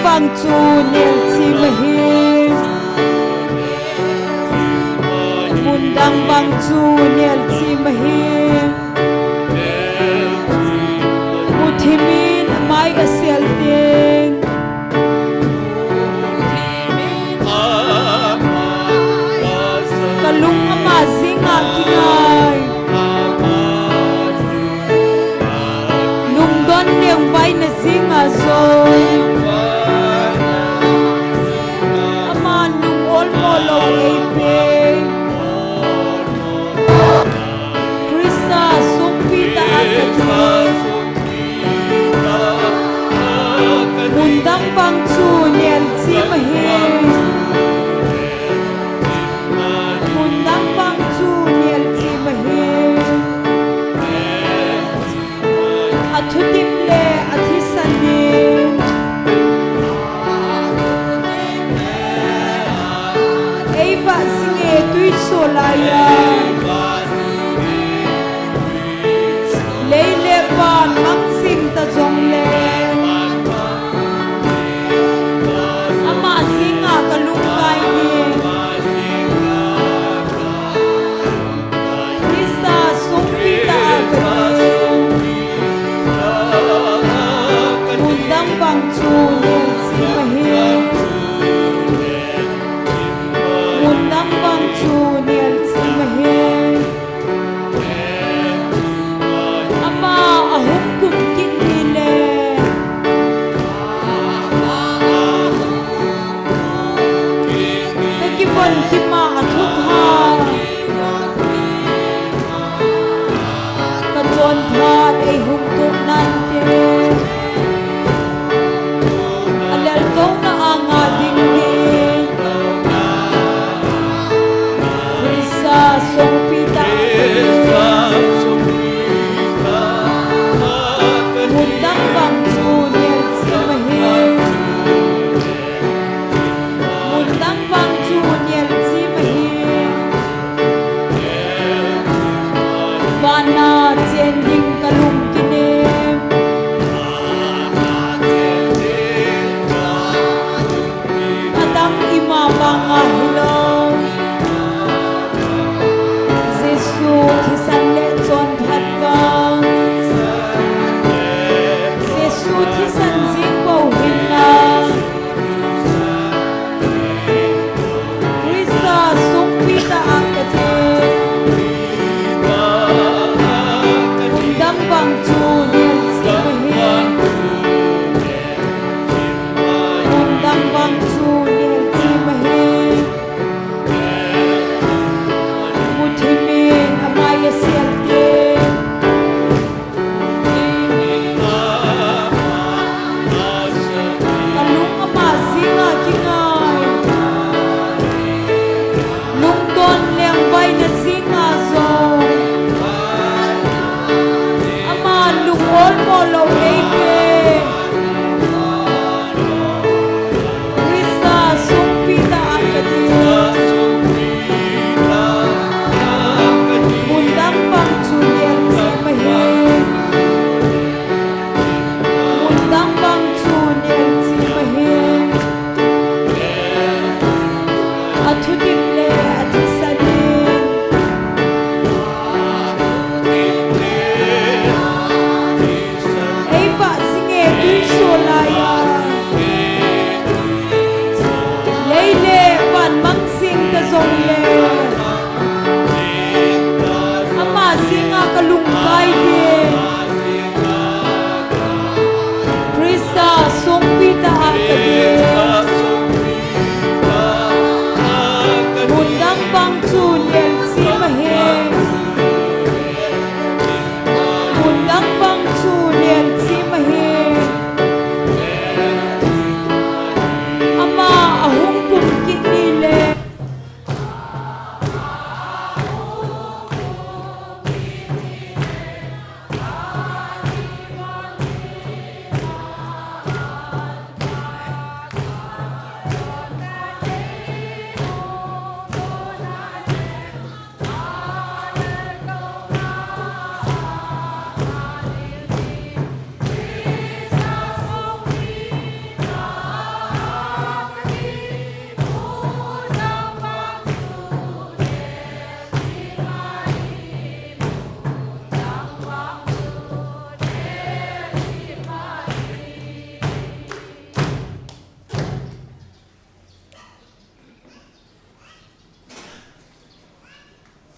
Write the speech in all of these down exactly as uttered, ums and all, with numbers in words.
vang chu nelchim ahi. Mundang vang chu nelchim ahi. Muthimin amai asel ding. Kalung ama jinga kingai. Lungdon lengvai na jinga jong. Aman lung olmo lou eipeh. Christa sungpi tah a kati. Mundang vang chu nelchim ahi. Mundang vang chu nelchim ahi. Athudim le athisan in eivah jinge tuichol laiya. Lei le van mang jing ta jongle ama jinga kalung kai ding. Christa sungpi tah a kati. Mundang vang chu nelchim ahi. Mundang vang chu nelchim ahi.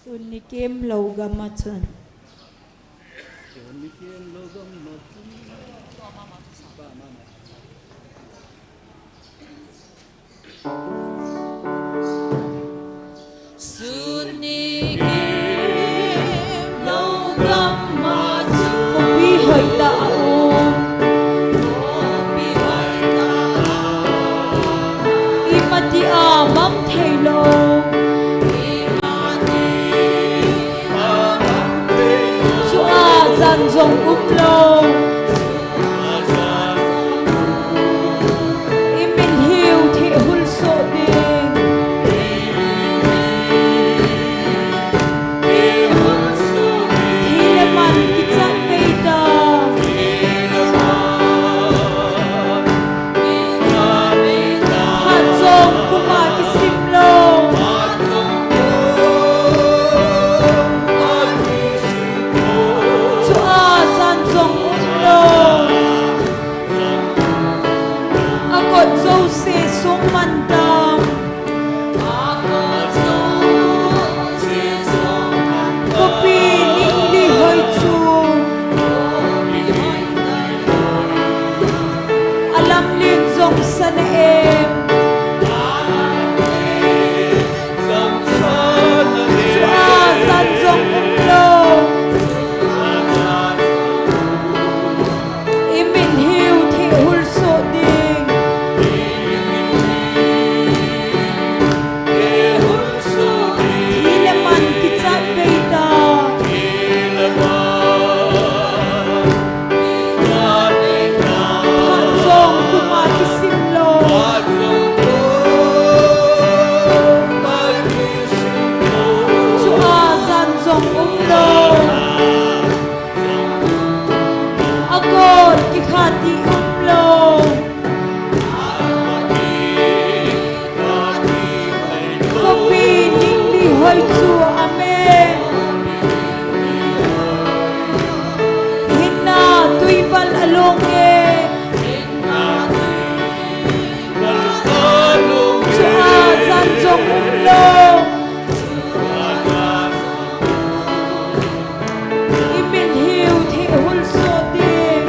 Sun nikim lou gam a chun. Sun nikim lou gam a chun. Khopi hoitah a um. Imacha a mang thei lou. Chua jan jong um lou. I mitlhi u theh hul soh ding. Thi le man kichat pei ta. Phat jong kum a kisim lou. Chua jan jong um lou. A kot jouse sung man ta. Khopi ning li hoi chu. A lamlen jong sana em. Chua jan jong um lou. I mitlhi u theh hul soh ding. Thi le man kichat pei ta. Phat jong kum a kisim lou. Chua jan jong um lou. A kot kikha ti um lou. Khopi ning li hoi chu, amen. Hinna tui val a long e. Chua jan jong um lou. I mitlhi u theh hul soh ding.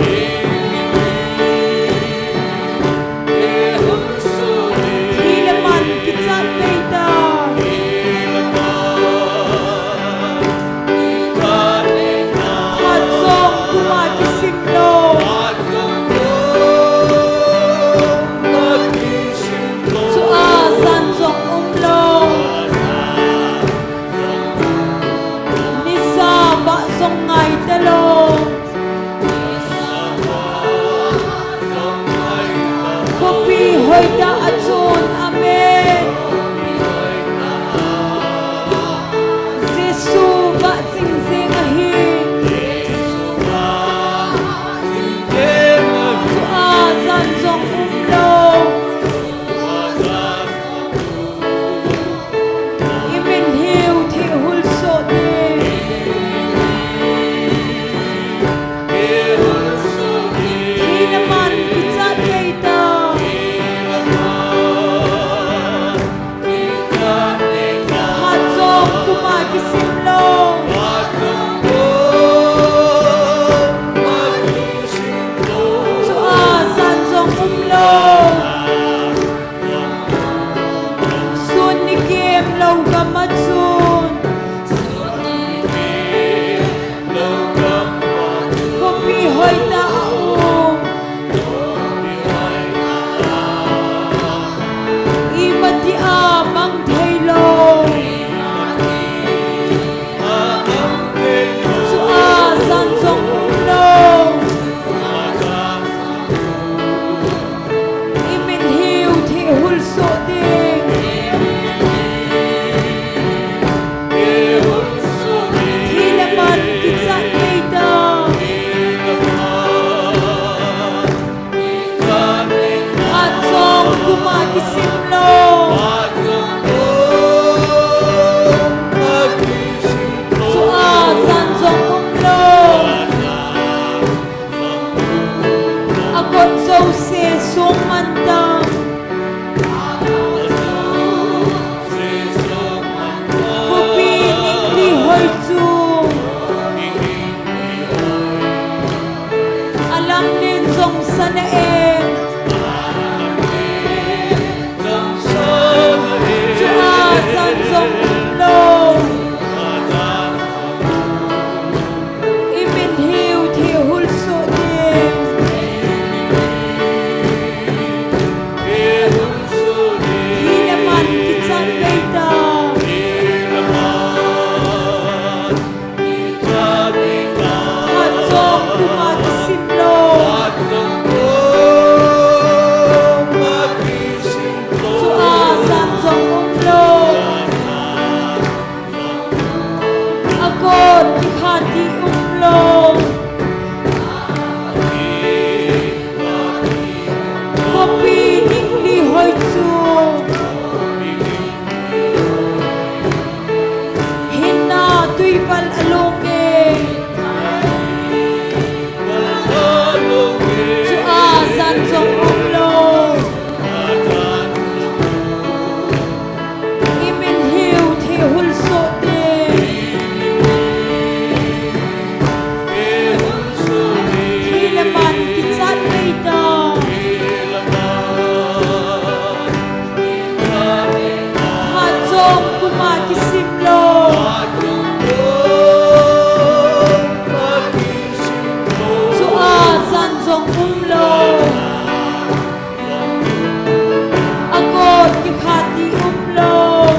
Thi le man kichat pei ta. Phat jong kum a kisim lou. Chua jan jong um lou. Nisa vah jong ngai ta lou. Khopi hoitah a chun, amen. Jesu vah jing jing ahi. Chua jan jong um lou. I mitlhi u theh hul soh ding. Val along e. Chua jan jong umlou. Imil hiu thehul soh ding. Thi le man kichat pei ta. Phat jong puma kisim lou. Chua jan jong umlou. Akot kikhat ti umlou.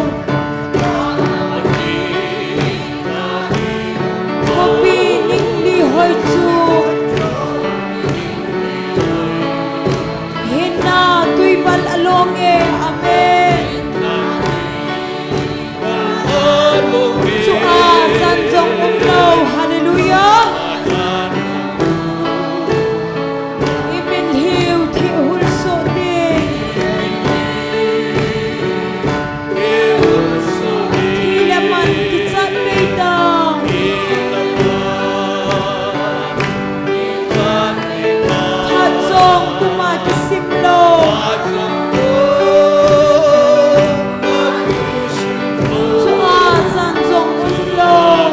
Khopi ning li hoi chu. Hinna tuival along e. Amen. Chua jan jong umlou. Hallelujah. Imil hiu thehul soh ding. Thi le man kichat pei ta. Phat jong puma kisim lou. Chua jan jong umlou.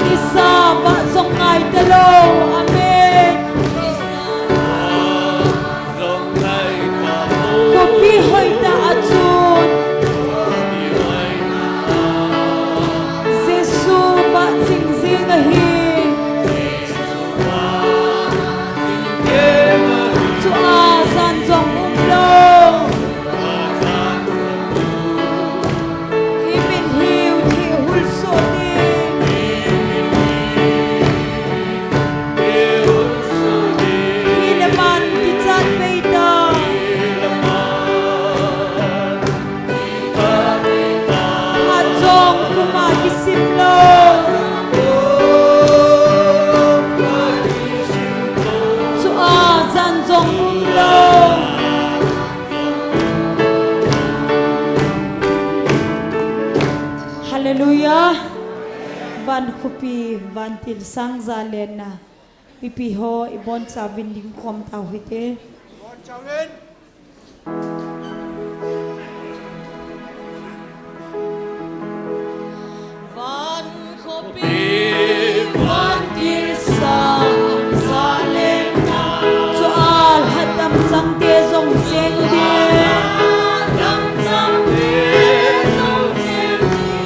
Nisa vah jong ngai talou. Amen. Khopi hoitah a chun Jesu vah jing jing ahi. Chua jan jong umlou. Imil hiu thehul soh ding. Thi le man kichat pei ta. Phat jong puma kisim lou. Chua jan jong umlou. Hallelujah. Van khopi, vantil sang jalenna. Mipi ho, ibonchauvin dingkhom tau hite. Van khopi, vantil sang jalenna. Chua lhatam changte jong cheng ding.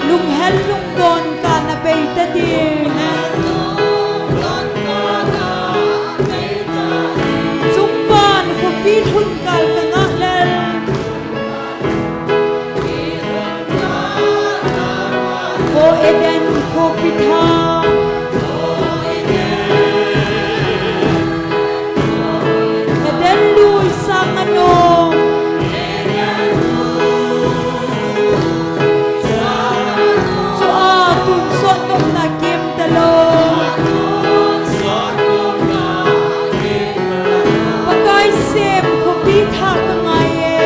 Lunghel lungdon kana bei ta ding. Chungvan khopi lhun kal ka ngah lel. O Eden khopi thang. Eden lui sang anom. Chua tonsot nopna kim talou. Pakai sem khopi thah ka ngai e.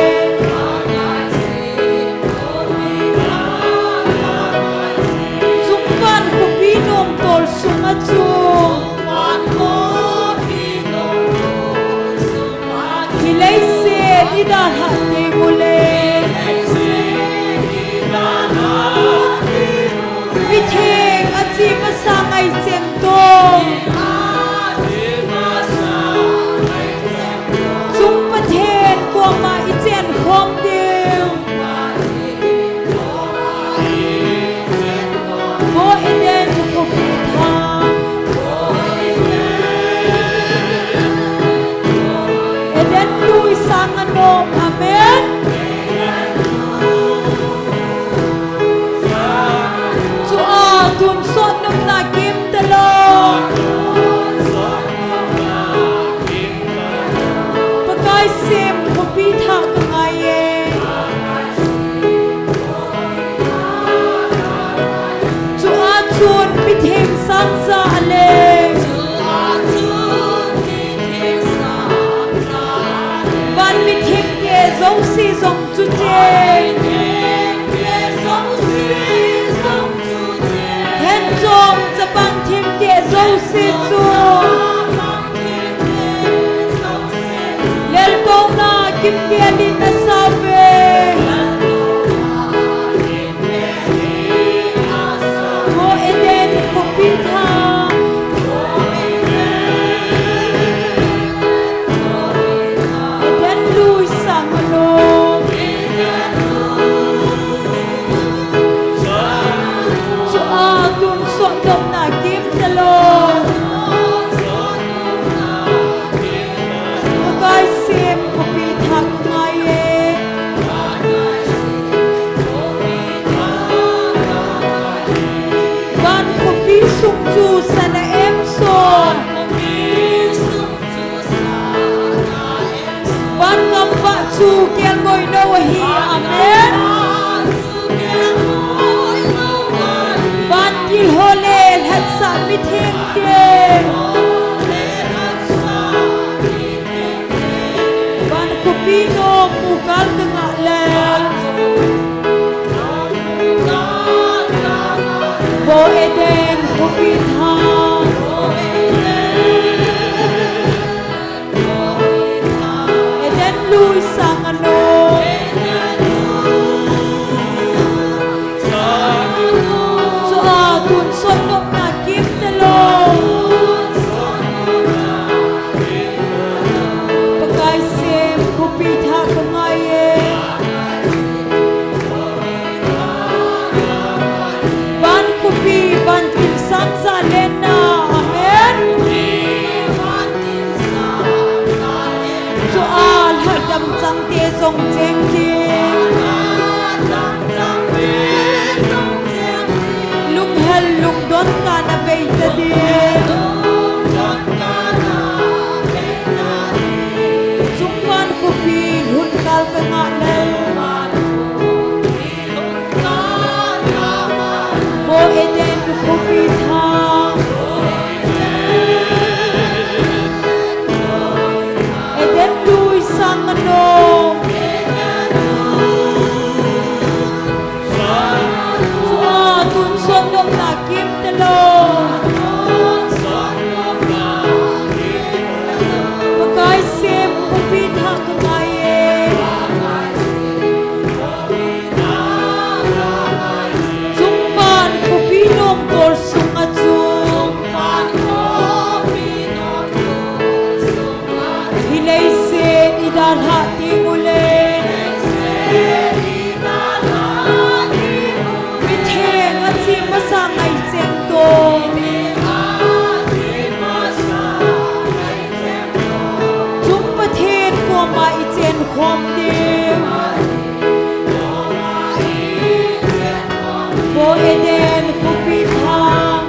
Chungvan khopi nomtol sunga chu hi leiset i dalhah teng ule. Mitheng a chi masa ngai cheng to. Chung Pathen koma i chen khom ding. Vo Eden khopi thang. Eden lui sang anom, amen. Vo Eden khopi thang. Eden lui sang anom. Chua tonsot nopna kim talou. Pakai sem khopi thah kangai e. Van khopi, van tin sang sa lenna. Amen. Chua lhaidam chang te jong cheng ding. Lunghel lungdon kana bei ta ding. Chungvan khopi hun kal kangah lel. Vo Eden khopi thang. Eden lui sang anom. Chua tonsot nopna kim talou. Pakai sem khopi thah kangai e. Chungvan khopi nom tol sunga chu. Hi leiset i dalhah ding uleh. Mitheng a chi masa ngai cheng to. Chung Pathen koma i chen khom ding. Vo Eden khopi thang.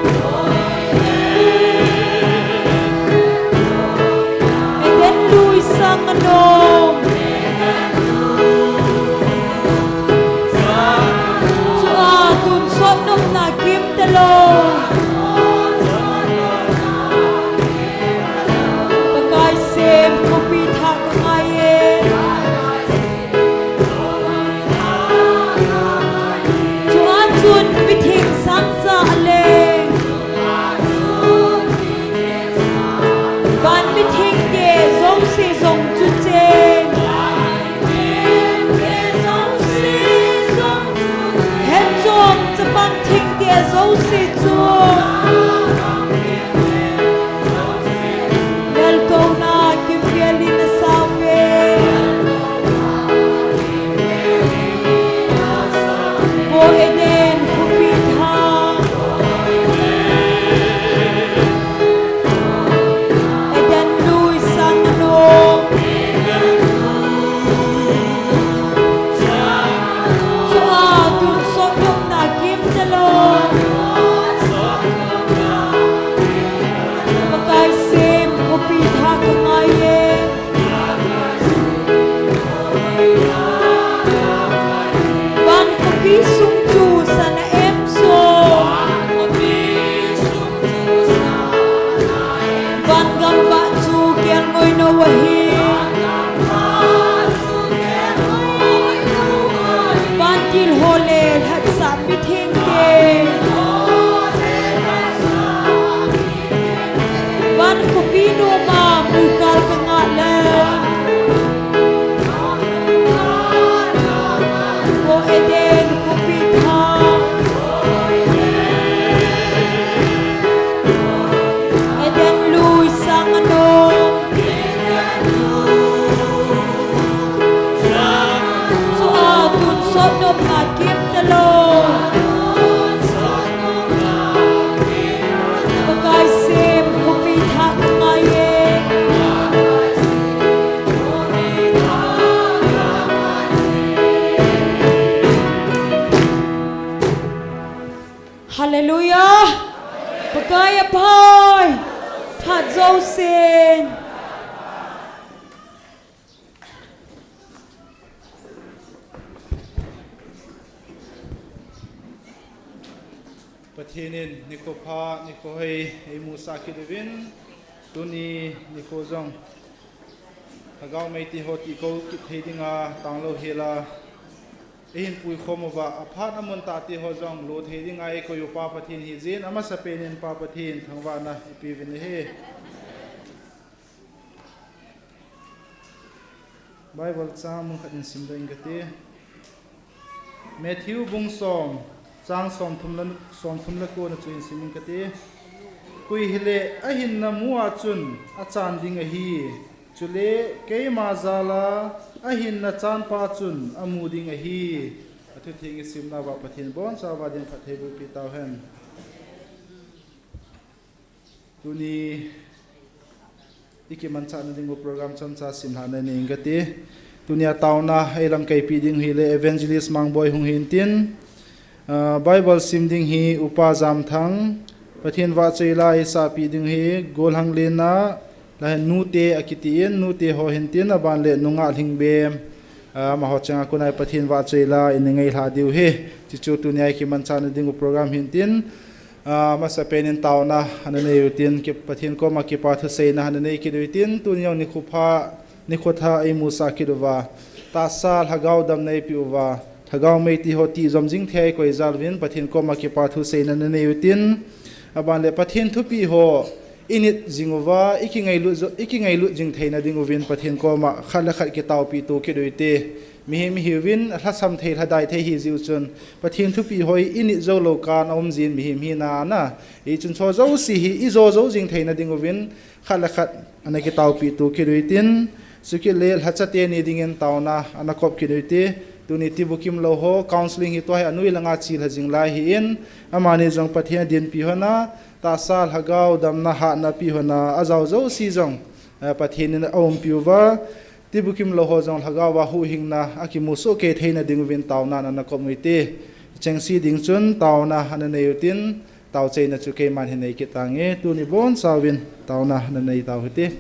Eden lui sang anom. Chua tonsot nopna kim talou. Pakai sem khopi thah kangai e. Chua chun mitheng sang ja a leng. Van mitheng te jouse jong chu cheng. Hetchom chapang theng te jouse chu. Laltouna kimvel in a sau ve. Vo Eden khopi thang. Eden lui sang anom. Chua tonsot nopna kim talou. Pakai sem khopi thah kangai e. Van khopi sung chu sana em so. Van gamvah chu kelngoi nou ahi. Vantil ho le lhatsah mitheng te. Van khopi noma mukal kangah le. Vo Eden khopi thang. Eden lui sang anom. Chua tonsot nopna kim talou. Pakai sem khopi thah kangai e. Hallelujah. Pakai aphai. Phat jousen. Pathen in nikho pha, nikho hoi eimusah kit uvin, tuni nikho jong Lhagao Meitei ho tihkou kit thei dinga tanglou hela, Eihin puikhom uva, aphat amun tah te ho jong lo thei dinga eikoi u Pa Pathen hijin, amasapen in Pa Pathen thangvahna ipeuvin ahi. Bible chang mun khat in simdoh inge kati. Matthew bung som, chang somthum le, somthum le ko na chu in sim inge kati. Koi hile ahinna mu a chun achan ding ahi. Chule keima jal a ahinna chanpa chun amu ding ahi. Athutheng isimna uva Pathen boncha uva din phatthei boh peh tauhen. Tuni ikimanchahna ding u program chomcha simlhahna nei inge kati. Tunia taona eilamkai peh ding u hile Evangelist Mangboi hung hintin, ah, Bible sim ding hi Upa Jamthang, Pathen vahchoi la eisah peh ding u hi Golhang Lena, lahen Nute akitin, Nute ho hintin, aban le Nungah Lhingbem, ah, amaho chunga kona Pathen vahchoi la inei ngailha diu ahi. Chuchu tunia ikimanchahna ding u program hintin, ah, amasapen in taona ana nei utin, ki, Pathen koma kipa thuseina ana nei kit utin, tuni jong nikho pha, nikho thah eimusah kit uva, tahsa lhagao damna eipeh uva, lhagao mei ti ho tijom jing thei eikoi jal uvin, Pathen koma kipa thuseina ana nei utin, aban le Pathen thupeh ho init jing uva, ikingailut jo, ikingailut jing theina ding uvin Pathen koma khat le khat kitaopeh to kit ute. Mihem ihiuvin, alhasam thei, lhadai thei hijeh u chun, Pathen thupeh ho init jou lou kan aum jin mihem hina a, hichun chu jouse hi ijo jou jing theina ding uvin, khat le khat ana kitaopeh to kit utin, chukit le lhacha teni dingin taona ana kop kit ute. Tuni tibukim lou ho, counselling hi tua hi anoi langa chelha jing lai ahin, amani jong Pathen adinpi hon a, tahsa lhagao damna hatna pe hon a, ajao jouse jong, eh, Pathen in aumpi uva, tibukim lou ho jong lhagao a huhhingna akimu soh kei theina ding uvin taona ana kop ute. Chengse ding chun taona ana nei utin, taochaina chu keiman hin nei kit tange, tuni boncha uvin taona ana nei tau hite.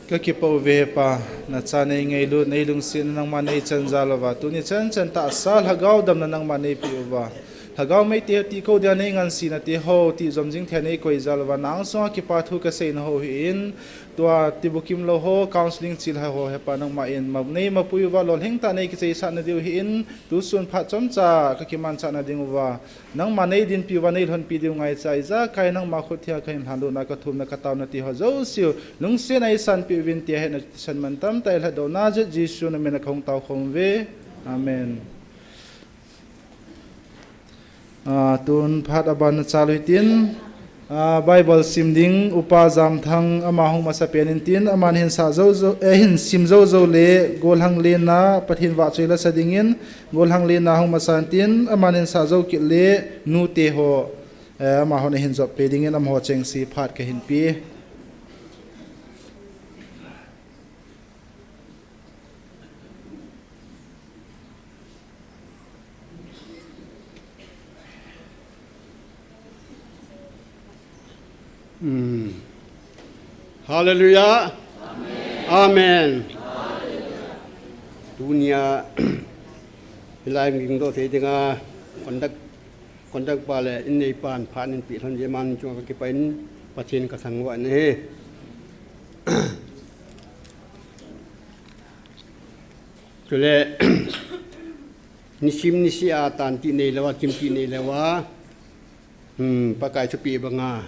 Ka kipah uve Pa, na cha nei ngailut, nei lungsetna nangma nei chan jal uva, tuni chan chan tahsa lhagao damna nangma nei pe uva. Lhagao mei te ti ko dia nei ngansena te ho, ti jom jing thei nei koi jal uva, nang sunga kipa thu ka seina ho hi in, tua tibukim lou ho, counseling chil ha ho, he Pa nangma in, ma, nei mapui uva, lolhing tah nei kicheisah na diu hi in, tu sun phat chomcha ka kimanchah na ding uva. Nangma nei dinpi uva nei lhonpi diu ngaicha, ijakai nangma khut thia ka hin lhanlutna ka thumna ka taona ti ho jouse u lungsetna ei sanpi uvin tia hetna thisan mantam tah ei lhatdoh na jeh Jesu na min a ka hung tao khom uve. Amen. Ah, tun phat aban na chal u hitin, ah, Bible sim ding Upa Jamthang ama hung masa pen in tin, aman hin sa jou jou, eh, hin sim jou jou le, golhang lenna, Pathen vahchoi la sa dingin, Golhang lenna hung masa in tin, aman hin sa jou kit le, nute ho, eh, amahon ahin jop pe dingin amaho chengse phat ka hin pe. Hmm. Hallelujah. Amen. Tunia, hilai ging doh thei dinga, conduct, conduct pa le, in nei pan, phat in pi lhon je man chunga ka kipah in, Pathen ka thangvah in ahi. Chule, nisim nisi a tan ti nei lou a, kim ti nei lou a, Hmm, Pakai thupi banga.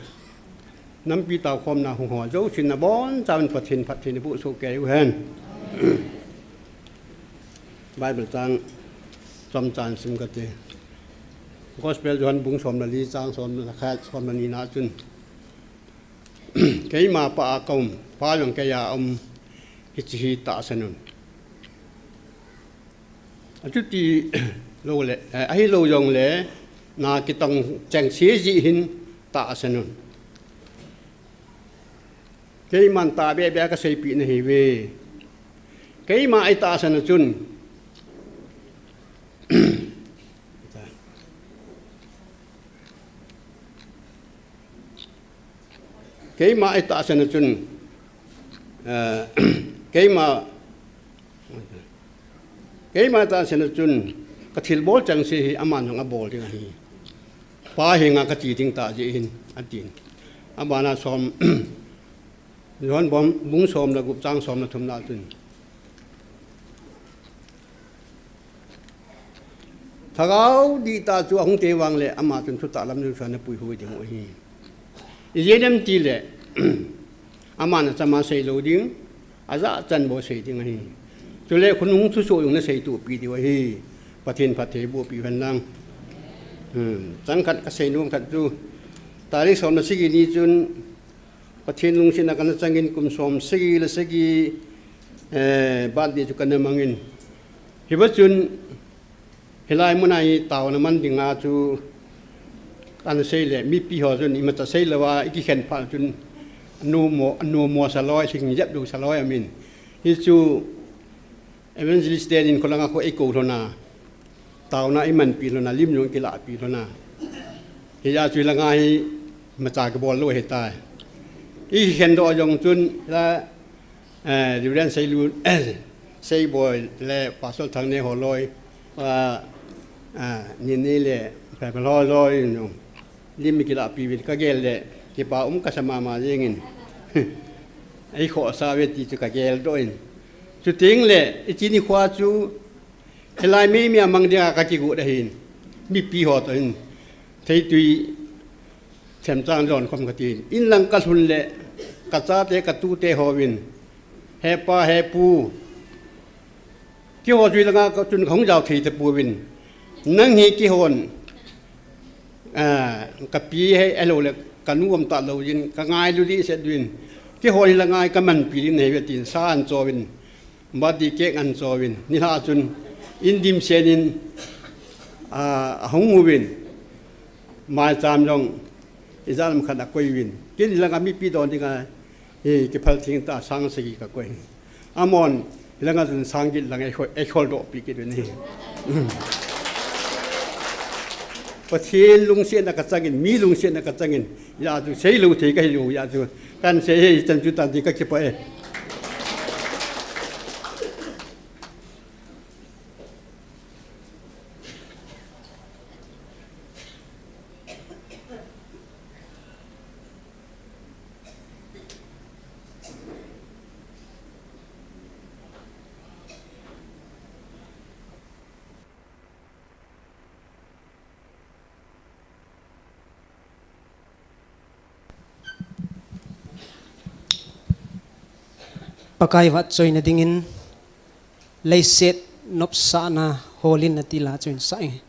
Nampi taokhomna hung ho jousen nabonchauvin Pathen phattheina boh soh kei uhen. Bible chang chomcha sim kate. Gospel Johan bung som le li chang som le khat, som le ni na chun. Keima Pa a ka um, Pa jong kei a um, hiche hi tahsan un. Achuti lou le, eh, ahilou jongle, na kitong chengse jeh hin tahsan un. Keiman tahbeh beh a ka seipeh nahiuve. Keima ei tahsan a chun. Keima ei tahsan a chun, eh, keima, keima tahsan a chun, ka thilbol chengse hi aman jong abol ding ahi. Pa henga ka che ding tah jeh hin, atin. Abana som, Johan bung, bung som le gup chang som le thum na chun. Lhagao dihtah chu ahung tei vang le, ama chun thutah lam jouse a na puihoi ding u ahi. Ijeh inem itile, aman achama sei lou ding, ajachan bou sei ding ahi. Chule khonung thusoh jong na seitohpi diu ahi. Pathen phatthei bohpi uhen lang. Hmm, chang khat ka seinom khat chu, tarik som le sagi ni chun, Pathen lungsetna kana changin kum som sagi le sagi, eh, birthday chu kana mangin. Hiva chun, hilai muna hi taona man dinga chu kana seile, mipi ho chun imacha seilouva, ikikhen phat chun, anomo, anomo saloi, lhingjep lou saloi amin. Hichu, Evangelist tenin kholanga kho eikou lhona, taona imanpi lhona, lim jong ikilahpi lhona. Hijeh chun hilanga hi imacha kibol lou ahitai. Ikikhen doh jong chun la, eh, Reverend Seilun, Seiboi le Pastor Thangneo holoi, ah, ah, Nini le Pepel holoi jong. Lim ikilahpi uvin kagel le, kipa um kasa mama jengin. Eikhohsah uve ti chu kagel doh in. Chuteng le, hiche nikho chu, hilai meimei a mang dinga kakigot ahin. Mipi ho toh hin. Theitui, themchang jon khom katin. In lang kalhun le, kachate, katute hovin. He pa, he pu. Keiho chu hilanga ka chun kahung jao thei tapouvin. Nang hi keihon, ah, kapi hi ahilou le kanu um talou jin, kangailu dehset uvin. Keihon hilanga kamanpi ding nahiuve tin sa ahin chouvin. Birthday cake ahin chouvin. Nilhah chun in dimset in A, ahung uvin, maicham jong, ijat ham khat akoi uvin. Ken langa mipi don dinga, hi, kiphal theng ta sang sagi kakoi. Amon, hilanga chun sang get lang eihol, eihol doh pi kit uvin ahi. Pathen lungsetna kachangin, mi lungsetna kachangin, hijeh chun seilou thei kahi lou, hijeh chun kahin sei e, hichan chu tan tin kakipah e. Pakai vahchoina dingin, Leiset Nopsahna Holin ati la chu hin sa inge.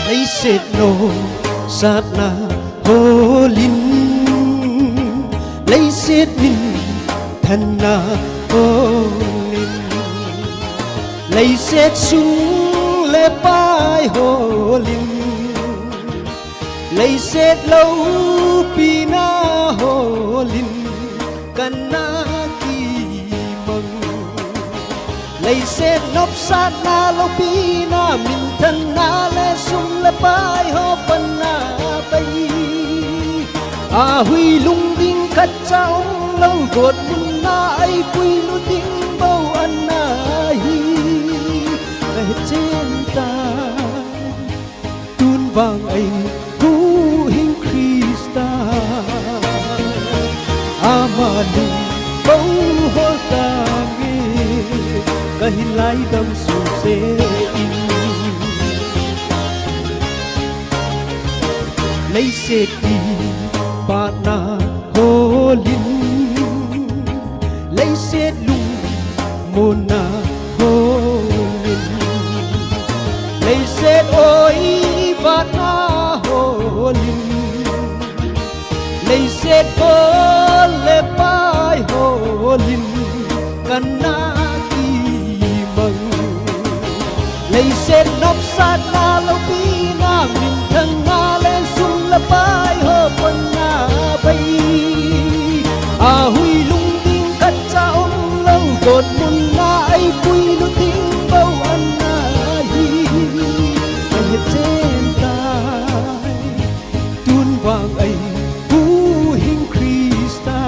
Leiset Nopsahna Holin, leiset minthanna holin, leiset sum le pai holin, leiset loupina holin kana kimang. Leiset nopsahna, loupina, minthanna le sum le pai ho panna pai. Ahui lungding khatcha umlou, gotmunna eipui lut ding bou ana hi. Kahe chen tai. Tun vang eihuhhing Christa, ama lung bou hol tange, kahin laidam suse in. Leiset kipana holin, leiset lungmonna holin, leiset oi vatna holin, leiset gol le pai holin, kana kimang. Leiset nopsahna, loupina, minthanna le sum le pai ho panna pai. Ahui lungding khatcha umlou, gotmunna eipui lut ding bou ana hi. Kahe chen tai. Tun vang eihuhhing Christa,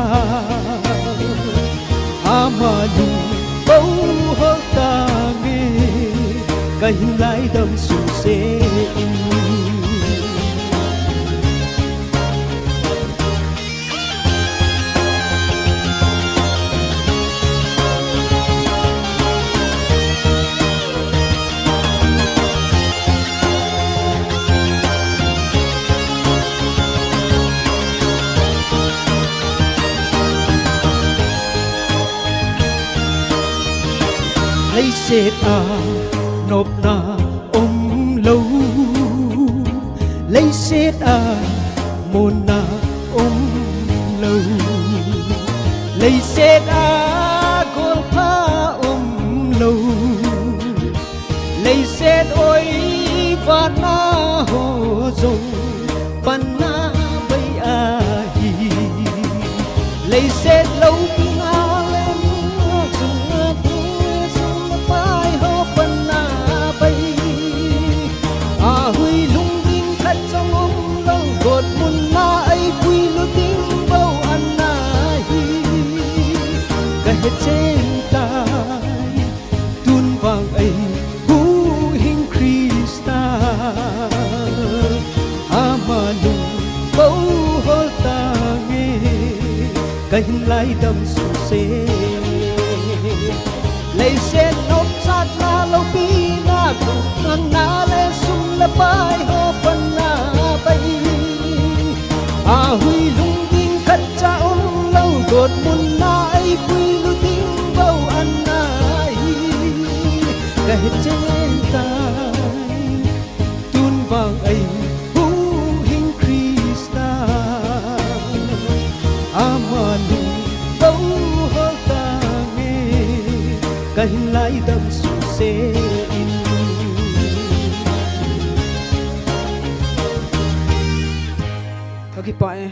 ama lung bou hol tange, kahin laidam suse in. Leiset a nopna umlou, leiset a monna umlou, leiset a golpha umlou, leiset oi vatna ho jong panna pai ahi. Leiset loupina le minthanna le sum le pai ho panna pai. Ahui lungding khatcha umlou, gotmunna eipui lut ding bou ana hi. Kahe chen tai. Tun vang eihuhhing Christa, ama lung bou hol tange, kahin laidam suse. Leiset nopsahna, loupina, minthanna le sum le pai ho panna pai. Ahui lungding khatcha umlou, gotmunna Puilut ding bou ana hi kahe chen tai. Tun vang eihuhhing Christa, aman hung bou hol tange, kahin laidam suse in. Kakipah e.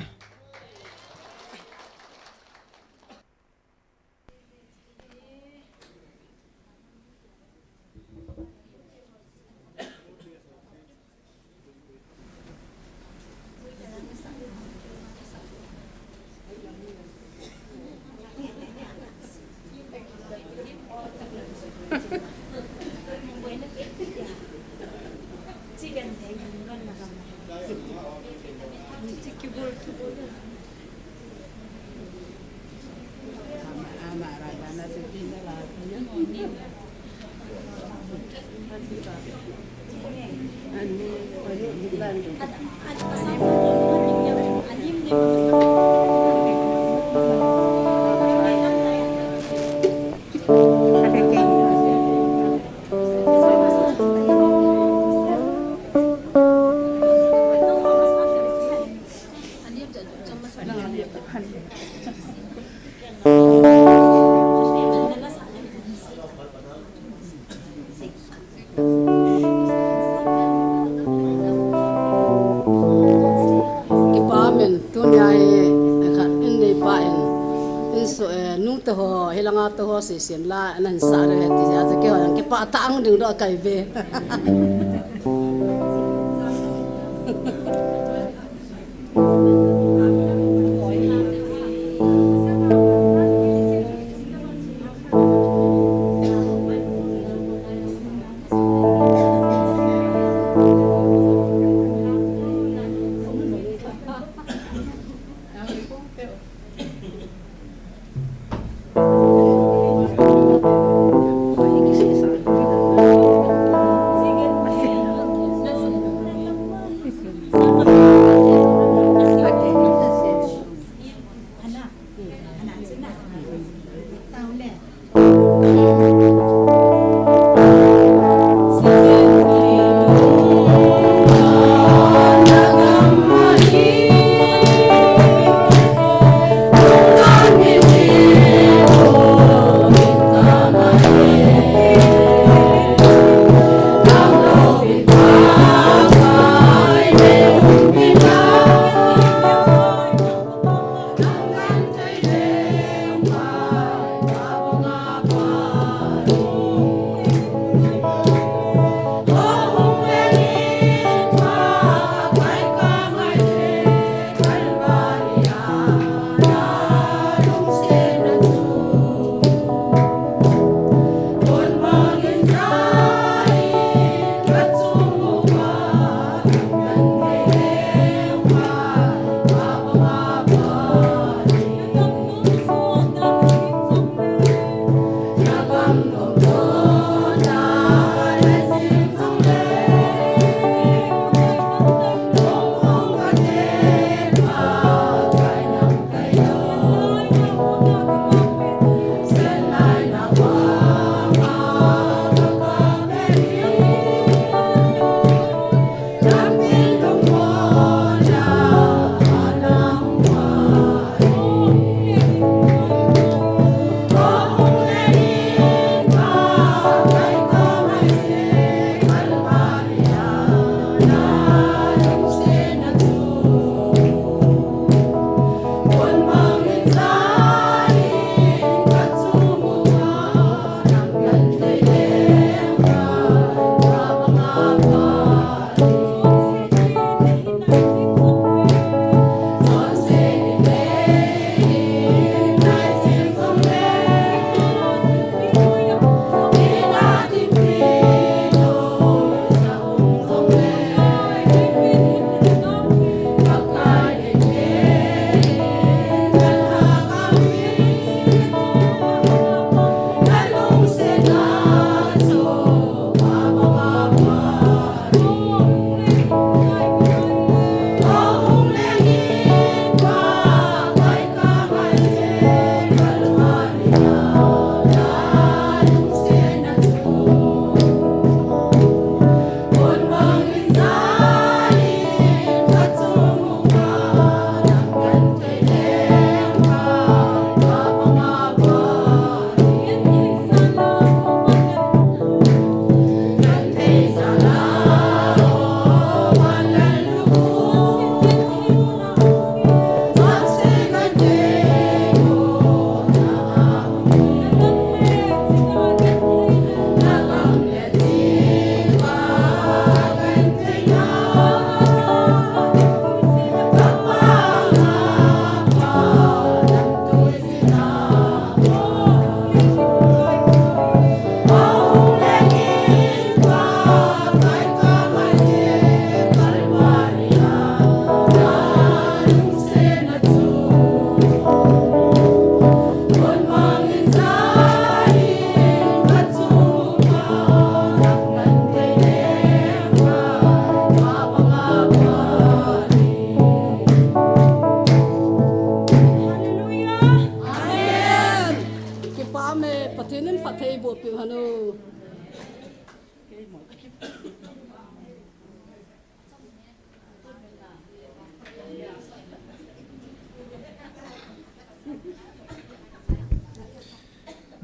Kipa men, tunia hi, eh, khat in neipa in, in so, eh, nu te ho, hilanga te ho, sesen la, ana hin sah le, ti ja, ja keiho, kipah tah ang ding doh kai ve.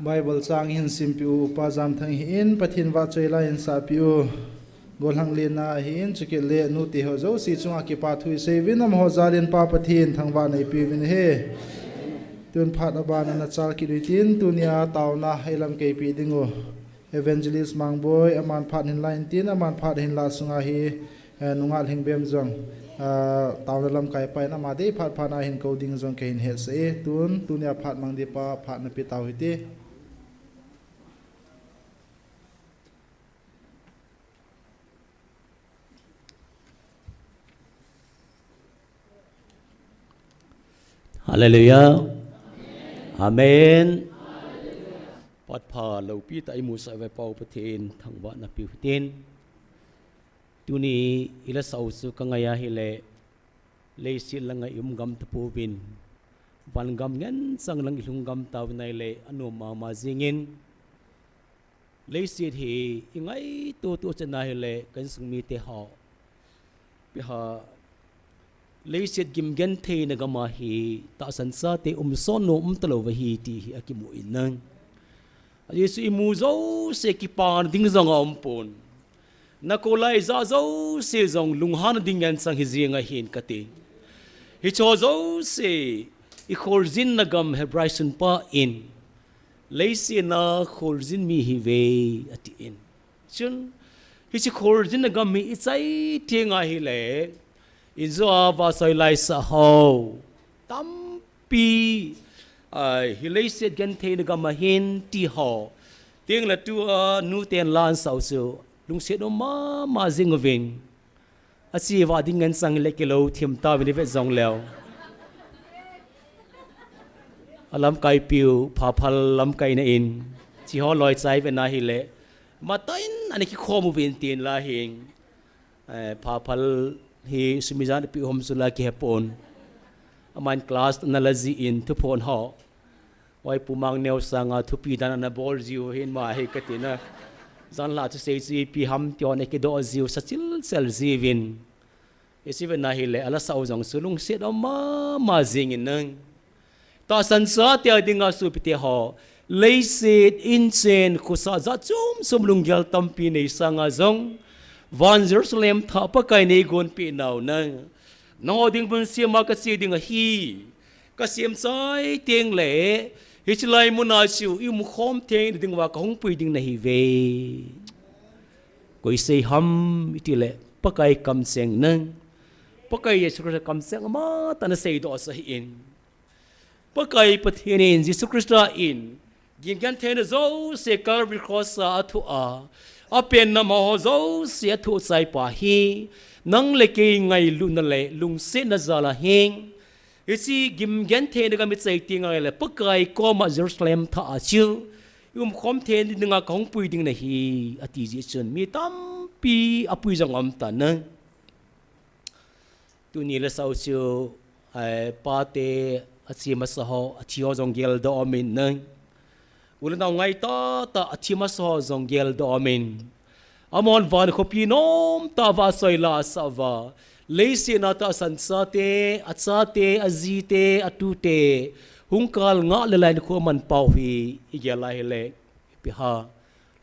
Bible chang hin simpi u, Upa Jamthang hi in, Pathen vahchoi la hin sapi u. Golhang lena hi in, chukit le nute ho jouse chunga kipa thu isei uvin, amaho jal in Pa Pathen thangvah na ipi uvin ahi. Tun phat abana nachal kit u hitin, tunia taona eilamkai pi ding u Evangelist Mangboi, aman phat hin la intin, aman phat hin la sunga hi, eh, nungah Lhingbem jong, ah, taona lamkai pa in ama dei phat phat na hin kou ding jong kahin hetsah e. Tun, tunia phat mang ding pa, phat nape tau hite. Hallelujah. Amen. Phat pha loupi tah imusah uve Pa Pathen thangvah na piu hitin. Tuni ila sau chu kangai ahile, leiset langa i um gam tapouvin, van gam ngen chang lang i lhung gam tauvin ahile, anom mama jingin. Leiset hi i ngaito to chan ahile, ka insung mite ho. Ipi ham, leiset gim gentheina gam a hi, tahsan chate um son nom um talou ahi ti hi akimu in ahi. Ajeh chu imu jouse kipana ding jong aum pon. Nakou lai ja jouse jong lunghanna ding ngen chang hi jing ahin kati. Hicho jouse i kholjinna gam Hebrai sunpa in, leiset a kholjin mi ihiuve atin. Chun, hiche kholjinna gam hi i chai teng ahile, injo a vahchoi laisah ho tampi, ai, hi leiset gentheina gam ahin ti ho. Tengle tua nuten la asau chu, lungset um mama jing uvin. Ache vah ding ngen chang le kilou thim tauvin ivet jongleu. Alamkai piu, Phaphal lamkaina in. Hiche ho loi chai vet na ahile. Matah in ana kikhom uvin tin la hin. Eh, Phaphal hi sum ijat pi um chu la kihe pon. Aman class ana la jin thuphon ho. Oi, Pu Mangneo sanga thupi dan ana bol jiu hin ma hi kati na. Janhi chu sei chu ipi ham ti ho ana kidoh jiu sa chil chel jiuvin. Hiche vet na ahile, ala sau jong chu lungset um mama jingin ahi. Tahsan chate dinga sopite ho, leiset, inchen, khosah jat chom chom lunggel tampi nei sanga jong, van Jerusalem thah Pakai in eigonpeh nau ahi. Nangho ding vun sema kache ding ahi. Kasem chai tengle, hiche lai muna chu i umkhom thei ding uva kahung pui ding nahiuve. Koi sei ham itile, Pakai kamcheng ahi. Pakai Jesu Christa kamcheng amatah ana seidoh sah ahin. Pakai Pathen in, Jesu Christa in, gim gentheina jouse Calvary Cross a athoh a, apenna ho jouse athoh chai pa hi, nang le kei ngailutna le lungsetna jal ahi. Hiche gim gentheina gam i chai teng ahile, Pakai koma Jerusalem thah a chu, i umkhom thei dinga kahung pui ding nahi, ati jeh chun, mi tampi apui jong aum tan ahi. Tuni la sau chu, eh, pate ache masa ho, athi ho jong geldoh aumin ahi. U le nao ngai tahtah athi masa ho jong geldoh aumin. Amahon van khopi nomtah a vahchoi la asah uva. Leiset a tahsan chate, achate, ajite, atute. Hung kal ngah le lai nikho amanpau hi igel a ahile. Ipi ham.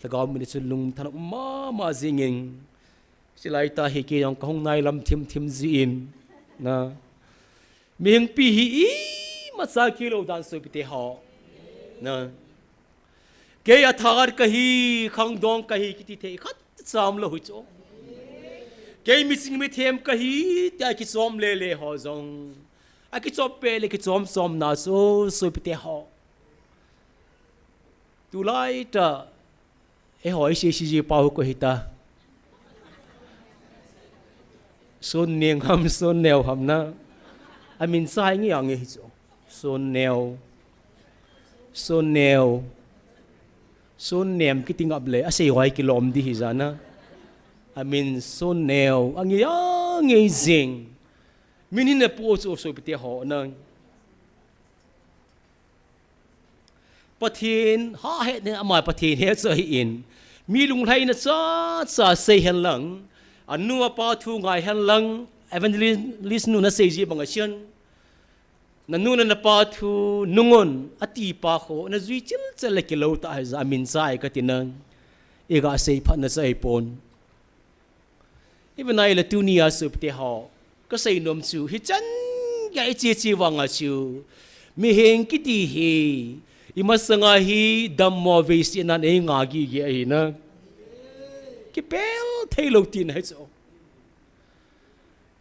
Lhagao min chun lungthanop mama jingin. Chulai tah hi kei jong kahung nailam thim thim jin. Na. Mihingpi hi imacha kilou dan sopite ho. Na. Kei athat kahi, khangdong kahi, kiti thei khat cha umlou hi chu. Kei miching mithem kahi, tia kichom lele ho jong. Akichop peh le kichom chomna chu, sopite ho. Tulai tah, eiho I C C G pa hu ko hita. Son Neng ham, Son Neo ham na. Amin sa nge ange hi chu. Son Neo. Son Neo. Son Nem kiti ngap le, asei hoi kilom di hi jana. Amin Son Neo. Ange ange jing. Min hin na pu chu sopite ho na. Pathen, ha he ne ama Pathen he chu ahin. Mi lunglhaina chacha sei hen lang, anu apa thu ngai hen lang, evangelist nu na sei ji bang a chun, nanu napa thu nungun ati pa kho na jui chilchel le kilou ta hi ja min chai ka ti nang. I ga sei phat na chai pon. I vang a le tuni a sup te ho ka sei nom chu hi chan ga i chi chi vang a chu mi heng kiti hi i masanga hi dammo ve si nan ei nga gi gi ahi na. Kipel thei lo tin hai chu.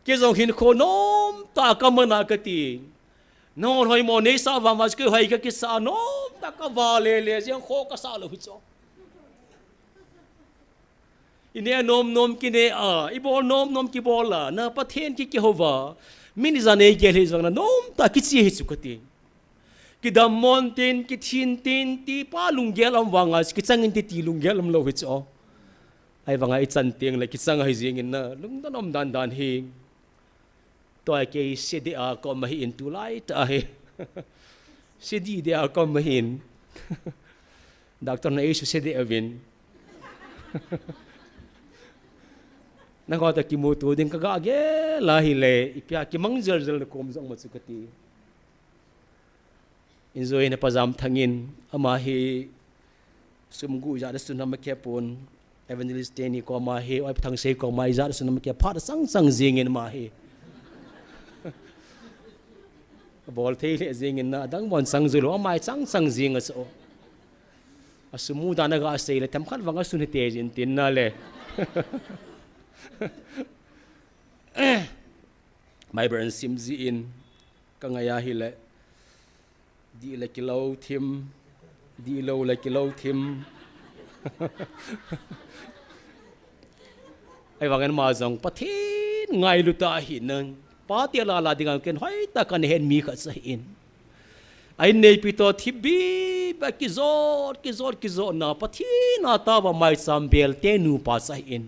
Kei jong hin kho nom ta ka mana ka ti. Nahon hoimo nei sa vang a chu kei hoi ka kisa nom ta ka va le le jeng kho ka sa lo hi chu. I ne nom nom ki ne a, i bol nom nom ki bol a, na Pathen ki kihou va. Min i jan ei gel hi jong na nom ta ki chi hi chu ka ti. Ki dammon tin, ki thin tin, ti pa lunggel um vang a, ki chang in ti ti lunggel um lo hi chu. Ai vang a i chan teng le ki chang a hi jing in na, lungdon um dan dan hi. Tua kei sede a kom ahi in tu lai ta hi. Sede de a kom ahi in. Doctor na isu sede a vin. Na ko ta kimu tu ding ka ga ge la hi le, i pia ki mang jel jel na kom jong ma chu ka ti. Injoi na pa jam thangin, ama hi sum gu ja da sun ama ke pon, evangelist te ni ko ama hi, oi pa thang sei ko ama i ja da sun ama ke phat sang sang jing in ama hi. Bol thei le jing in na, dang bon sang ju lo, ama i sang sang jing a so. A sumu da na ga sei le, themkhat vang a sun hi te jin tin na le. Mai ber an sim ji in, ka ngai a hi le. Di le kilo thim, di lo le kilo thim. Ai vang en ma jong Pathen ngailu ta hi nang. Pa te la la ding ang ken hoi ta kan hen mi khat sa hi in. Ai nei pi to thi bi ba ki jot, ki jot, ki jot na Pathen a ta va mai sam bel te nu pa sa hi in.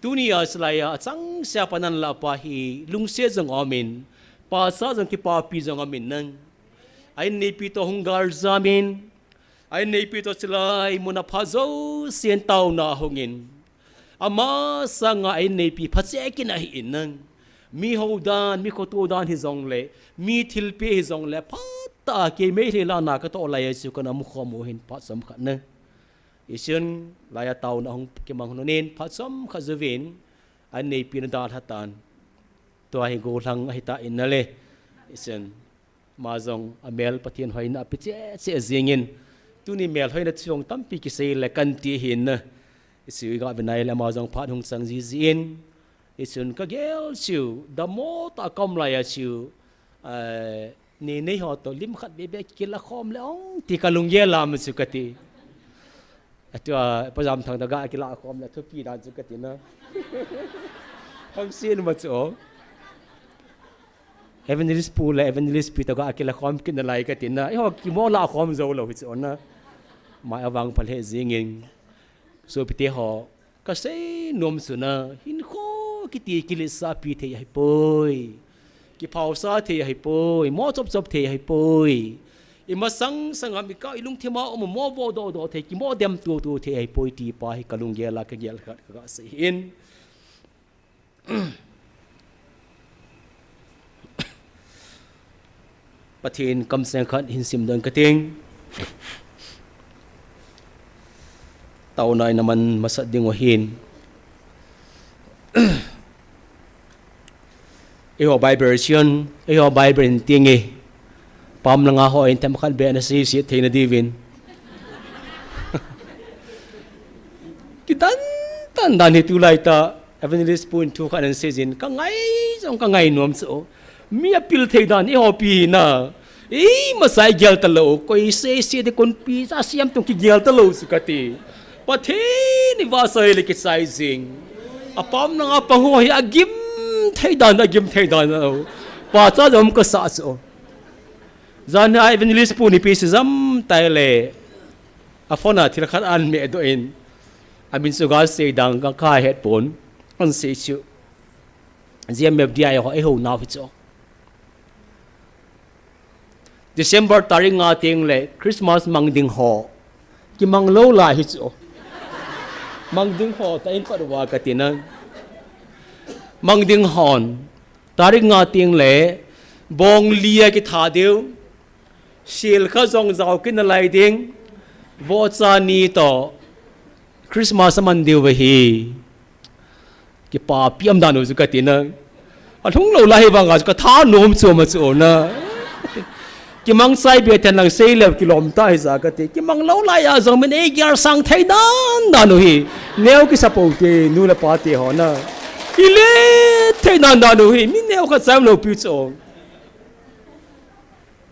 Tuni a silai a, a chang sia pa nan la pa hi, lungse jong om in, pa sa jong kipapi jong om in nang. A inneipi to hung gal jam in, a inneipi to silai mun a pha jouse in taona hung in. Ama sanga a inneipi pha che kin ahi in nang. Mi ho dan, mi khoto dan hi jong le, mi thilpi hi jong le, pha ta kei mei le la na ka to lai a chu ka na mu kho mu hin pha som khat nang. Isun, laiya taona hung kimang hun in, phat som khat jouvin, a inneipi na dalha tan. Tua hi gollhang ahi ta in na le. Isun, ma jong a mel Pathen hoina a pe che che jing in. Tuni mel hoina chung tampi kisei le kan ti hin na. Isu i ga vinai le ma jong phat hung chang ji ji in. Isun ka gel chu, damo ta kam laiya chu, eh, Ni nei ho to lim khat be be kila khom le ong ti ka lunggel lam chu ka ti. Atua, pa jam thang da ga kila khom le thupi dan chu ka ti na. Kham sin ma chu ong. Evangelist pu le evangelist pi to ga kila khom kin na lai ka ti na. I ho ki mo la khom jo lo hi chu na. Mai avang pha le jing in. So pi te ho. Ka sei nom chu na, hinkho kiti kilisa pi thei ahi poi. Kiphausa thei ahi poi, mo chop chop thei ahi poi. I masang sanga mi ka i lungthim a um mo vo do do thei, ki mo dem tu tu thei ahi poi ti pa hi ka lunggel a ka gel khat ka sei in. Pathen kamseng khat hin sim don ka ting. Taona in aman masat ding u hin. Eiho Bible chion, eiho Bible in ting e. Pam langa ho in themkhat be na si si theina diuvin. Kidan tan dan hi tulai ta. Evangelist pu in thu khat an sei jin, ka ngai jong ka ngai nom chu. Mi a pil thei dan i hopi na. I masa i gel ta lo, koi sei sei de kon pi sa siam tung ki gel ta lo chu ka ti. Pathen i va sai le ki sai jing. A pam nang a pang ho hi a gim thei dan, a gim thei dan lo. Pa cha jom ka sa chu. Jan a evangelist pu ni pi si jam tai le. A phone a thil khat an me do in. A min chu gal sei dang ka kha het pon. An sei chu. G M F D I ho, eiho nau hi chu. December tarik nga teng le Christmas mang ding ho. Ki mang lo lai hi chu. Mang ding ho ta in pat uva kati na. Mang ding hon. Tarik nga teng le, bong li a kitha diu. Sil kha jong jao kit nalai ding. Vohcha ni toh Christmas aman diu ahi. Kipapi um dan u chu kati na. Alhung lou lai hi vang a chu katha nom chu ma chu na. Kimang chai be then lang sei leu kilom ta hi ja kati. Kimang lou lai a jong min eigel sang thei dan dan u hi. Neo kisa pou te, nu le pa te ho na. Ile thei dan dan u hi. Min neo kha cham lou pi chu.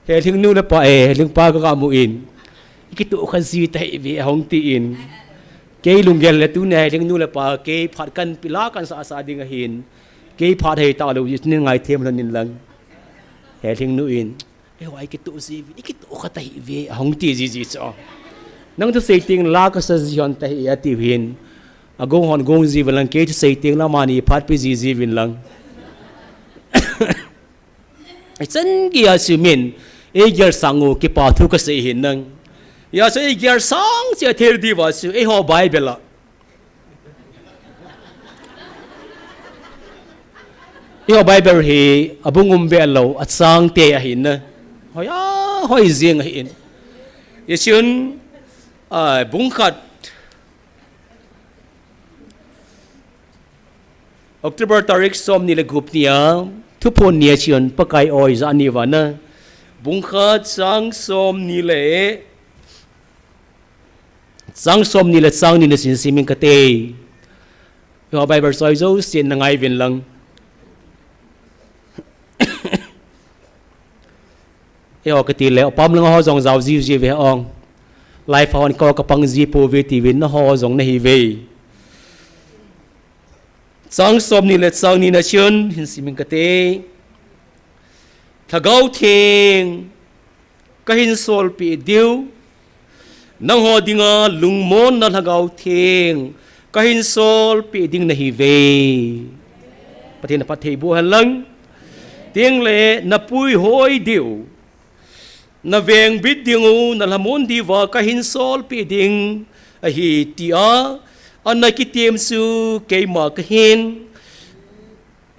Helhing nu le pa e, Helhing pa ka ga mu in. Ikitoh kha ji tahih ve ahung ti in. Kei lunggel le tuni Helhing nu le pa, kei phat kan pi la kan sah sah ding ahin. Kei phat hei ta lou ji, ni ngai them lhon in lang. Helhing nu in. Eiho ikitoh ji ve, ikitoh kha tahih ve, ahung ti ji ji chu. Nang thusei teng la kasa ji hon tahih ati uvin. Agong hon gong ji uvin lang, kei thusei teng la mani phat pi ji ji uvin lang. Ichan gei a chu min, eigel sang u kipa thu kasei hin nang. Hijeh chun eigel sang chu athei diu va chu, eiho Bible a. Eiho Bible hi, abung um be lou, achang te ahi na. Hoi a, hoi jing ahi in. Hijeh chun, a, bung khat, October tarik som ni le gup ni a, Thuphon ni a chun Pakai oi ja ni va na. Bung khat chang som ni le, chang som ni le chang ni na sin simin kate. Eiho Bible soi jousen na ngai uvin lang. Eiho kati le, apam lang ho jong jao ji ji uve ong. Live hon ko kapang ji pou ve ti uvin na ho jong nahi uve. Chang som ni le chang ni na chun, hin simin kate. Lhagao Theng, kahin solpeh diu. Nangho dinga lungmonna Lhagao Theng, kahin solpeh ding nahi uve. Pathen in phatthei boh hen lang. Teng le, na puihoi diu. Na vengbit ding u, na lhamon diu va kahin solpeh ding ahi tia, ana kitem chu keima kahin.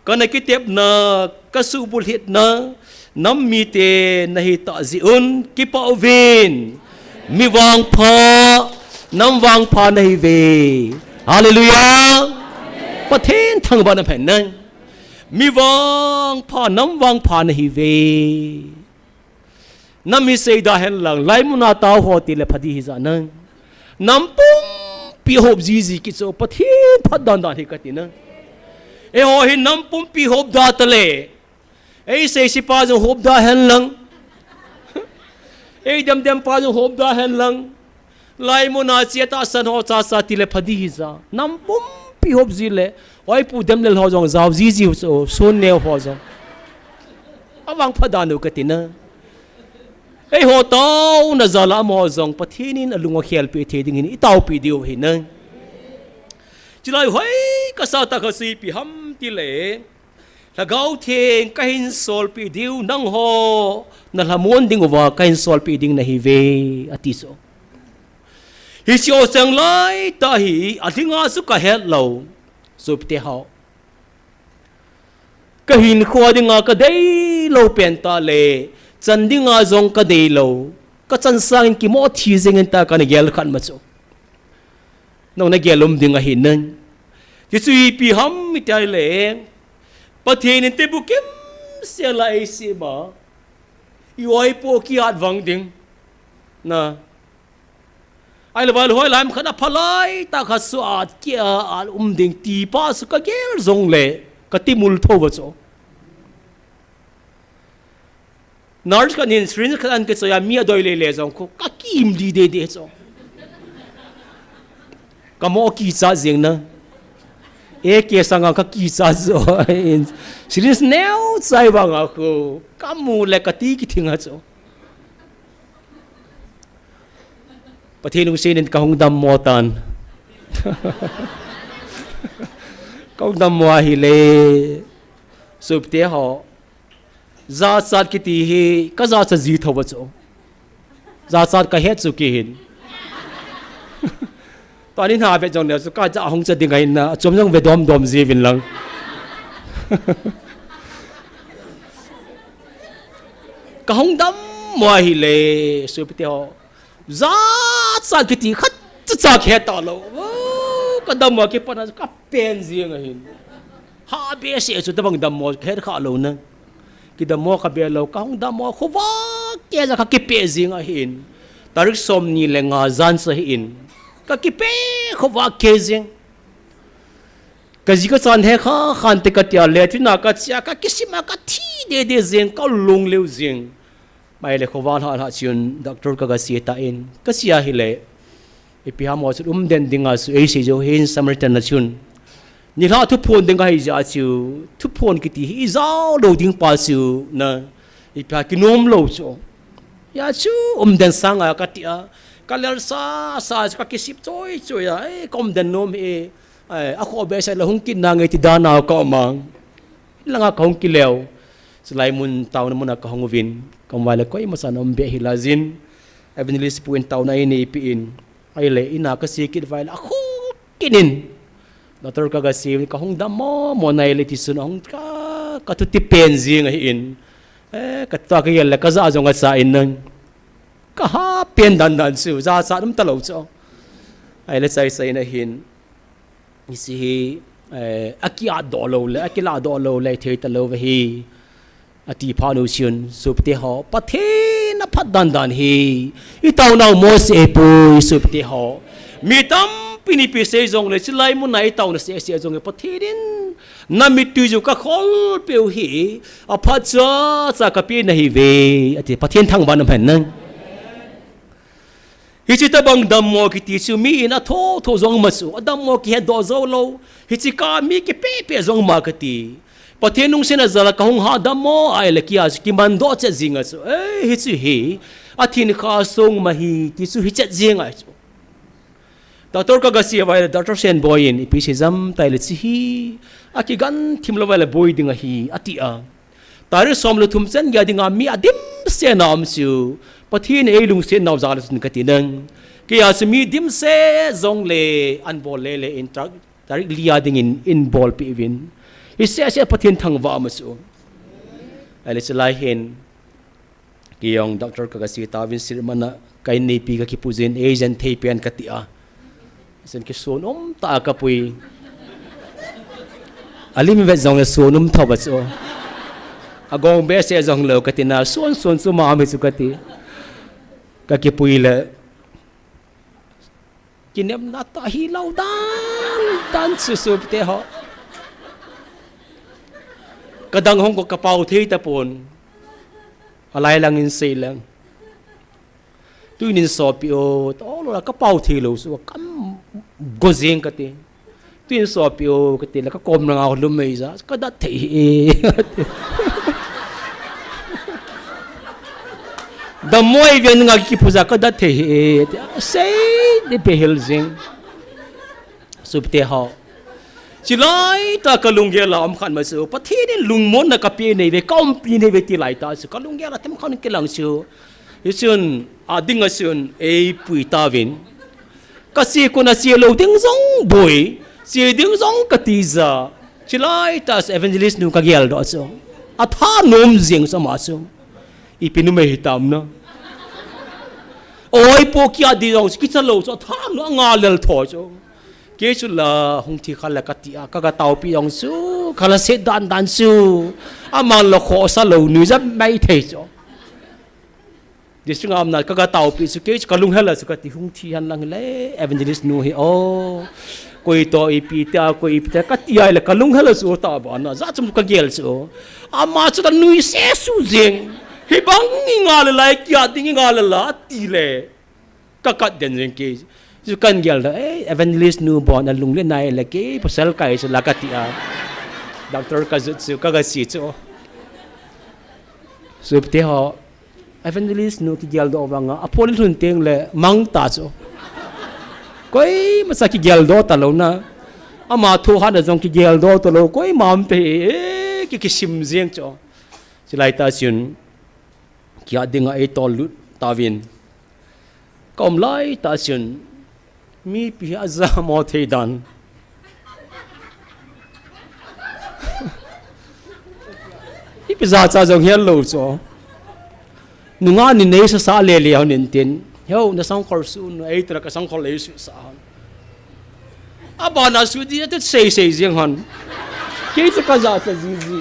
Kana kitepna, kasuhbulhitna, nam mite nahi tah jeh un, kipah uvin. Mi vangpha, nam vangpha nahi uve. Hallelujah. Pathen thangvah na phen nai. Mi vangpha, nam vangpha nahi uve. Nam hi seida hen lang, laimun a tao ho ti le pha ding hi ja nang. Nam pumpi hop jiji kit chu, Pathen phat dan dan hi kati nang. Eiho hi nam pumpi hop da ta le. Ei seisi pa jong hop da hen lang. Ei dem dem pa jong hop da hen lang. Laimun a chia tahsan ho cha cha ti le pha ding hi ja. Nam pumpi hop ji le. Oi pu dem le ho jong jao jiji u chu, sun neo ho jong. Avangpha dan u kati na. Eiho taona jal a amaho jong Pathen in alung akhelpeh thei dingin i taopi diu hi nang. Chulai hoi kasa tah kha chu ipi ham ti le. Lhagao Theng kahin solpeh diu, nangho na lhamon ding uva kahin solpeh ding nahi uve, ati chu. Hiche o chang lai tah hi, adinga chu kahet lou, sopite ho. Kahinkho dinga kadei lou pen tah le, chan dinga jong kadei lou, kachan sangin kimo thi jeng in tia kana gel khat ma chu. Nang na gel um ding ahi nang. Hichu ipi ham iti le, Pathen in tebukimsel a eisem a, i oipo kiat vang ding. Na. Ahile vale hoi lai khat a phalai tah khat chu at kia a um ding ti pa chu kagel jong le, kati mul thou va chu. Nurse khat in syringe khat ahin kichoi a mi adoi lele jong khu kakim di de de chu. Kamo kicha jeng na. Eke sanga kakicha chu. Syringe neo chai vanga khu kamu le kati kithing a chu. Pathen lungset in kahung dammo tan. Kahung dammo ahile. Sopite ho. Jachat kiti hi, kajachat ji thou va chu. Jachat kahet chu kei hin. Tuni na vet jong le chu ka ja hung cha ding ahi na, chom jong ve dom dom ji vin lang. Ka hung dammo ahi le, sopite ho. Jachat kiti khat cha cha khe ta lou. Oh, ka dammo kipat na ka pen jing ahin. Ha behseh chu tabang dammo khe kha lou na. Kidammo ka be lou, ka hung dammo, khovah keh ja ka kipe jing ahin. Tarik som ni le nga jan sa ahin. Ka kipe khovah keh jing. Ka ji ka chan he kha khan te ka tia le, tina ka chia, ka kisima ka thi dede jing, ka lung leo jing. Mai le khovah lha lha chun, doctor ka ga si ta in. Ka sia hi le. Ipi ham o chu umden dinga chu ei sei jou hin Samaritan na chun. Nilhah thuphon ding ahi jeh a chu, thuphon kiti hi i jao lou ding pa chu na, ipi ha kinom lou chu. Hia chu umden sanga ka tia, ka lel sa sa chu ka kisip choi choi a, eh, ka umden nom hi, eh, a kho behseh le hung kit nange ti dan a ka um a. Langa ka hung kile u. Chulai mun taona mun a ka hung uvin. Ka um vai le koima chan um be hi la jin. Evangelist pu in taona ei neipi in. Ahile, in a ka si kit vai le, a khu kinin. Doctor ka ga si, ka hung dammo mo nai le tichun, hung ka, ka thu ti pen jing ahi in. Eh, ka tua ka gel le, ka ja jong a cha in nang. Ka ha pen dan dan chu, jachat um ta lou chu. Ahile, chai chai na hin. Hiche hi, eh, a kiat doh lou le, a kilah doh lou le, thei ta lou ve hi. Ati phat nu chun, sopite ho, Pathen a phat dan dan hi. I taona u mo se poi, sopite ho. Mi tampi in ipi sei jong le, chulai mun a i taona se se jong le, Pathen in, na mittui chu ka khol peu hi, a phat cha cha ka pe na hi ve. Ati Pathen thangvah na um hen nang. Hiche tabang dammo kiti chu mi in a tho tho jong ma chu, a dammo kihe doh jou lou. Hiche ka mi kipe pe jong ma kati. Pathen lungset a jal a ka hung ha dammo ahile kia chu kiman doh chet jing a chu. Eh, hiche hi, a thin kha song ma hi, ti chu hi chet jing a chu. Doctor ka ga si vai le, Doctor Senboi in, ipi sei jam tai le hiche hi, a kigan thim lou vai le boi ding ahi, ati a. Tarik som le thum chan gei a dinga mi a dimset na um chu, Pathen in ei lungset nau jal a chun ka ti nang. Kei a chu mi dimset jong le an bol le le in tarik, tarik li a dingin in bolpeh uvin. Hi se se Pathen thangvah ma chu. Ahile chulai hin. Kei jong doctor ka ga si tauvin sir mana ka in neipi ka kipu jin, ei jen thei pen ka ti a. Sen kisuon um tah a ka pui. A lim vet jong le suon um thou va chu. A gong behseh jong lou ka ti na, suon suon chu ma mi chu ka ti. Ka kipui le. Kinepna tah hi lou dan dan chu sopite ho. Ka dang hung ko ka pao thei tapon. A lai lang in sei lang. Tuin in sopi o, to lo la ka pao thei lou chu, kam go jeng ka ti. Tuin sopi o, ka ti la ka kom langa lum mei ja, ka dat thei hi e. Dammo ei ve nga kipu ja ka dat thei hi e. Sei di pe hel jeng. Sopite ho. Chulai tah a ka lunggel a um khat ma chu, Pathen in lungmonna ka pe nei ve, ka umpi nei ve ti lai tah chu, ka lunggel a themkhat in kilang chu. Hichun, a ding a chun, ei pui tauvin. Ka che kon a che lou ding jong boi, che ding jong ka ti ja. Chulai tah chu evangelist nu ka gel doh chu. A thanom jeng chu ama chu. Ipi numei hitam na. Oi, po kia di jong chu kicha lou chu, a thanom a nga lel tho chu. Kei chu la hung thi kha la ka ti a, ka ga taopi jong chu, ka la se dan dan chu. Aman la khosa lou nui ja mai thei chu. District a um na ka ga taopi chu, kei chu ka lunghel a chu ka ti hung thi hen lang le, evangelist nu hi o. Koi to ipi tia, koi ipi tia, ka ti a le ka lunghel a chu ta ba na, ja chum ka gel chu. Ama chu ta nui se su jeng. Hi bang i nga le lai kia ding i nga le la ti le. Ka kat den jeng kei. Chu kan gel da, eh, evangelist nu bon a lung le nai le kei, pasal kai chu la ka ti a. Doctor ka jut chu, ka ga si chu. Sopite ho, evangelist nu kigel doh vang a, a phone lhun teng le mang ta chu. Koima cha kigel doh ta lou na. Ama thu han a jong kigel doh ta lou, koima um te, eh, ki kisim jeng chu. Chulai tah chun, kia ding a ei tol lut tauvin. Ka um lai tah chun, Mipi hi ajamo thei dan. Ipi jachat jong hel lou chu. Nungah ni nei sasa lele hon intin. Heo, na sangkhol su nu, ei tura ka sangkhol ei susa hon. Abana su di atu sei sei jeng hon. Kei chu ka jachat jiji.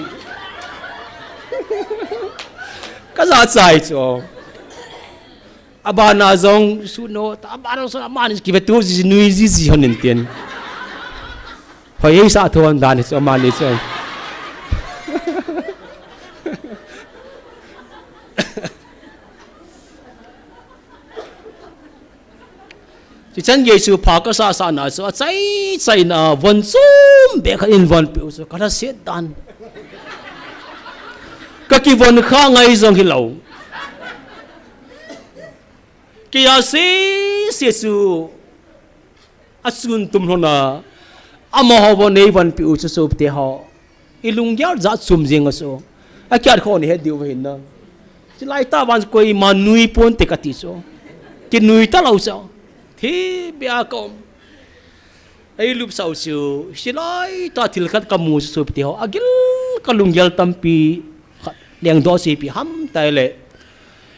Ka jachat chu. Abana jong su no, ta abana jong su, amani kivetu ji, nui jiji hon intin. Hoi, ei sa thon dan hi chu, amani chu. Chichan gei chu pha ka sasa na chu, achai chai na, von chom be khat in von piu chu, ka la set dan. Ka kivon kha ngai jong hilou. Kei a sese chu achun tum lhon a, amaho von nei von piu chu sopite ho. I lunggel jat chom jeng a chu. Akiat kho ni het diu hin na. Chilai ta van koima nui ponte kati chu. Kinui talou chu. Thi bia ka um. Ei lupsah u chu, hilai ta thil khat ka mu chu sopite ho. Agil ka lunggel tampi khat lengdoh chu ipi ham tile.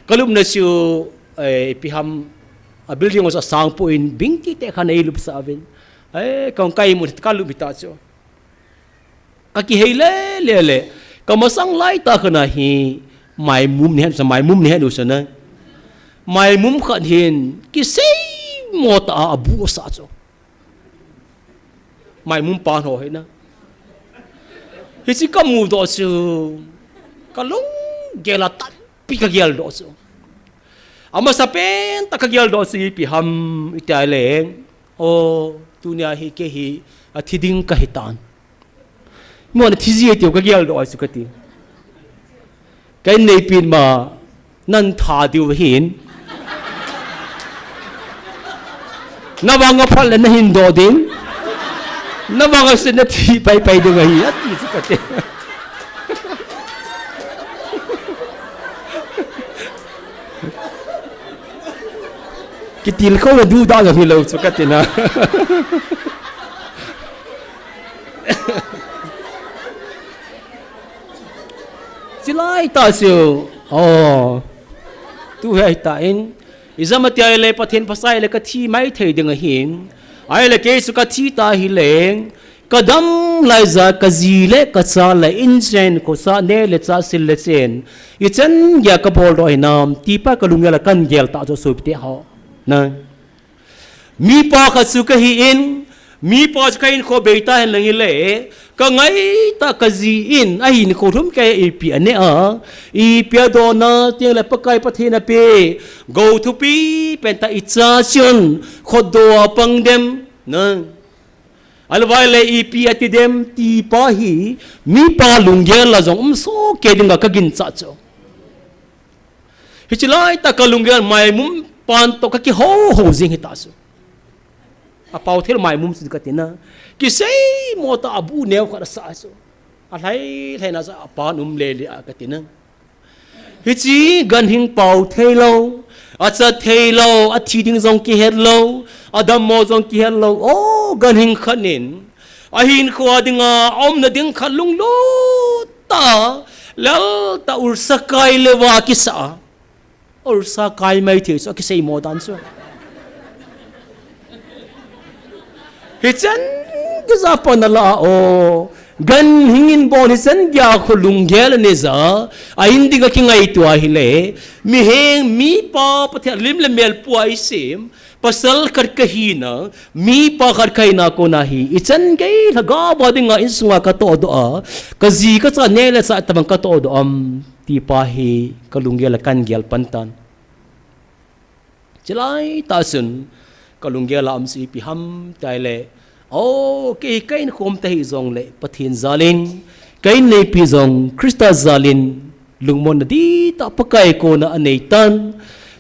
Ka lupna chu, eh, ipi ham, a building ho chu asang poi, bing tite khat in ei lupsah uvin. Eh, ka kai mu ka lup hita chu. Ka kihei le, le, le. Ka masang lai ta khat na hi, maimum ni het, maimum ni het u chu na. Maimum khat hin, kiseimo tah a abu asah chu. Maimum pa ho hi na. Hiche ka mudoh chu, ka lunggel a tampi ka geldoh chu. Amasapen tah ka geldoh chu ipi ham iti le. O, tunia hi kei hi athi ding ka hitan. Mo na thi ji tiu ka geldoh chu kati. Ka inneipi in ma, nan tha diu hin. Na vang a phat le na hin doh ding. Na vang a se na thi pai pai ding ahi, ati chu kati. Kitilkhou na duda jong hilou chu kati na. Chilai ta chu. O. Tu hi ahi tan. Ijeh ham iti le Pathen phasah le ka thi mai thei ding ahi. Ahile kei chu ka thi ta hile. Ka dam lai a ka ji le ka cha le inchen khosa neh le chah sil le chen. Ichan geiya ka boldoh hinam ti pa ka lunggel a kan gel ta chu sopite ho. Na. Mipa khat chu ka hi in, mipa chu ka hinkho bei ta hen lang hile, ka ngai ta ka ji in, ahinkho lhum kei a ipi aneh a, ipi adoh na, teng le Pakai Pathen ape, gou thupi pen ta i cha chun, khutdoh a pang dem, na. Ahilou vai le ipi ati dem ti pa hi, mipa lunggel a jong um soh kei ding a ka ginchat chu. Hiche lai ta ka lunggel maimum pan toh ka kihou hou jing hita chu. Apao thei lou maimum chu ka ti na. Kiseimo tah a bu neo khat asah chu. Alhai lhai na chu apan um le le a ka ti na. Hiche ganhing pao thei lou, achat thei lou, athi ding jong kihet lou, adammo jong kihet lou. O, ganhing khat in, ahinkho a ding a, aumna ding khat lunglut ta, lal ta ulsa kai le va kisa. Ulsa kai mai thei chu, akiseimo dan chu. Hichan geiya pan ala o. Ganhing in bon hichan geiya kho lunggel anei ja. A in ding a kingaito a hile. Mihem, mipa, Pathen lim le mel pua i sem. Pasal khat ka hina. Mipa khat ka hina kona hi. Ichan gei lhagao a ding a insunga ka tohdoh a. Ka ji ka cha neh le chah tabang ka tohdoh am. Ti pa hi ka lunggel a kan gel pan tan. Chilai ta chun ka lunggel a um chu ipi ham tile. O, kei ka inkhom ta hi jong le Pathen jal in, ka inneipi jong Christa jal in, lungmonna di ta Pakai kona anei tan.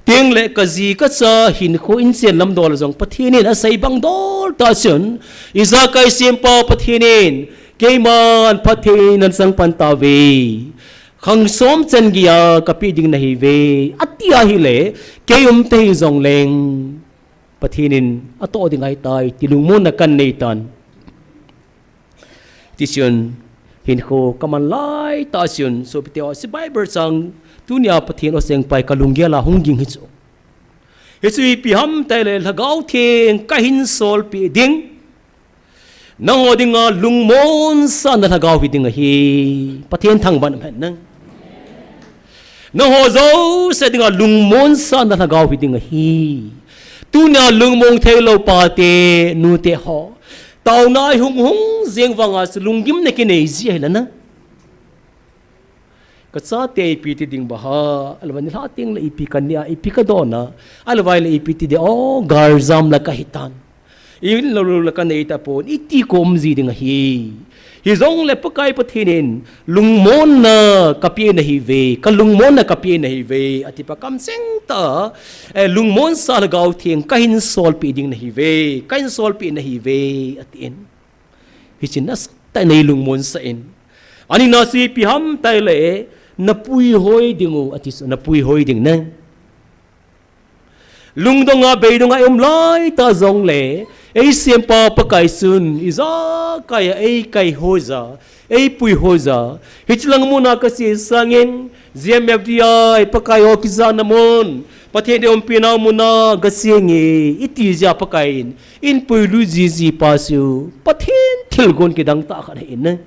Teng le ka ji ka cha hinkho inchen lam dol jong Pathen in asei bang dol ta chun, ijakai sempa Pathen in, keiman phatthei nan chang pan tauve. Khang som chan geiya ka pe ding nahi ve. Ati a hile, kei um ta hi jong leng. Pathen in atoh ding ahitai ti lungmonna kanei tan. Tichun hinkho kaman laitah chun sopite ho, hiche Bible chang tunia Pathen aseipai kalunggel a hung ging hichu. Hichu ipi ham itile Lhagao Theng kahin solpeh ding. Nangho dinga lungmonsahna Lhagao hiding ahi. Pathen thangvah in umhen. Nangho jouse dinga lungmonsahna Lhagao hiding ahi. Tunia lungmong theilou pate, nute ho, taona ihung hung jeng vanga chu lunggimna kinei ji ahile na. Kachate ipi ti ding ba ham, ahilouleh nilhah tengle ipi kanei a, ipi kadon a, ahilouleh ipi ti ding, o, galjam la kahitan. Inlou lou la kanei tapon, iti kom ji ding ahi. Hijongle Pakai Pathen in lungmonna kapeh nahiuve, kalungmonna kapeh nahiuve ati pa kamcheng tah a, lungmonsah Lhagao Theng kahin solpeh ding nahiuve, kahin solpeh nahiuve atin. Hichun nasatah in eilungmonsah in. Anina chu ipi ham itile napuihoi dingu ati chu, napuihoi ding na. Lungdonga beidonga ium laitah jongle eisempa Pakai chun ijakai a eikaihoi ja, eipuihoi ja. Hichelang muna kache sangin G M F D I Pakai ho kijahna mun, Pathen in eiumpi nau muna gachenge iti jeh a Pakai in eipuilut jiji pa chu Pathen thilgon kidang tah khat ahin,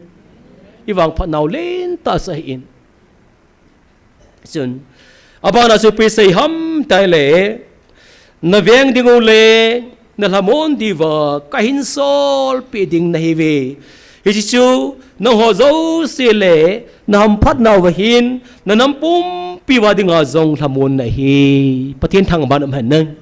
ivangphat nau lentah chu ahin. Chun abana chu ipi sei ham itile, naveng dingu le nalhamon diuva kahin solpeh ding nahiuve. Hiche chu nangho jouse le nahamphat nauva hin nanam pumpi uva dinga jong lhamonna ahi. Pathen thangvah in umhen.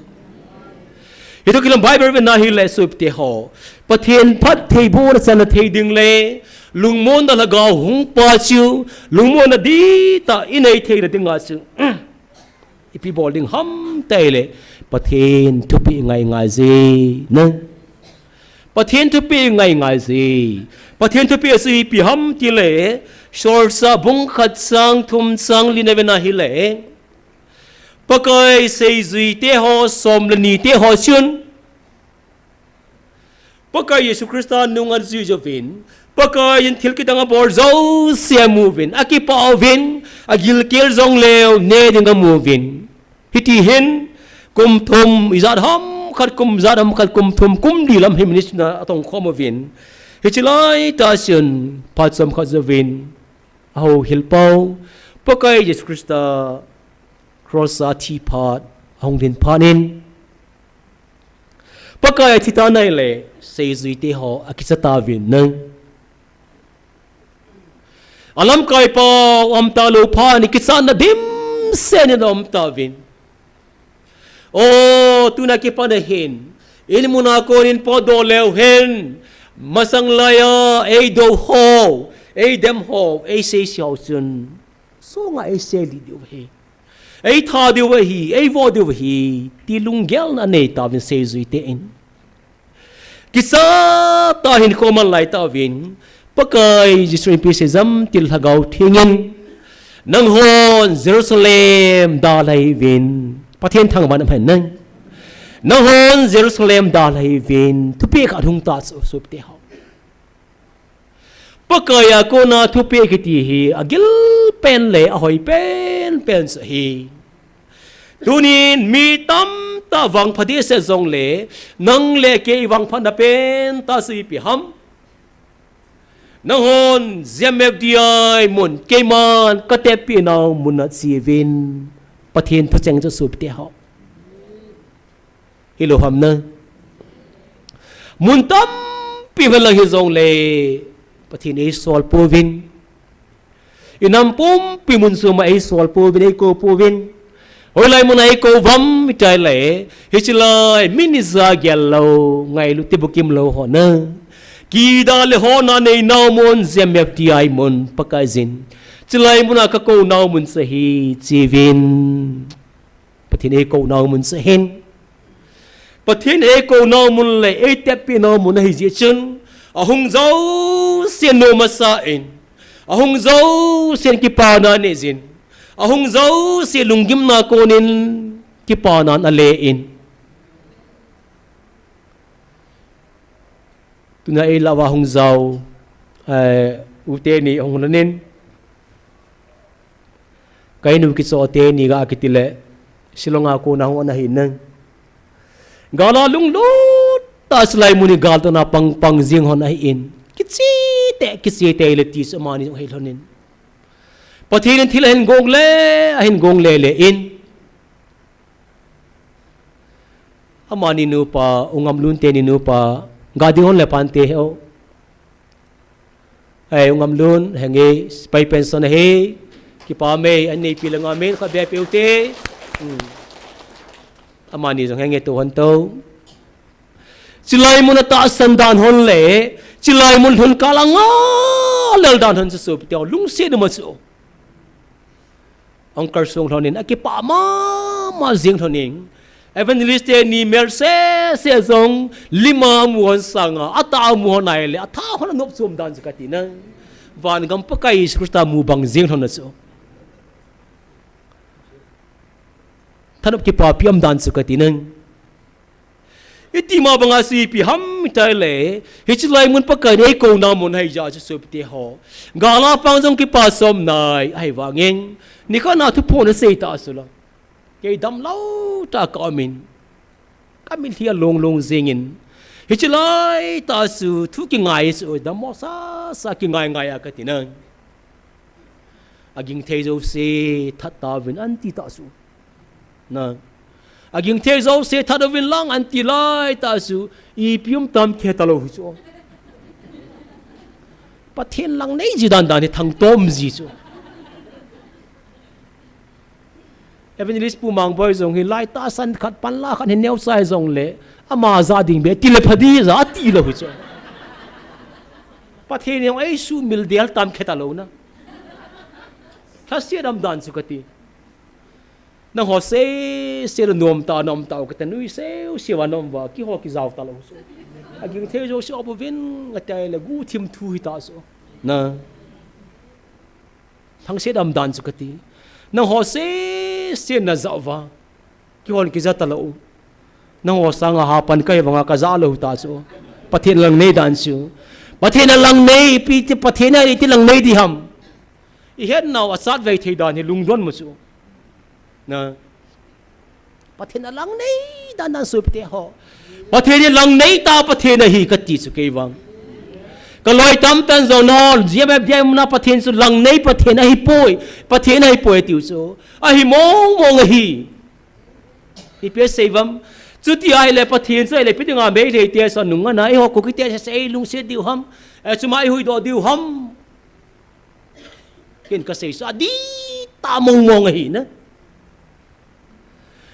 Hitoh kilhon Bible vena hile sopite ho, Pathen phattheibohna channa thei ding le lungmonna Lhagao hungpa chu lungmonna dihtah inei theina dinga chu ipi bol ding ham itile Pathen thupeh ngai ngai je na. Pathen thupeh ngai ngai je. Pathen thupeh chu ipi ham itile Solchah bung khat chang thum chang lina vena hile, Pakai seijuite ho som le nite ho chun Pakai Jesu Christa nung ajui jouvin, Pakai in thil kidang abol jouse amuvin, akipah uvin, agilkel jongleu neh ding amuvin. Hiti hin kum thum ijat ham khat, kum jat ham khat, kum thum, kum li lam hi ministry na atongkhom uvin. Hiche laitah chun phat chomkhat jouvin ahouhil pau Pakai Jesu Christa cross a thi phat, ahung lhin phat in, Pakai athi tan ahile seijuite ho akicha tauvin na. Alamkai pau aum talou phat in kichatna dimset in aum tauvin. O, tuna kipat ahin, in muna konin potdoh leu hen, masang laiya eidou ho, eidem ho, eiseise ho chun songa eiselih diu ahi, eitha diu ahi, eivoh diu ahi, ti lunggelna anei tauvin seijuite in. Kichat tah a hinkho aman lai tauvin, Pakai Jesu in ipi asei ham itile Lhagao Theng in, nanghon Jerusalem dalha hih uvin, Pathen thangvah in umhen. Nanghon Jerusalem dalha hih uvin, thupeh khat hung ta chu sopite ho. Pakai a kona thupeh kiti hi agil pen le ahoi penpen chu ahi. Tunin mi tamtah vangpha dehset jongle, nang le kei vangphatna pentah chu ipi ham? Nanghon G M F D I mun, keiman katepinau muna cheuvin, Pathen thucheng chu sopite ho. Hilou ham na. Mun tampi man lang hijongle, Pathen in eisol pouvin. Inam pumpi mun choma eisol pouvin, eikou pouvin. Hoilai muna eikou uvam itile, hiche lai, min ija gel lou, ngailut tibukim lou ho na. Kidah le hona neinau mun, G M F D I mun, Pakaiyin. Chulai muna kakounau mun chu ahi, cheuvin. Pathen in eikounau mun chu ahin. Pathen in eikounau mun le eitepinau mun ahi jeh chun, ahung jousen nom asa in, ahung jousen kipana anei jin, ahung jousen lunggimna konin kipana alen. Tuna eilah uva hung jao, eh, u teni hung lhonin. Ka inu kichoh teni ga kiti le, Shillong a kona hung ana hi nang. Gal a lunglut tah a chulai mun hi gal tohna pang pang jing lhon ahin. Kicheh teh, kicheh teh le ti chu amani jong hei lhonin. Pathen in thil ahin gong le, ahin gong le le in. Amani nupa, U Ngamlun teni nupa, ga ding hon le pante he o. Ai, U Ngamlun, henge, sepai pension ahi, kipa mei, an neipi le nga mei, kha be pe u te. Hmm. Amani jong henge to hon to. Chulai mun a tahsan dan hon le, chulai mun lhun kal a nga lel dan hon chu sopi te o, lungset um a chu. Hung kalsong lhonin, akipah mama jing lhonin. Evangelist teni mel sese jong, lim a amu hon sanga, atah a amu hon ahile, atha hon anop chom dan chu kati nang. Van gam Pakai Jesu Christa mu bang jing lhon a chu. Thanop kipapi um dan chu kati nang. Iti ma banga chu ipi ham itile, hiche lai mun Pakai in eikouna mun ahi jeh a chu sopi te ho. Gal a pang jong kipa som nai, ahivangin. Nikhat na thuphon asei tah chu la. Kei damlou tah a ka um in. Ka mitlhi along long jingin. Hiche lai tah chu thu kingai chu, dammo sasa kingai ngai a kati nang. Aging thei jouse that tauvin aunty tah chu. Na. Aging thei jouse that uvin lang aunty lai tah chu. Ipi um tam khe talou hi chu. Pathen lang nei ji dan dan hi thangtom ji chu. Evangelist Pu Mangboi jong hi lai tahsan khat pan la khat hi neo sai jong le. Ama ja ding be ti le pha di ja ti lou hi chu. Pathen jong ei sumil del tam khe talou na. Lhasetna um dan chu kati. Nangho sese le nom tah, nom tah u kati, nuisel sel a nom uva, kihou kijao talou chu. Aging thei jouse a bou vin, ati le guhthim thu hi tah chu. Na. Lhasetna um dan chu kati. Nangho sese na ja uva. Kihou kija talou. Nangho sanga hapan kahi vanga kaja lou tah chu. Pathen lang nei dan chu. Pathen lang nei, ipi ti Pathen a iti lang nei di ham. Ihet nau achatvei thei dan hi lungdon mo chu. Na. Pathen a lang nei dan dan sopi te ho. Pathen hi lang nei tah Pathen ahi kati chu kei vang. Ka loi tam tan jong nahon, G M F D I muna Pathen chu lang nei Pathen ahipoi, Pathen ahipoi atiu chu. Ahi mong mong ahi. Ipi asei uvam. Chuti ahile Pathen chu ahile ipi dinga Meitei te chu anung ana, eiho Kuki te chu eilungset diu ham. Eh, chuma eihuhdoh diu ham. Ken kasei chu adih tah mong mong ahi na.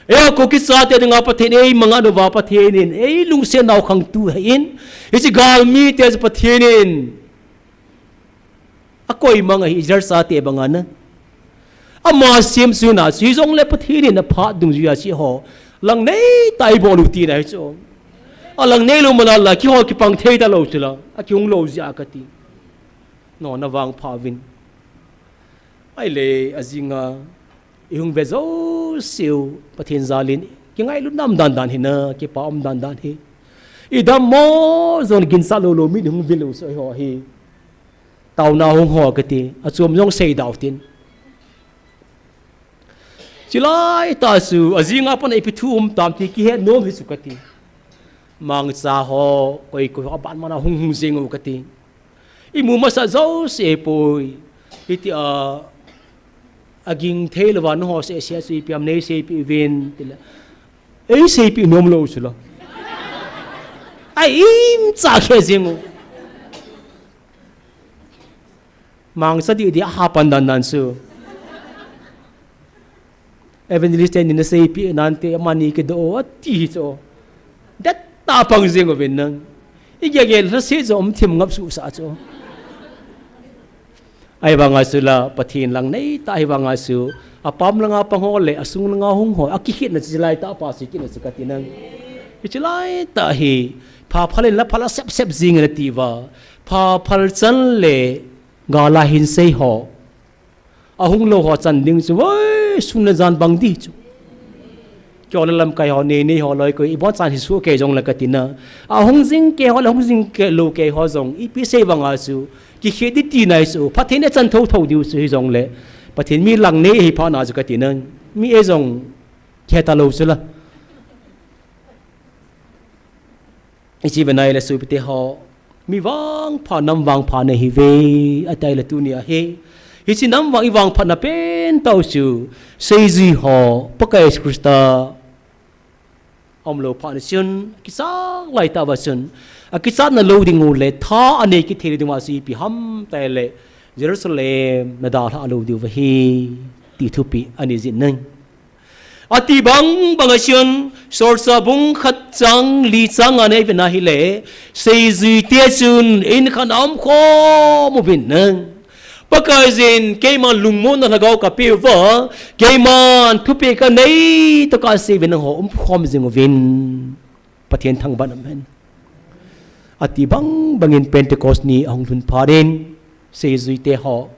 Eiho Kuki chate dinga Pathen eimang a nuva Pathen in eilungset nau khangtou ahin. Hiche galmi te chu Pathen in akoimang ahi Israel chate banga na. Ama semsuh na chu hijongle Pathen in aphat dungjuia chu eiho lang nei tah ibol u tina hi chu. Alang nei lou mala la kihou kipang thei talou chu la. Akihung lou jeh a kati. No, na vangpha uvin. Ahile, ajinga, ihung ve jouseu, Pathen jal in, kingailutna um dan dan hi na, kipa um dan dan hi. Idammo jong ginchat lou lou, mi ihung ve lou seh ho hi. Taona hung ho kati, achom jong seidau tin. Chulai tah chu, ajinga pat a ipi thu um tam ti kihet nom hi chu kati. Mangcha ho, koi koi ho, aban mana hung hung jing u kati. Imu masa jouse poi. Hiti a, aging thei louva nangho seh seh chu ipi ham neiseipeh uvin, tile. Eiseipeh nom lou chu la. Aimcha khe jing u. Mangcha dih dih a hapan dan dan chu. Evangelist te nin aseipeh nante amani kidoh o ati hi chu. Dettah pang jing uvin nang. Igel gel lhaset jong um thim ngap suhsah chu. Ahivanga chu la Pathen lang neitah ahivanga chu. Apam langa pang ho le asung langa hung ho akikhetna chu chulai tah pa chu kit na chu kati nang. Hichu laitah hi pha phal in la phal a sep sep jing in ati uva. Pha phal chan le gal a hinsei ho. Ahung lou ho chan ding chu, oi, sun le jan bang ding chu. Keiho le lamkai ho, nei nei ho loi koi, ibon chan hi su kei jong le kati na. Ahung jing kei ho le hung jing kei lou kei ho jong, ipi sei vang a chu, kikhe di ti nai chu, Pathen echan tho tho diu chu hi jong le, Pathen mi lang nei hi pha na chu kati na. Mi e jong, khe ta lou chu la. Ichi ve nai le sopite ho, mi vangpha, nam vangpha nei hi ve, atai le tuni a hi. Hichi nam vang i vangpha na pen tau chu, seijui ho, Pakai Jesu Christa, aum lou pha ni chun, kichat lai ta va chun, akichat na lou ding u le, tha anei kithei ding va si pi ham tai le, Jerusalem na dalha lou diu va hi, ti thupi ani jin nang. Ati bang bang a chun, Solchah bung khat chang li chang a nei ve na hi le, seijui te chun, in khan aum khom uvin nang. Pakaiyin, keiman lungmonna lhagao ka pe uva, keiman thupeh ka nei tokah sei uvin nangho um khom jing uvin. Pathen thangvah in um hen. Ati bang bangin Pentecost ni ahung lhun phat in, seijui te ho,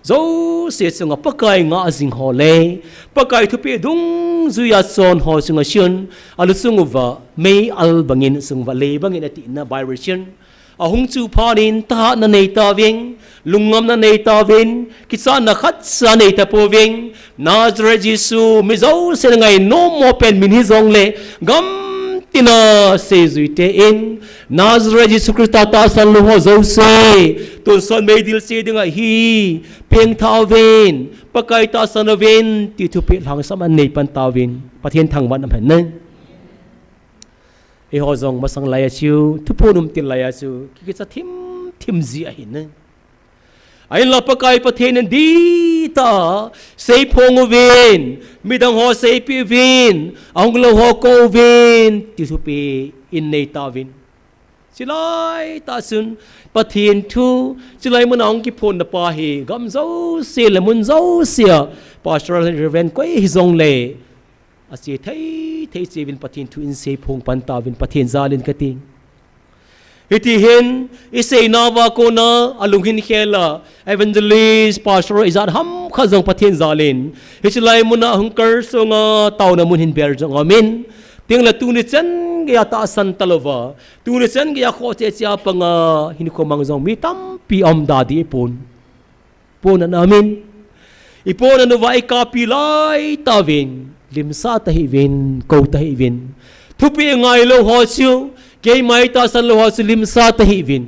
jouse chunga Pakai ngah jing ho le, Pakai thupeh dungjuia chon ho chunga chun, alu chung uva, mei al bangin chung uva, lei bangin ati na Bible chun, ahung chu phat in, thahatna nei tauvin, lungngamna nei tauvin, kichatna khatcha nei tapouvin, Nazareth Jesu, mi jousen ngainom mo pen min hi jong le, gam tina seijui te in, Nazareth Jesu Christa tahsan lou ho jouse, tonsot meidil che ding ahi, pengthah uvin, Pakai tahsan uvin, ti thupeh lhangsam a nei pan tauvin, Pathen thangvah in um hen nang. Eiho jong masang lai a chu, thuphon um til lai a chu, ki, kicha thim, thim ji ahi nang. Ahinla Pakai Pathen in dihtah a, seiphong uvin, midang ho seipeh uvin, ahung lou ho kou uvin, ti thupeh in nei tauvin. Chilai tah chun, Pathen thu, chilai mun a hung kiphon na pa hi, gam jouse le mun jouse a, Pastor Reverend koi hi jong le, ache thei, thei che uvin Pathen thu in seiphong pan tauvin Pathen jal in kati. Hiti hin, i seina uva kona, alung hin khel a, evangelist, pastor, ijat ham khat jong Pathen jal in. Hichi lai mun a hung kalsong a, taona mun hin bel jong aum in. Tin le tuni chan geiya tahsan talou va. Tuni chan geiya khoh cheh cheh a pang a, hinkho mang jong mi tampi aum da ding pon. Pon ana um in. I pon ana uva i kapi lai tauvin. Limsah tahih uvin, kou tahih uvin. Thupeh ngai lou ho chu, keima tahsan lou ho chu limsah tahih uvin.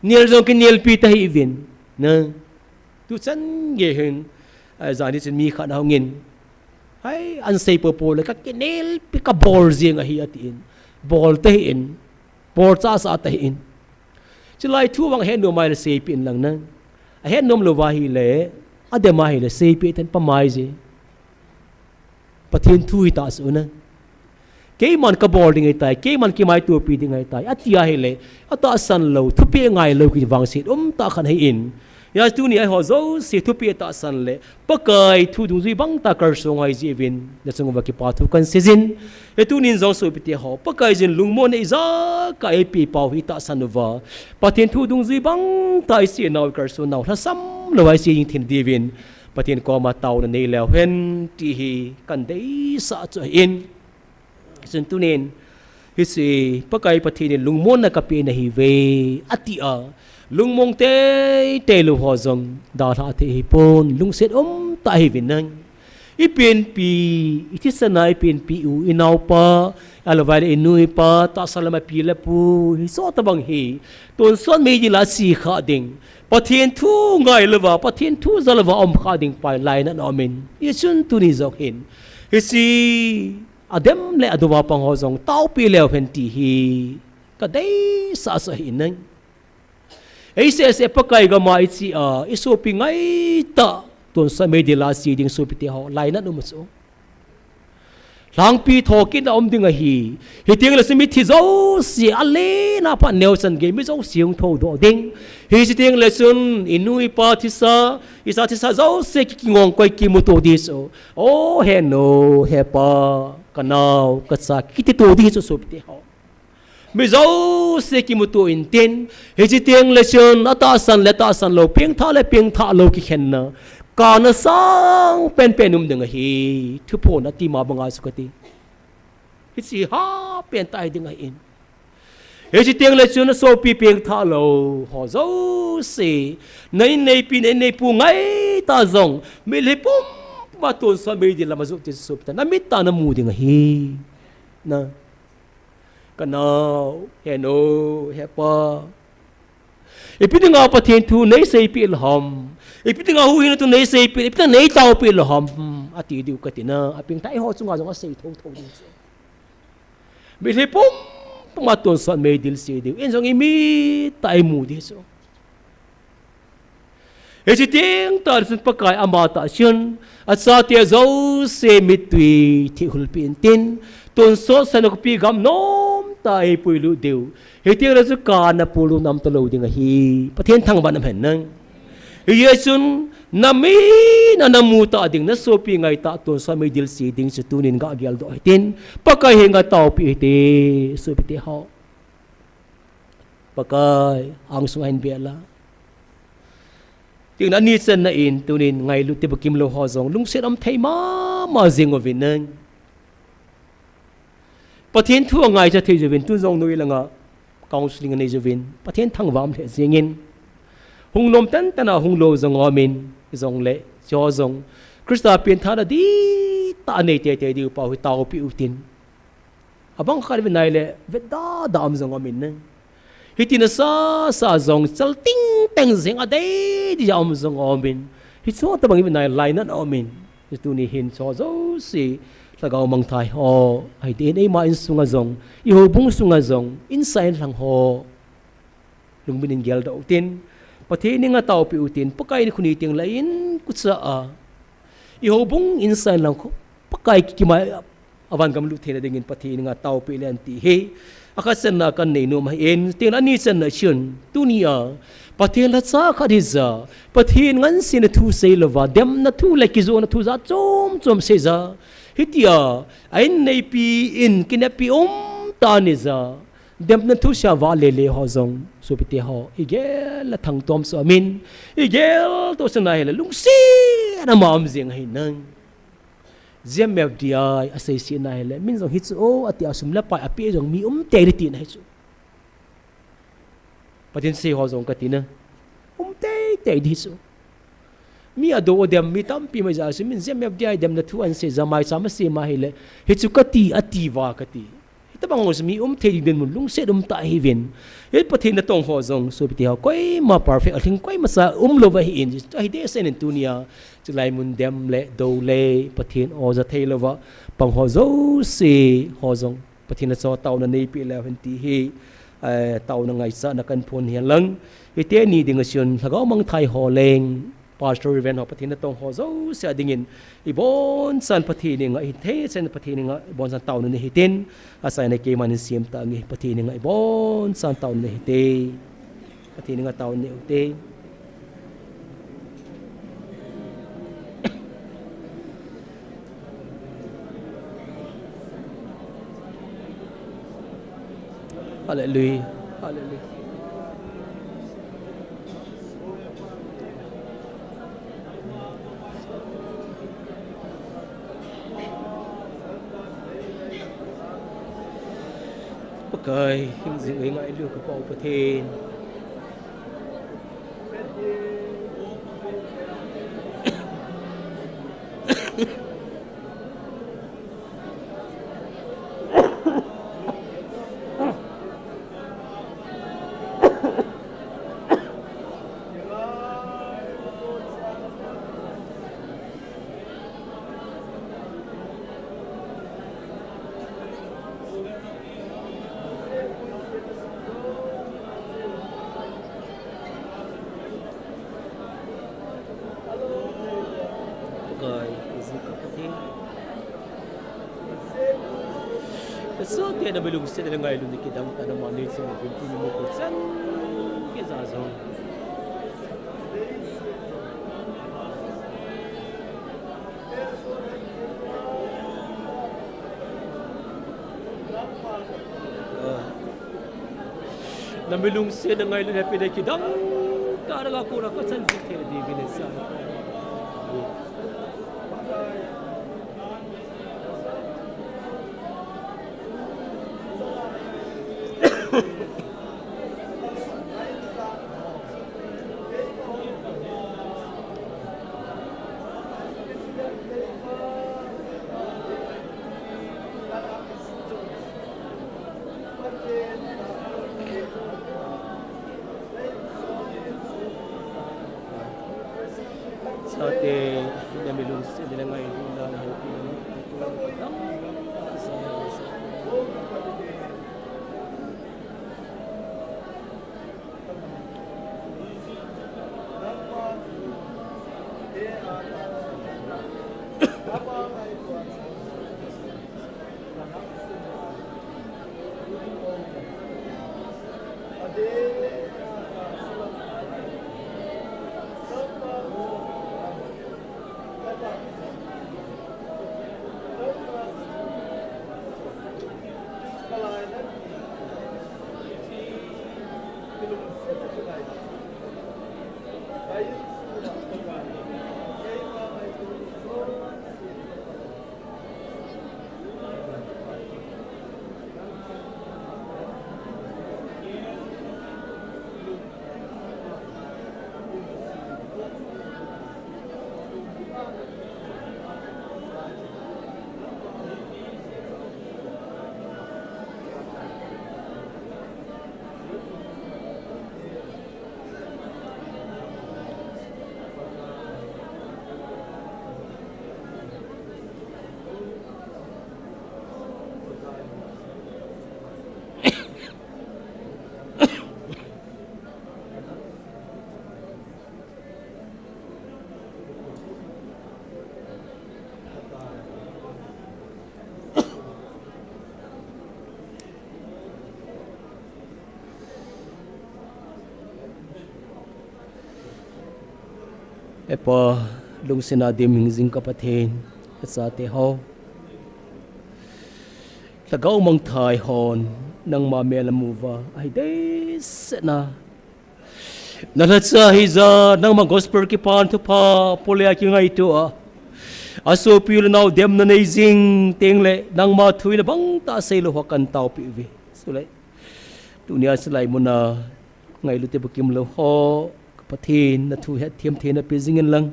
Nel jong kinelpi tahih uvin. Na. Tu chan gei hin, a, jani chun mi khat ana hung in. Hai, an sei popo le ka kinelpi ka bol jing ahi atin. Bol tahih in. Bol chasa tahih in. Chulai thu vang ahet nom a ahile seipeh in lang nang. Ahet nom lou va ahile, adem ahile seipeh tan pamai je. Pathen thu hi tahsan u nang. Keiman ka bol ding ahitai, keiman kimaitopi ding ahitai. Ati ahile, atahsan lou, thupeh ngai lou kiti vangset um tah khat ahin. Hijeh chun tuni a eiho jouse thupeh tahsan le, Pakai thu dungjui bang tah a kalsong ahi jeh uvin, na chung uva kipa thu kahin sei jin. Hijeh chun tunin jong sopite ho, Pakaiyin lungmonna ijakai eipeh pau hi tahsan uva. Pathen thu dungjui bang tah a isei nau, ikalson nau, lhasam lou a isei jing theina diuvin. Pathen koma taona nei leu hen ti hi kahin deisah chu ahin. Chun tunin, hiche Pakai Pathen in lungmonna kapeh nahiuve, ati a. Lungmong teitei lou ho jong, dalha thei hipon, lungset um tah ahiuvin nang. I penpi, i thisan a i penpi u, i naopa, ahilouleh i nu i pa, tahsa lam a pi le pu, hiche tobang hi, tonsot meidil a che kha ding. Pathen thu ngai louva, Pathen thu ja louva um kha ding pa hi lainat a um in. Hijeh chun tuni jong hin. Hiche Adem le adou a pang ho jong taopeh leu hen ti hi kadeisah sah ahi nang. Eiseh seh Pakai gam a iche a, isopi ngai tah, tonsot meidil a che ding sopite ho, lainat um chu. Lhangpi thokit a um ding ahi. Hiteng le chun mithi jouse, alen a pat neocha gei mi jouse hung thoudoh ding. Hiche teng le chun, i nu i pa thisa, i cha thisa jouse ki, kingong koi kimuto ding chu. O, he nu, he pa, ka nao, ka cha, kiti to ding chu sopite ho. Mi jouse kimuto intin, hiche teng le chun, atahsan le tahsan lou, pengthah le pengthah lou kikhenna. Kana sang penpen um ding ahi. Thuphon ati ma banga chu kati. Hiche ha pen tai ding ahi in. Hiche teng le chun asopi pengthah lou ho jouse, na inneipi, na inneipu ngai ta jong, mitlhi pumpuma tonsot meidil lama jot ding chu sopite, namit a namu ding ahi. Na, kanao, henu, hepa, ipi dinga Pathen thu neiseipeh lou ham? Ipi dinga huhhingna thu neiseipeh, ipi dinga neitaopeh lou ham? Ati diu kati na, apengthah ho chunga jong asei thotho ding chu. Mitlhi pumpuma tonsot meidil se diu, in jong imit a imu ding chu. Hiche teng tah chun Pakai amatah chun, achate jouse mittui thihhulpeh intin, tonsot sahna khopi gam nomtah a eipuilut diu. Hiteng le chu kana pulu nam talou ding ahi. Pathen thangvah in umhen lang. Hijeh chun, namit a namu tah ding, nasopi ngaitah tonsot meidil se ding chu tunin gah geldoh hitin, Pakai henga taopeh hite, sopite ho. Pakai, angsunga hin bel a. Tin ani channa in, tunin ngailut ti bukim lou ho jong, lungset um thei mama jing uvin lang. Pathen thu angaichat thei jouvin, tun jong noi langa counseling anei jouvin, Pathen thangvah um lheh jengin. Hung lom tantan a hung lou jong aumin, jongle, hicheho jong, Christa pengthahna dihtah anei teitei diu pa hi taopeh utin. Abang khat vin ahile, vetda da um jong aumin lang. Hitin asasa jong, chal tingteng jeng adei dia um jong aumin. Hicheho tobang vin ahile, lainat aumin. Tuni hin hicheho jouse, lhagao mangthai ho, ahi din eima insunga jong, ihoubung sunga jong, insa inlhang ho, lungmin in geldoh utin, Pathen henga taopeh utin, Pakai nikho ni teng le in kucha a, ihoubung insa inlhang ho, Pakai kikimai a, avan gam lut theina dingin Pathen henga taopeh le hen ti hi, akhat channa kanei nom ahin, tin ani channa chun, tunia, Pathen lhacha khat hija, Pathen ngansena thu seilouva, demna thu le kijona thu jat chom chom seija, hitia, a inneipi in kinepi umtah anija, demna thu seija vahle le ho jong, sopite ho, igel a thangtom chu aumin, igel toh channa hile, lungset a ma um jeng ahi lang. G M F D I aseisetna hile, min jong hichu o, atia sum le pai apeh jong mi um teitei tina hichu. Pathen sei ho jong kati na. Um teitei di hichu. Mi adou adem, mi tampi mai ja chu, min G M F D I demna thu anseija maicham asem ahile, hichu kati, atiuva kati. Hitobang ho chu mi um thei ding dinmun lungset umtah ahiuvin. Hi Pathen natong ho jong, sopite ho, koima perfect, alhing koimacha umlou ahin, ahi dehset in tunia, chulai mun dem le, dou le, Pathen o ja theilouva, pang ho jouse, ho jong, Pathen lhacha taona neipeh leu hen ti hi, eh, taona ngaichatna kahin phong hen lang. Hiteni dinga chun, lhagao mangthai ho leng, Pastor Reverend ho, Pathen natong ho jouse a dingin, ibonchauvin Pathen henga, ihithei chan Pathen henga, ibonchauvin taona nei hitin, achaina keiman hin sem tange, Pathen henga, ibonchauvin taona nei hite. Pathen henga taona nei ute. Hallelujah. Hallelujah. Pakai, hing jing ei ngailu ka Pa u Pathen. Pakai, isi ka Pathen. Kasate na milungset na ngailutna kidang tah na mani sung na kunti ni mo ko chan ke za zong. Na milungset na ngailutna pina kidang tah na ka kura ka chan zik thei na di vin sa. Epa, lungsetna dim hingjing ka Pathen, achate ho. Lhagao mangthai hon, nangma mel amu uva, ahi deisetna. Na lhacha hija, nangma gospel kipan thupha, polea kingaito a. Asopi u le nao demna nei jing, tengle, nangma thu in abang tah seilou ho kan taopi uve. Chule, tunia chulai muna, ngailut te bukim lou ho, ka Pathen, na thu hetthem theina pe jing in lang.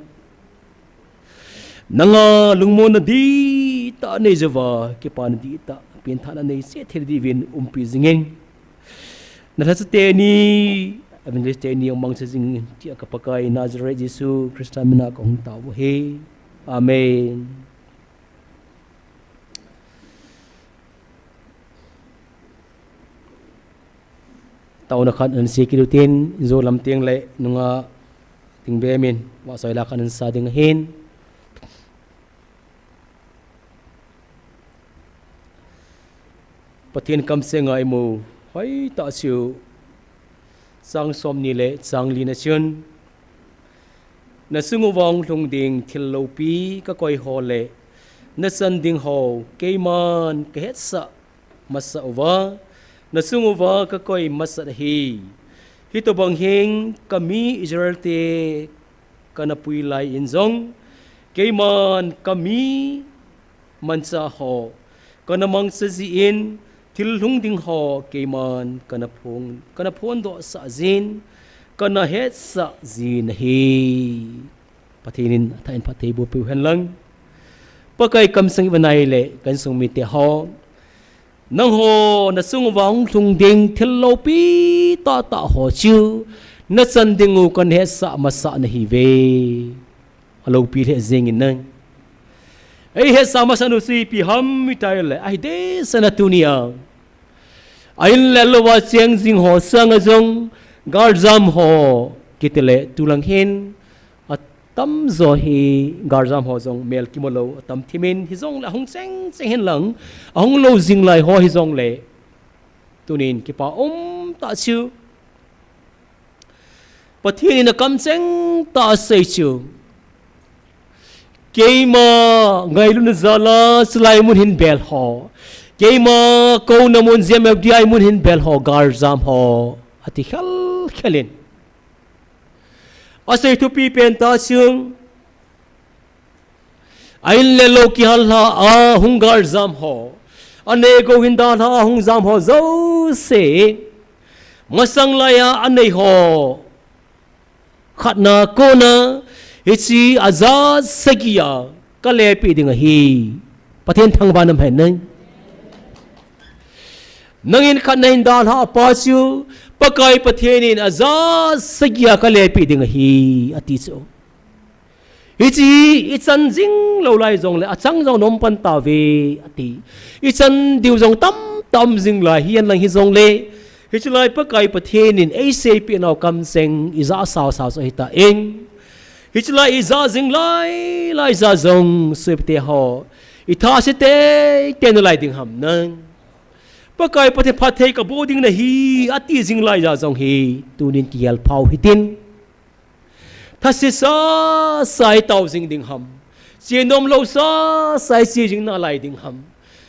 Nanga lungmonna dihtah nei jouva, kipana dihtah, pengthahna nei cheh thei diuvin umpi jing in. Na lhacha teni, evangelist teni hung mangcha jing in, tia ka Pakai Nazareth Jesu Christa mina kahung tao u ahi. Amen. Taona khat ana sei kit utin, jou lam tengle nungah Tingbem in vahchoi la khat ana sa ding ahin. Pathen kamseng a imu hoitah chu, chang somni le chang lina chun, na sung uva hung lhung ding thil loupi ka koi ho le na chan ding ho keiman ka hetsah masa uva, na sung uva ka koi masat ahi. Hitobang hin ka mi Israel te ka na pui lai in jong, keiman ka mi manchah ho ka na mangcha jin, thil lhung ding ho keiman ka na phong, ka na phondoh sah jin, ka na hetsah jin ahi. Pathen in athah in phatthei boh peh u hen lang. Pakai kamseng i va nai le ka insung mite ho, nangho na sung uva hung lhung ding thil loupi tahtah ho chu na chan ding u ka na hetsah masat nahi uve. Aloupi lheh jeng in nang. Ei hetsah masat u chu ipi ham itileh, ahi dehset na tunia a in le lou a cheng jing ho sanga jong galjam ho kiti le tulang hin atamjo hi galjam ho jong mel kimu lou atam thim in, hijongle ahung cheng cheng hen lang, ahung lou jing lai ho hijongle tunin kipa um tah chu. Pathen in akamcheng tah a asei chu, keima ngailutna jal a chulai mun hin bel ho, keima kouna mun J M F D I mun hin bel ho galjam ho, ati khel khel in. Asei thupi pen tah chu, a in le lou kihal lha a hung galjam ho, anei agou hin dalha a hung jam ho jouse, masang lai a anei ho khatna kona hiche a ja sagi a ka lepeh ding ahi. Pathen thangvah in um hen. Nangin khatna hin dalha pa chu, Pakai Pathen in a ja sagi a ka lepeh ding ahi, ati chu. Hiche ichan jing lou lai jongle, achang jong nom pan tave, ati. Ichan diu jong tamtah um jing lai, hihen lang hijongle. Hiche lai Pakai Pathen in eiseipeh nau kamcheng, ija sao sao chu ahitan. Hiche lai ija jing lai, lai ja jong, sopite ho. Itha se teitei nalai ding ham nang. Pakai Pathen phatthei kaboh ding nahi, ati jing lai ja jong hi, tunin kigel phau hitin. Thase sa sa itao jing ding ham. Che nom lou sa sa iche jing nalai ding ham.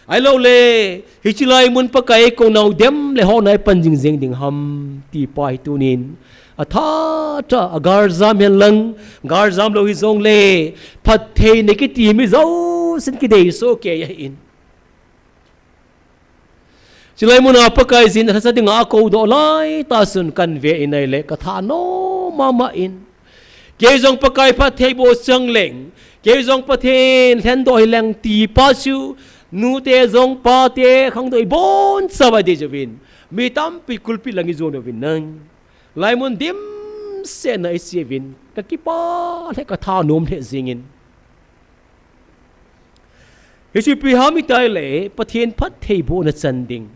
Ahilouleh, hiche lai mun Pakai kou nau dem le ho nai pan jing jing ding ham, ti pa hi tunin. Atha tha, agal jam hen lang, gal jam lou hijongle, phatthei nei kiti mi jousen kidei soh kei ahin. Chulai muna Pakai jin lhasa dinga akou doh lai tah chun kahin ve in ahile, katha nom mama in. Kei jong Pakai phatthei boh chang leng, kei jong Pathen lhen doh hi leng ti pa chu, nute jong pate khangdong ibon chauva dei jouvin, mi tampi kulpi lang ijon uvin nang. Laimun dimset na iche uvin, kakipah le katha nom le jingin. Hichu ipi ham itile, Pathen phattheibohna chan ding,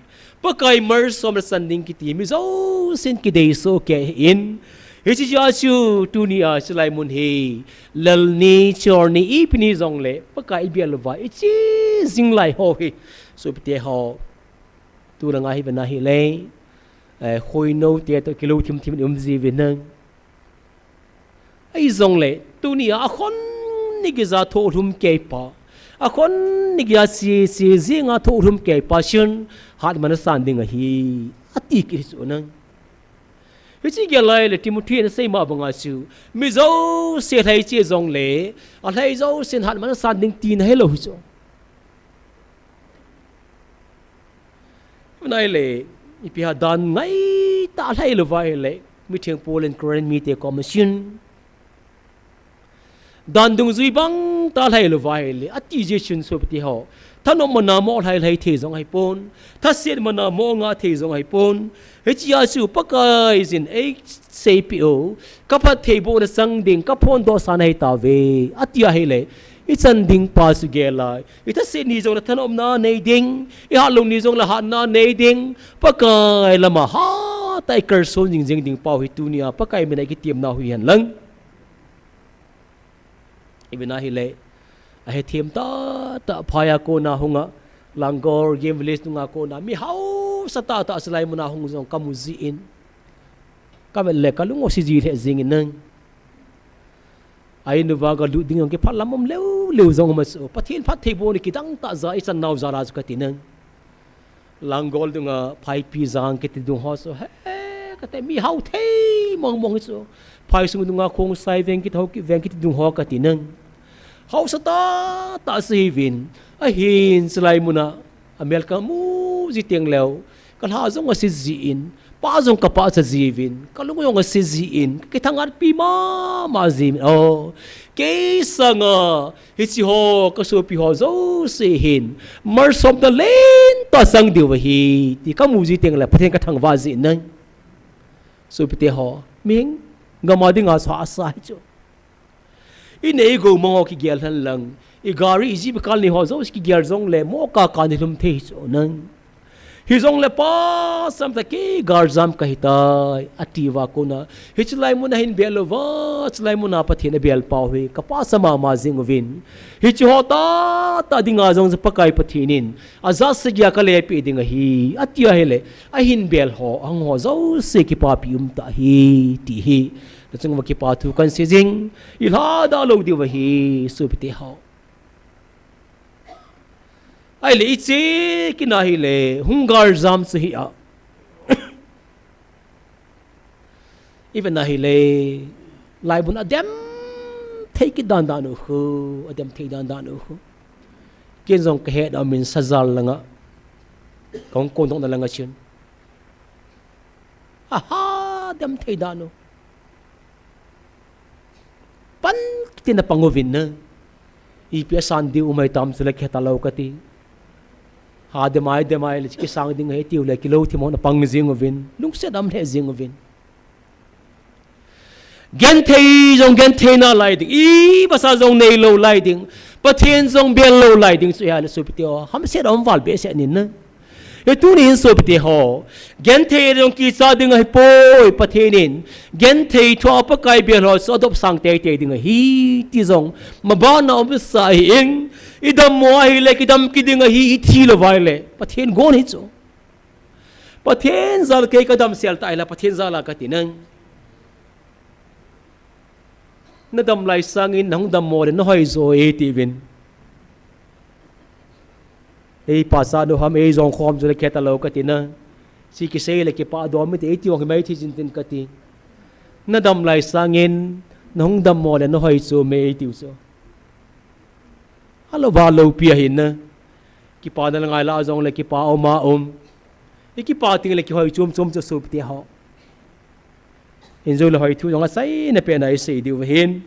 Pakai malsomna chan ding kiti mi jousen kidei soh kei in. Hiche jeh a chu tunia chulai mun hi lal ni, chor ni, ipi ni jongle Pakai ibel uva iche jing lai ho hi, sopite ho, tulanga hi vena hile, eh, khoinou te toh kilou thim thim in um jiuvin nang. Ahijongle, tunia akhon ni geiya thohlum kei pa, akhon ni geiya che che jinga thohlum kei pa chun, hatman asan ding ahi, ati kit chu nang. Hiche gel lai le Timothy in asei ma banga chu, mi jouse lhai che jongle, alhai jousen hatman asan ding tina hilou hi chu. Nai le, ipi ham dan ngaitah lhai louva ahile, mitheng Paul in Corinth mite koma chun, dan dungjui bang tah lhai louva ahile, ati jeh chun sopite ho, thanopna mo lhai lhai thei jong ahipon, thasetna mo ngah thei jong ahipon. Hiche a chu Pakai jin eiseipeh u, kaphattheibohna chang ding, kaphondohsahna ahitauve, ati ahile, ichan ding pa chu gel lai. Ithaset ni jongle thanopna nei ding, ihat lou ni jongle hatna nei ding, Pakai lama hatah a ikalson jing jing ding pau hi tunia Pakai mina ikitemnau hi hen lang. Ivena hile, ahethem tahtah phaiya kona hunga, Langol Game Village nunga kona, mi hausa tahtah chulai muna hung jong kamu jin, kavet le kalung u ase ji lheh jingin nang. A in uva galut ding jong kiphalam um leu leu jong um a chu, Pathen phattheibohna kidang tah ja ichan nau jal a chu kati nang. Langol dunga Phaipi jang kiti dung ho chu, he, kati mi hao thei mong mong hi chu. Phaisung dunga Khongsai veng kiti, Haokip veng kiti dung ho kati nang. Hausa tahtah ase hiuvin, ahin chulai muna amel kamu ji teng leu, kalha jong ase jin, pah jong kapahcha jiuvin, kalung jong ase jin, kakithangatpi mama jiuvin. O, kei sanga hiche ho, kasopi ho jouse hin malsomna lentah chang diu ahi, ti kamu ji teng le Pathen kathangvah jin nang. Sopite ho, mihem gam a dinga chu hahsa hi chu. Inei igou mang ho kigel hen lang, igari, ijeep, ikal nei ho jouse kigel jongle, mo kaka nilhum thei hi chu nang. Hijongle pachamtah kei galjam kahitai, ati uva kona, hiche lai muna hin bel uva, chulai muna Pathen abel pau hi kapachat mama jing uvin. Hiche ho tahtah dinga jong chu Pakai Pathen in ajat sagi a kalepeh ding ahi, ati ahile, ahin bel ho, ahung ho jouse kipapi umtah ahi, ti hi nachung uva kipa thu kahin sei jing, ilhadah lou diu ahi, sopite ho. Ahile iche kit na hile, hung galjam chu hi a, ivena hile, laibun adem thei kit dan dan u khu, adem thei dan dan u khu. Ken jong kahet a umin, Sajal langa, kahung kondohna langa chun, aha, dem thei dan u. Pan kiti na pang uvin na, ipi asan diu um ahitam chule kihe talou kati. Ha dem ai dem ai le kisang ding ahi tiu le kilou thim hon apang jing uvin, lungset a um lheh jing uvin. Genthei jong genthei nalai ding, imasa jong neilou lai ding, Pathen jong bel lou lai ding chu ahile sopite ho, hamset a um val behseh in na. Hiche tunin sopite ho, genthei jong kicha ding ahipoi, Pathen in genthei thua Pakai bel ho chu adop sang teitei ding ahi ti jong mabanna umsa ahin, idammo ahile kidam kit ding ahi, ithi lou ahile Pathen gon hi chu. Pathen jal kei kadam sel ta ahile Pathen jal a kati nang. Nadam lai sangin nahung dammo le nahoi jo e tiuvin. Ei pachat nu ham, ei jong khom jo le keta lou kati na. Hiche kisei le kipah dom mite ei ti jong himai thei jin tin kati. Nadam lai sangin nahung dammo le nahoi jo me ei tiu chu. Alou va loupi ahin na. Kipana le ngai la jong le kipa um a um. Ikipa teng le kihoi chom chom chu sopite ho. Injou le hoi thu jong achaina pen a isei diu ahin.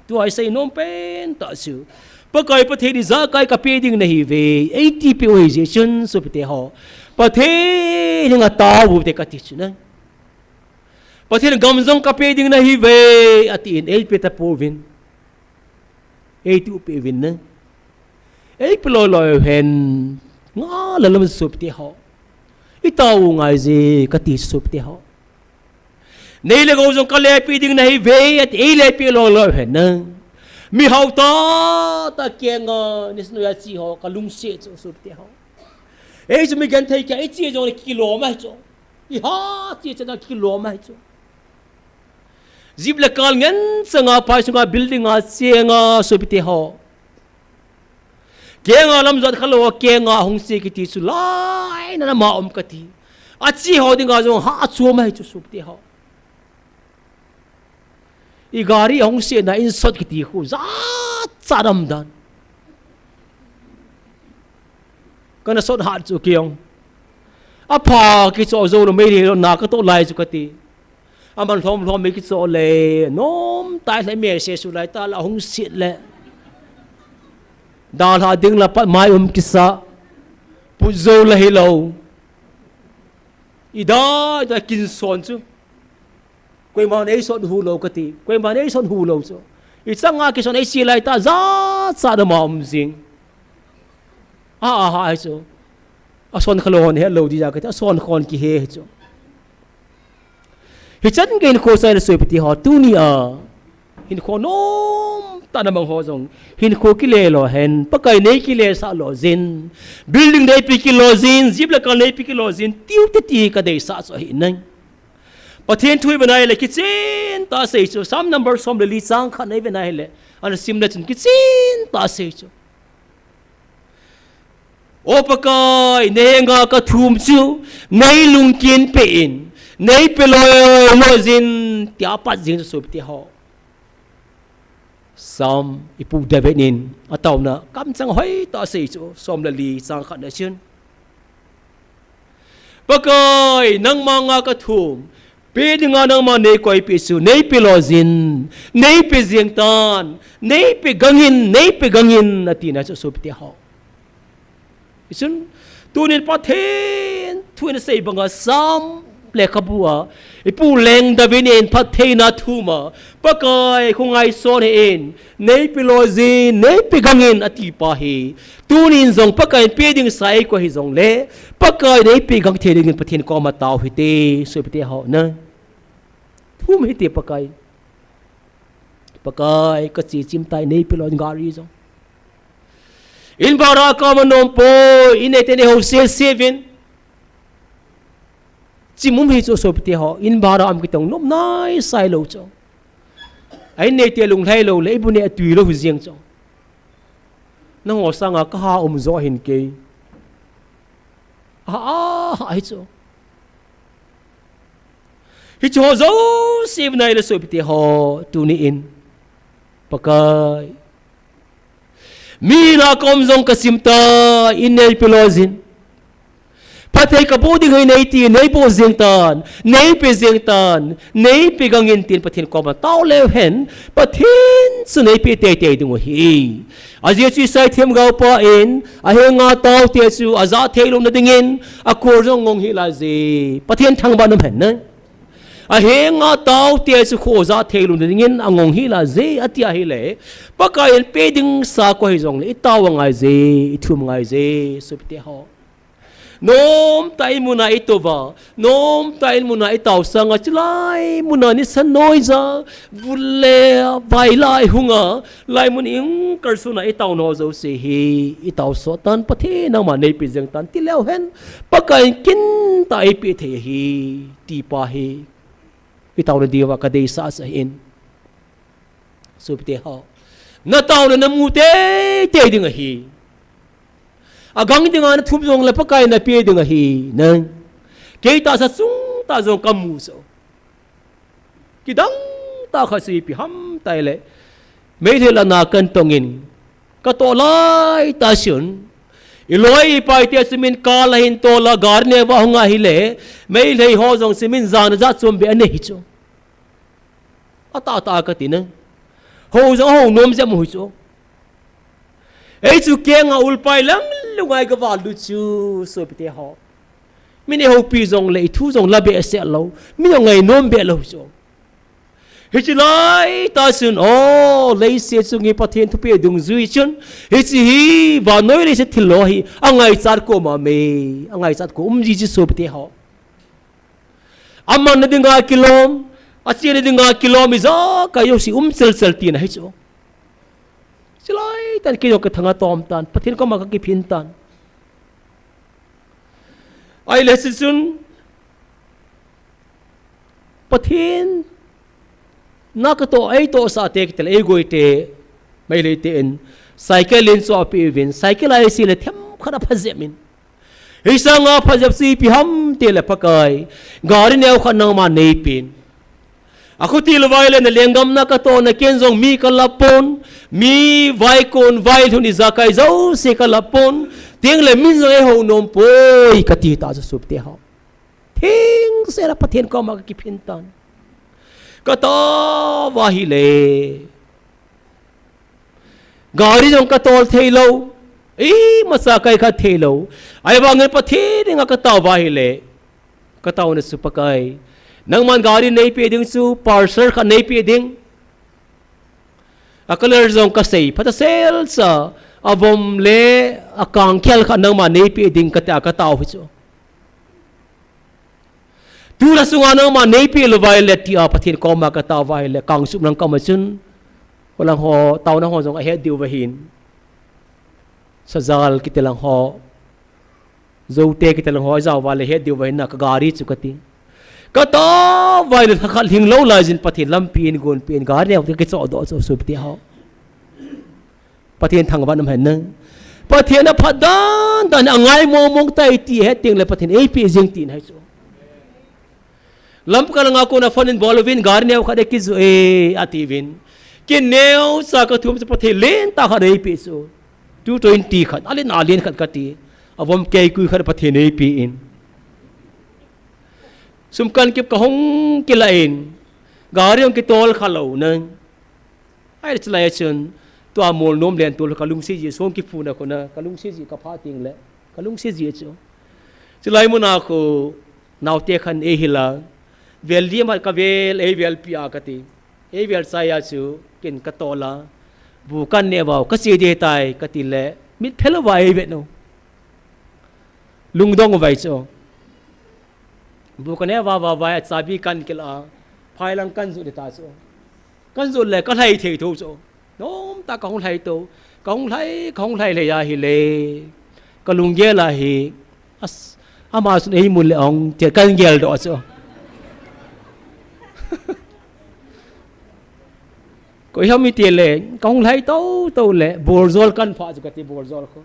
Tua isei nom pen tah chu, Pakai Pathen in ijakai kape ding nahiuve, eiti peh u ahi jeh chun sopite ho, Pathen henga tao u te kati chu na. Pathen gam jong kape ding nahiuve, atin eipe tapouvin. Eiti u peh uvin na. Eipe loi loi u hen, nga la lam sopite ho. Itao u ngai je kati sopite ho. Nei le gou jong kalepi ding nahiuve, ati, eilepi loi loi u hen na. Mihao tah tah kenga, nisnoi a che ho, kalungset chu sopite ho. Ei chu mi genthei kia, iche jong le kilom ahi chu. Iha che chana kilom ahi chu. Jeep le car ngen changa phai sunga building a chenga sopite ho. Kenga lam jot khalou a kenga hung che kiti chu lainat a ma um kati. Ache ho dinga jong hah chom ahi chu sopite ho. I gari ahung setna in sot kiti khu jachat um dan. Kana sot hat chu kei jong. Apha kicho jou lou mei lou na katoh lai chu kati. Aman lhom lhom mei kicho le nom tai le mei se su lai ta la hung set le. Dalha ding la pat mai um kisa. Put jou la hilou. Ida, ida kin son chu. Koiman eison hulou kati. Koiman eison hulou chu. Ichanga kison eisi lai ta jachat a ma um jing. A, a, a, chu. Ason khalou hon helou dija kati. Ason khon kihe chu. Hichan gei hinkho chai le sopite ho tunia. Hinkho nom tah a namang ho jong. Hinkho kile lou hen. Pakai nei kile sah lou jin. Building neipi kilo jin. Jeep le car neipi kilo jin. Tiu teti kadeisah chu ahi nai. Pathen thu iben ahile kichen tah a asei chu, Psalm number som le li chang khat na iven ahile, ana sim le chun kichen tah a asei chu. O Pakai, nei henga kathum chu, nei lungkin peh in, nei pe loi loi jin, tia pat jing chu sopite ho. Psalm ipu David in ataona kamchang hoitah asei chu, som le li chang khat na chun. Pakai, nangma nga kathum, pe dinga nangma nei koipeh chu, nei pe loi jin, nei pe jeng tan, nei pe gangin, nei pe gangin, atina chu sopite ho. Hichun, tunin Pathen thu in asei banga Psalm lekhabu a, ipu leng David in phattheina thum a, Pakai khongai son hi in, nei pe loi jin, nei pe gangin ati pa hi. Tunin jong Pakai in pe ding sa eikoi hijongle, Pakai nei pe gang thei dingin Pathen koma tao hite, sopite ho na. Thum hite Pakai. Pakai, kache chim tai, nei pe loi gari jong. In bara kama nom poi, in neite nei ho sel sevin. Chim um hi chu sopite ho, in bara um kitong nom nai sai lou chu. A in neite lunglhai lou le, ibu nei atui lou hi jeng chu. Nangho sanga kaha um jo hin kei. A, a, a hi chu. Hiche ho jouse iven ahile sopite ho, tuni in. Pakai. Mi na kom jong kasim ta, in nei pe loi jin. Phatthei kaboh ding hi nei ti, nei boh jeng tan, nei pe jeng tan, nei pe gangin tin Pathen koma tao leu hen, Pathen chu nei pe teitei ding u ahi. Ajeh chu Isai themgao pa in, ahenga taote chu, ajah thei louna dingin, akol jong ngong hi lai je. Pathen thangvah in um hen na. Ahenga taote chu khoja theilou dingin angong hila je, ati ahile, Pakaiyin pe ding sa koi hijongle, itao angai je, ithum angai je, sopite ho. Nomtah in muna itouva, nomtah in muna itao sanga, chulai muna nisa noiya, vul le vailai hunga, laimun in kalsuna itao nau jouse hi, itao sotan, Pathen nangma neipe jeng tan, tileu hen, Pakaiyin kintah a eipe thei ahi, tipa hi. Itao nadiuva kadeisah sah in. Sopite ho. Nataona namu teitei ding ahi. Agang dinga nathum jongle Pakai nape ding ahi. Nang. Kei tahsa chungtah jong kamu so. Kidang tah khat chu ipi ham tile. Meilhei lana kan tongin. Katoh laitah chun. Iloi ipaite chu min kal ahin tola gari neo a hung ahile. Meilhei ho jong chu min jana jat chom beh anei hi chu. Atahtah a kati na. Hou jong hou nom jep u hi chu. Ei chu kenga ulpai lang lungai kavallut chu, sopite ho. Min eihoupi jongle ithu jong la behseh lou. Min jong ngainom beh lou chu. Hiche laitah chun, o, leiset chunga Pathen thupeh dungjui chun. Hiche hi, vannoi leiset thil lo hi, angaichat koma me, angaichat kom umji chu sopite ho. Amanna dinga kilom, achenna dinga kilom, ijakai jouse um chelchel tina hi chu. Chulai tah in kei jong kathanga tom tan, Pathen koma kakiphin tan. Ahile hichun, Pathen, na katoh, eitohsah te kitel, eigoite, Meilhei ten, cycle in chu apeh uvin, cycle a eisi le themkhat aphajep in. Hisanga phajep chu ipi ham tile Pakai. Gari neo khat nangma neipen. Akhuti louva ahile nalenggam na katoh na ken jong mi kalap pon. Mi vaikon vailhun ijakai jouse kalap pon. Tengle min jong eihou nom poi kati tah chu sopite ho. Thengsel a Pathen koma kakiphin tan. Kataova ahile. Gari jong katol thei lou. Imacha kaikhat thei lou. Ahivangin Pathen henga kataova ahile. Kataona chu Pakai. Nangman gari neipe ding chu, Pulsar khat neipe ding. A colour jong kasei, phatasel cha, avom le akangkhel khat nangma neipe ding kati a katao hi chu. Tulha sunga nangma neipe louva ahile tia Pathen koma kataova ahile, Kangchup lang koma chun. Kolang ho, taona ho jong ahet diu vahin. Sajal kiti lang ho. Zote kiti lang ho, ajaova le het diu vahin na kagari chu kati. Kataova ahile thakhat lhinglou laijin Pathen lampi in gonpi in gari neo te kichoh doh chu sopite ho. Pathen thangvah in um hen nang. Pathen aphat dandan, angai mongmong tai ti het tengle Pathen eipe jeng tina hi chu. Lamka langa kona phone in bol uvin gari neo khat eikijou e atiuvin. Ken neocha kathum chu Pathen lentah khat eipe chu. Two twenty khat, alen alen khat kati. Avom keikui khat Pathen eipe in. Sum kankip kahung kilah in. Gari jong kitol khalou nang. Ahile chulai a chun, tua mol nom len tol kalungset ji, song kiphuna kona, kalungset ji kapha tengle, kalungset ji chu. Chulai muna khu, naote khat in eihil a, vel dim a kavel, eivelpi a kati. Eivel chai a chu, ken katol a, bu kaneh uva, kache ding tai, kati le, mitphel uva eivet u. Lungdong uva chu. Bu kaneh uva, uva, uva, chabi kankilah a, phai lang kanjot ding ta chu. Kanjot le kalhai thei thou chu. Nomtah kahung lhai tou. Kahung lhai, kahung lhai lhai ahile. Kalunggel a hi. As, ama chun eimu le ong, tia kangel doh chu. Koi ham itile, kahung lhai tou, tou le, boljol kanphah chu kati boljol khu.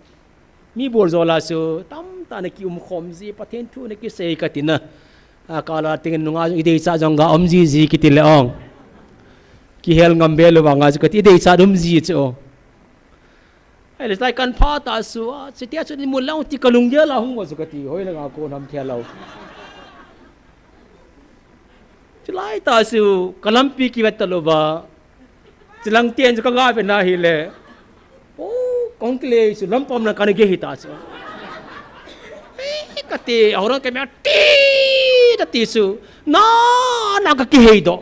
Mi boljol a chu, tamtah na kiumkhom ji, Pathen thu na kisei kati na. A kala tengin nunga jong ideichat jong ga um jiji kiti le ong. Kihel ngam be lou vanga chu kati ideichat um ji chu. Ahile chulai kanphah tah chu, a, chutia chu imu lang ti kalunggel a hung mo chu kati, hoilanga kon ham thei lou. Chulai tah chu, kalampi kivet talou va. Chulang ten chu kanga vetna hile. O, kong kile chu lampam na kana gei hita chu. Eh, kati, ahorang kemia ti, kati chu, na, na kakihei doh.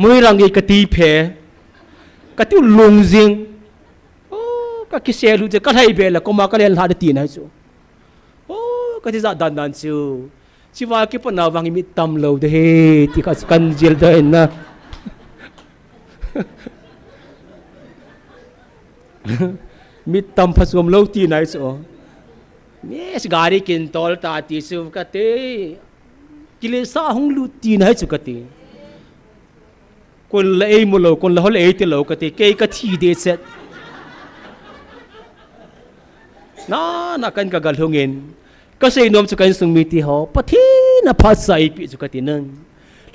Moirang gei kati phe, kati u lungjing. Oh, kakisel u je, kalhai be le, koma kalen lha de tina chu. Oh, kati ja dan dan chu. Chiva kipana vang mit tam lou de he, ti kha kan jil da in na. Mit tam phasuam lou tina chu. Yes, gari kin tol ta ti chu kati. Kilesa hung lut tina chu kati. Kon la ei mu lou, kon la hol ei ti lou kati, kei kathi de set. Na, na kan ka gal hungin. Kasei nom chu kan sung mite ho, Pathen in aphat sa eipeh chu kati nang.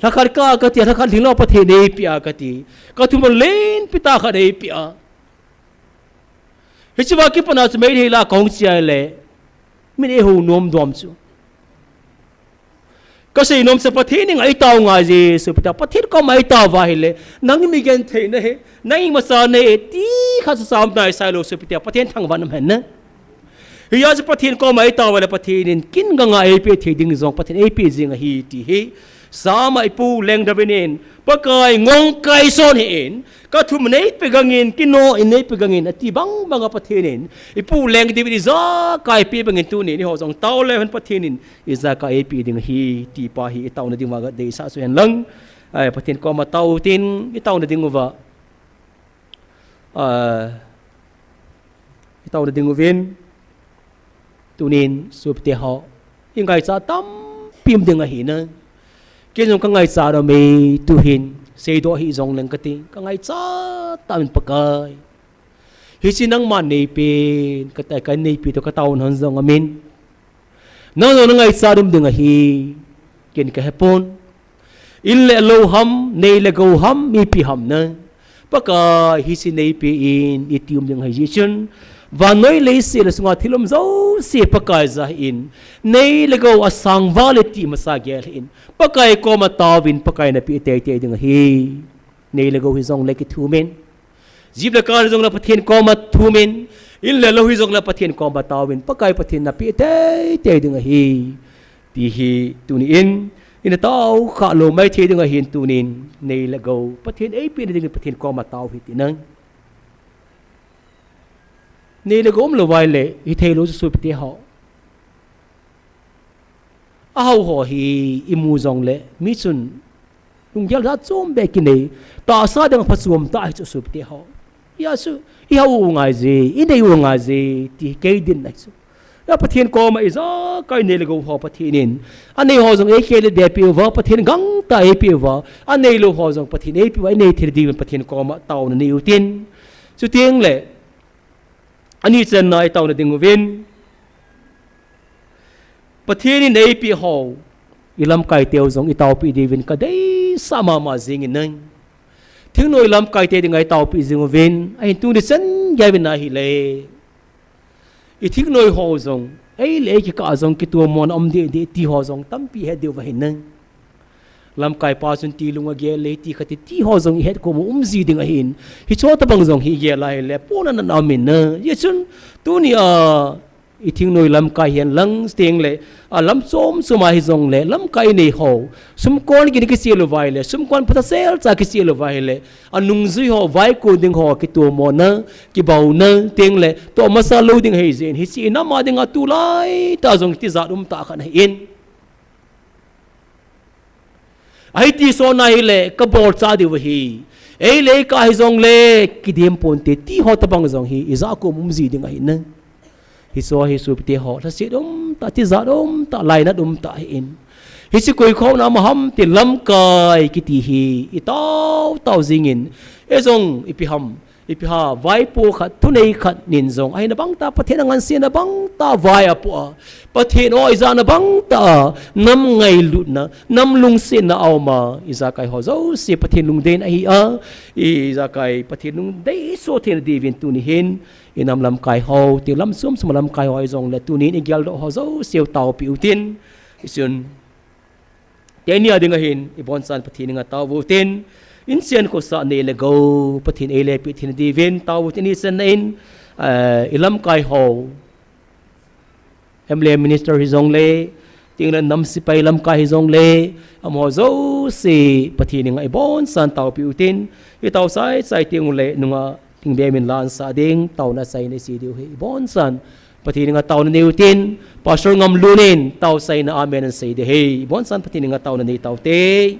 Lhakhat ka kati, lhakhat lhinglou Pathen in eipeh a kati. Kathum len pita khat eipeh a. Hiche va kipana chu Meitei la kahung chia le. Min eihou nom dom chu. Kasei nom chu Pathen in eitaona Jesu pita. Pathen koma eitaova hile. Nang mi genthei nahi. Nang imacha nahi. Ti khat chu sam nai sai lou chu pita. Pathen thangvah in um hen na. Hijeh chun Pathen koma eitaova le Pathen in kin ganga eipeh thei ding jong Pathen eipeh jing ahi ti hi. Sama ipu Leng David in, Pakai ngong kaison hih in, kathum neipe gangin, kino in neipe gangin, ati bang banga Pathen in, ipu Leng David ijakai pe bangin tunin, eiho jong tao leu hen Pathen in, ijakai eipeh ding ahi, ti pa hi itaona ding uva deisah chu hen lang. Ai, Pathen koma tao tin, itaona ding uva. Ah, itaona ding uvin, tunin, sopite ho, ingaichat tampi um ding ahi na. Kei jong kangaichat um e, tuhin, seidoh hih jong leng kati, kangaichat tam in Pakai. Hiche nangman neipen, kati, kaneipen toh kataona hon jong amin. Nang jong nangaichat um ding ahi, ken kahepon. In le lou ham, nei le gou ham, ipi ham na. Pakai hiche neipe in, iti um ding ahi jeh chun. Vannoi leiset le sunga thil um jouse Pakai jah in. Nei le gou asang val e ti masa gel in. Pakai koma taovin, Pakai napeh teitei ding ahi. Nei le gou hijong le kithumin. Jeep le car hijong le Pathen koma thumin. In le lou hijong le Pathen koma taovin. Pakai Pathen napeh teitei ding ahi. Ti hi tunin. Ina tao kha lou maithei ding ahin tunin. Nei le gou. Pathen eipeh na dingin Pathen koma tao hih tin nang. Nei le gou um lou vai le. Hithei lou chu sopite ho. Ahao ho hi imu jong le, mi chun lunggel jat chom beh kinei, tahsa ding phachom tah hi chu sopite ho. Hijeh chun, ihao u ngai je, inei u ngai je, ti kei dinna hi chu. Pathen koma ijakai nei le gou ho Pathen in. Anei ho jong eikei le depeh uva, Pathen gangtah eipeh uva. Anei lou ho jong Pathen eipeh uva, inei thei ding Pathen koma taona nei utin. Chuteng le, Ani channa itaona ding uvin. Pathen in eipeh ho. Ilamkai teu jong itaopeh diuvin kadeisah mama jingin nang. Thingnoi lamkai te dinga itaopeh jing uvin. Ahin tuni chan gei uvin ahile. Ithingnoi ho jong. Ei le ei kikah jong kitomona um deh deh ti ho jong tampi het diu ahin nang. Lamkai pa chun ti lung agel le, ti khat ti ho jong ihet kom u um ji ding ahin. Hicho tabang jong hi igel ahile, pona na na min na. Hijeh chun, tunia, ithingnoi lamkai hihen lang teng le, alam chom chom a hijong le, lamkai nei ho. Sumkon gin kichel uva ahile, sumkon phatasel cha kichel uva ahile. Anungjui ho, vaikon ding ho, kitomona, kibaona, teng le, toh masa lou ding ahi jeh in. Hiche inam a dinga tulai tah jong tijat um tah khat ahin. Ahi ti sona hile, kabol cha diu ahi. Ei le ei kah hijong le, kidem ponte ti ho tabang jong hi, ijat kom um ji ding ahi na. Hicho hi sopite ho, lhaset um tah, tijat um tah, lainat um tah ahin. Hiche koi khom na ma ham ti lamkai kiti hi, itao tao jingin. Ejong ipi ham. Ipi ham, vaipo khat, thunei khat nin jong. Ahina bang tah, Pathen angansena bang tah, vai apoh a. Pathen o ijana bang tah, nam ngailutna, nam lungsetna aum a. Ijakai ho jouse, Pathen lungdei ahi a. Ijakai, Pathen lungdei soh theina diuvin tuni hin. Inam lamkai ho, ti lam chom chom lamkai ho hijong le tunin igeldoh ho jouse u taopeh utin. Isun. Tuni a ding ahin, ibon chan Pathen inga tao utin, inchen khosa nei le gou, Pathen eile peh theina diuvin, tao utin ichan na in, eh, ilamkai ho. M L A minister hijongle, tingle nam sipai lamkai hijongle, amaho jouse Pathen henga ibonsan taopi utin, itao chai chai tingle nunga tingbe min lansah ding, taona chaina isei diu ahi, ibonsan Pathen henga taona nei utin, Pastor Ngamlun in tao chaina amen asei ding ahi, ibonsan Pathen henga taona nei taute.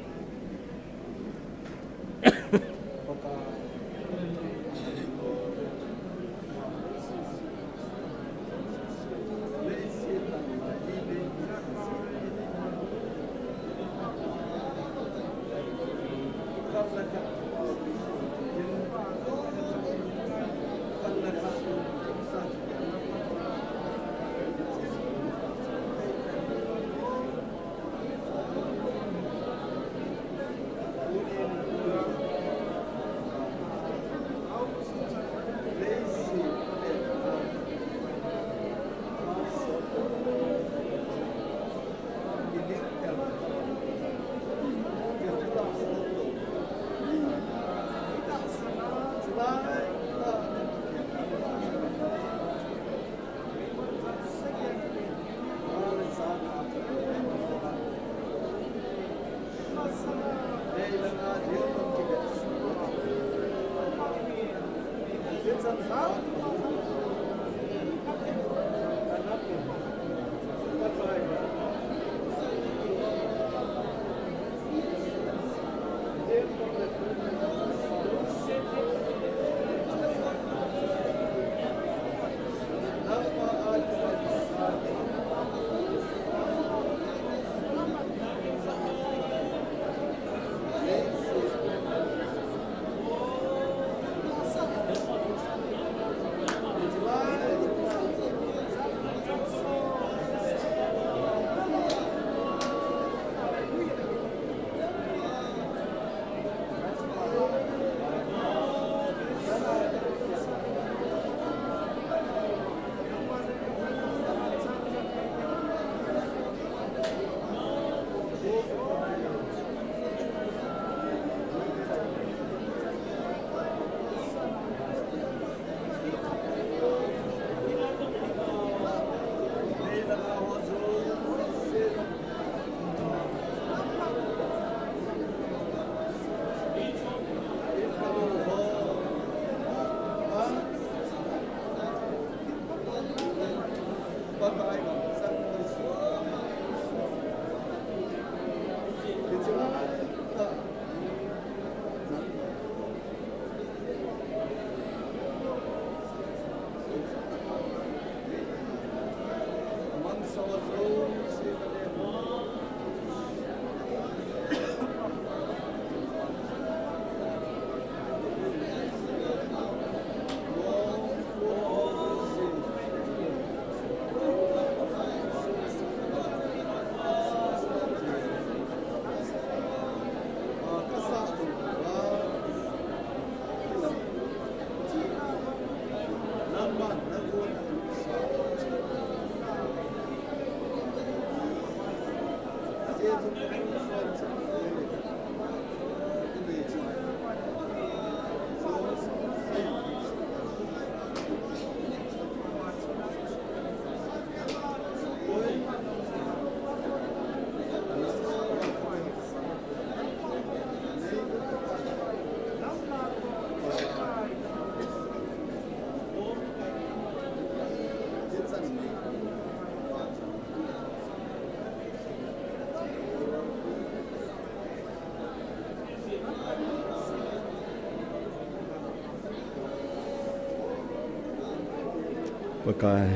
Pakai,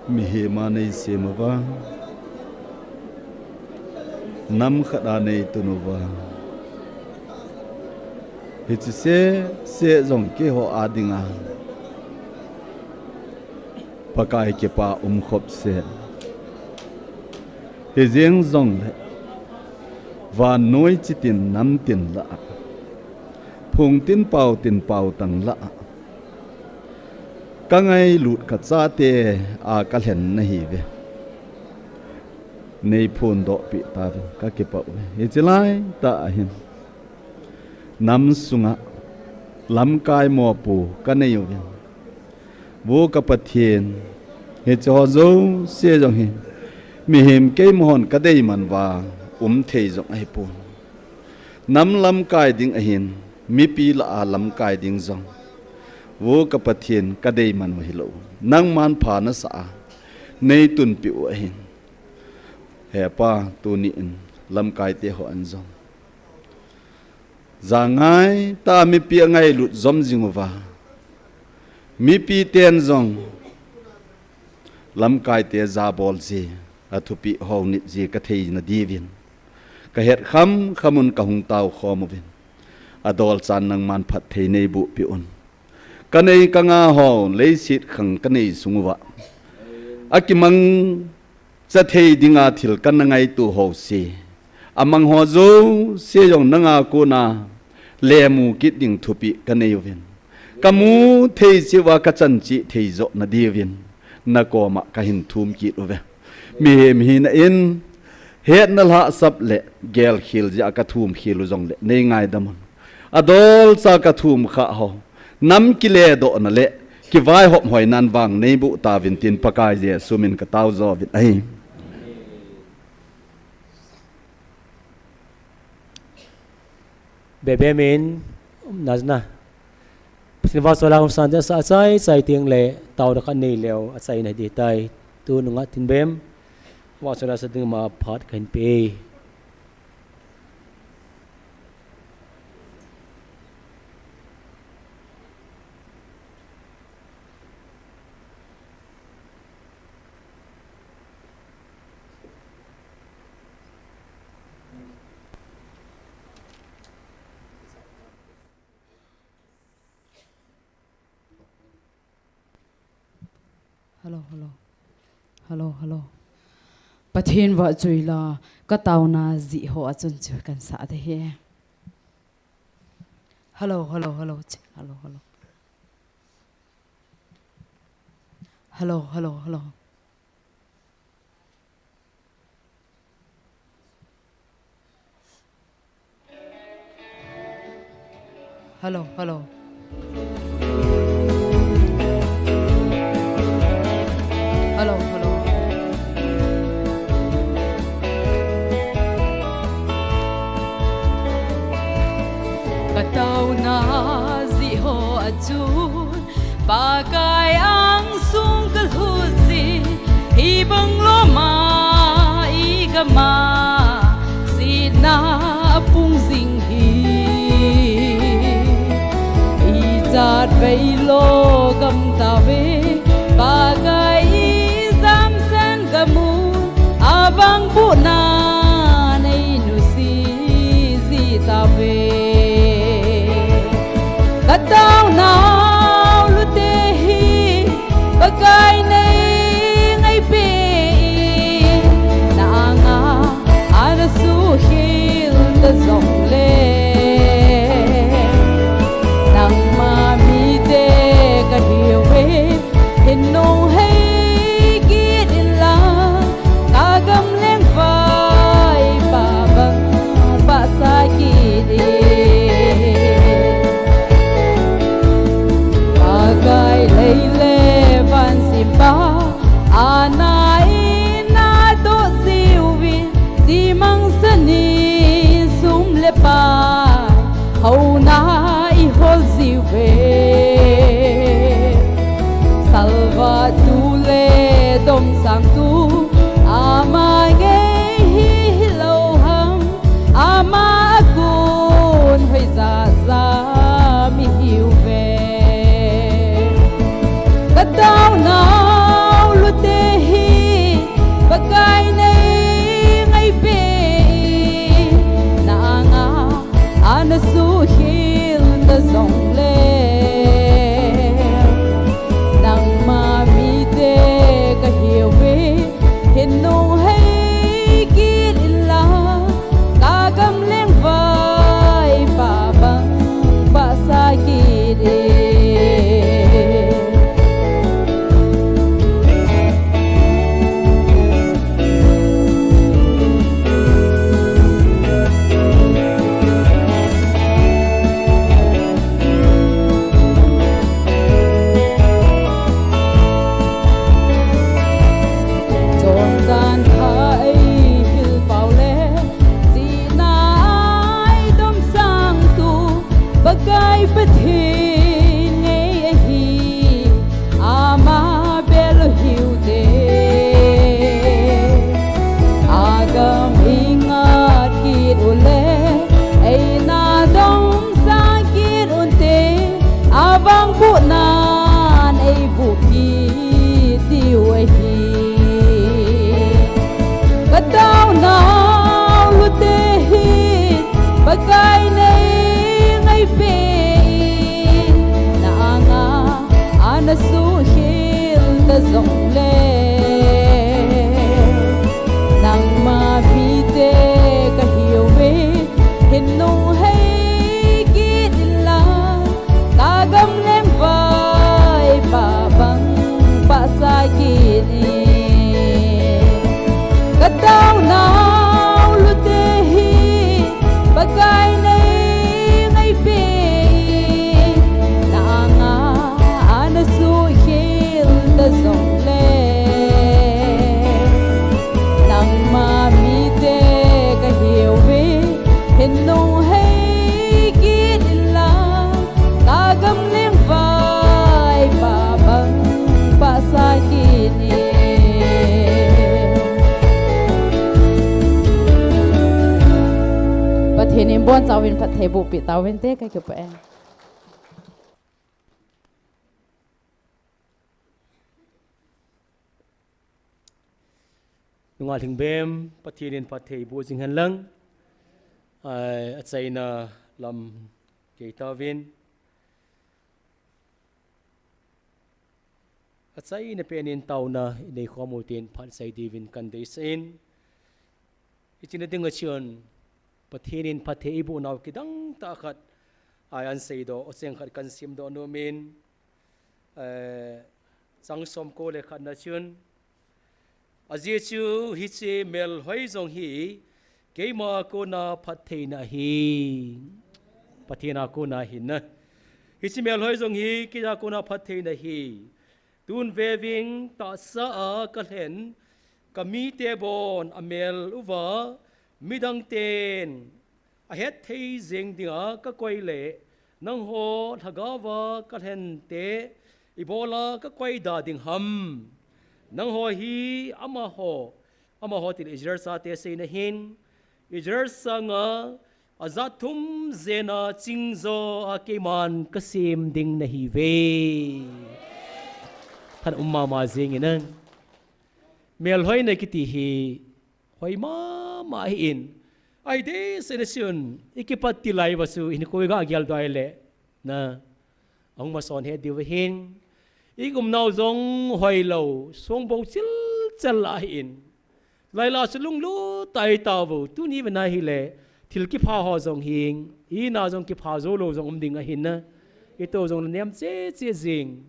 mihem a neisem uva, nam khat a neitun uva, hiche seh seh jong keiho a dinga Pakai kipa umkhop seh. Hijeng jongle, vannoi chitin namtin lah a, phungtin paotin paotang lah a, ka ngailut ka chate a ka lhen nahiuve. Nei phondohpeh tauvin ka kipah uve. Hiche laitah a hin nam sunga Lamkai mopo kanei uvin. Vo ka Pathen, hiche ho jouse jong hi mihem keima hon kadei man uva um thei jong ahipon. Nam lamkai ding ahin, mipi lah a lamkai ding jong, vo ka Pathen, kadei man u hilou. Nangman pha nasah a neitunpeh u ahin. He Pa, tuni in lamkaite hon jong, jangai tah a mipi angailut jom jing uva, mipi ten jong lamkaite jabol ji, athupeh hou nit ji kathei nadiuvin, kahet kham kham un kahung tao khom uvin. Adolchan nangman phatthei neiboh peh un. Kanei kangah ho, leiset khang kanei sung uva akimang cha thei dinga thil kana ngaito ho jouse, amang ho jouse jong nanga kona lemu kit ding thupeh kanei uvin. Kamu thei cheh uva kachan cheh thei joh nadiuvin nakoma kahin thum kit uve. Mihem hina in hetna lhahsap le gelkhel jeh a kathum khel u jongle neingaidam un. Adolcha kathum khah ho, nam kiledohna le kivaihop hoinan vang neiboh tauvin tin Pakai Jesu min katao jouvin ahi. Bebe min, um, najna. Pathen vahchoi la um san, sa achai chai teng le taona kanei leu, achaina ding tai. Tunung a tin bem vahchoi la sa ding ma phat kahin pe. Hello, hello. Hello, hello. Pathen vahchoi la, kataona jeh ho achun chu kahin sah ding ahi. Hello, hello, hello. Hello, hello. Hello, hello, hello. Hello, hello. Hello, hello. Kataona jeh ho achun Pakai angsung kalut jeh, hibang lom a igam a sihna apung jing hi. Ijat vei lo gam tauve, Pakai ijamsen gam un, abang buhna nei nusi ji tauve. Kataonau lute hi Pakai nei ngaipeh in, na anga ana suhkhel ta jongle, nangma mite kahiuve, hin nung hei kit inlang, ka gam leng vaipa bang pahsa kit in. Pakai lei le van sempa, ana in adoh jiuvin, jimang sanin sum le pai, houna ihol jiuve. Salvatu le domsangtu, ama ngei hi hilou ham, ama a kon hoija ja mi hiuve. Kataonau lute hi Pakai nei ngaipeh in, na anga ana suhkhel ta jongle, nangma mite kahiuve, Chauvin phatthei boh peh tauvin te, kakipah e. Nungah Lhingbem, Pathen in phatthei boh jing hen lang. Ai, achaina lam kei tauvin. Achaina pen in taona inei khom u tin phat sei diuvin kadeisah in. Hiche na ding a chun, Pathen in phatthei eiboh nau kidang tah khat, ai, ahin seidoh, acheng khat kahin simdoh nom in, eh, chang som ko le khat na chun, ajeh chu hiche melhoi jong hi, keima a kona phattheina ahi. Pathen a kona ahi na. Hiche melhoi jong hi, keima a kona phattheina ahi. Tun vevin tahsa a kalhen, kamite bon amel uva, midang ten ahet thei jeng dinga kakoi le, nangho lhagao a kalhen te, ibola kakoi da ding ham. Nangho hi amaho, amaho ti le Israel chate seina ahin, Israel sanga ajat thum jena ching jo a keiman kasem ding nahiuve. Thanom mama jing in. Melhoina kiti hi hoi mama ahin. Ahi dehset in, ikipat til lai uva chu, hinkho iga geldoh le, na, ahung mason het diu ahin. I umnau jong hoilou, songbou chilchel ahin. Laila chu lunglut tah itauve, tuni vena hile, thil kipha ho jong hing, ina jong kipha jou lou jong um ding ahin na. Ito jong nem cheche jing.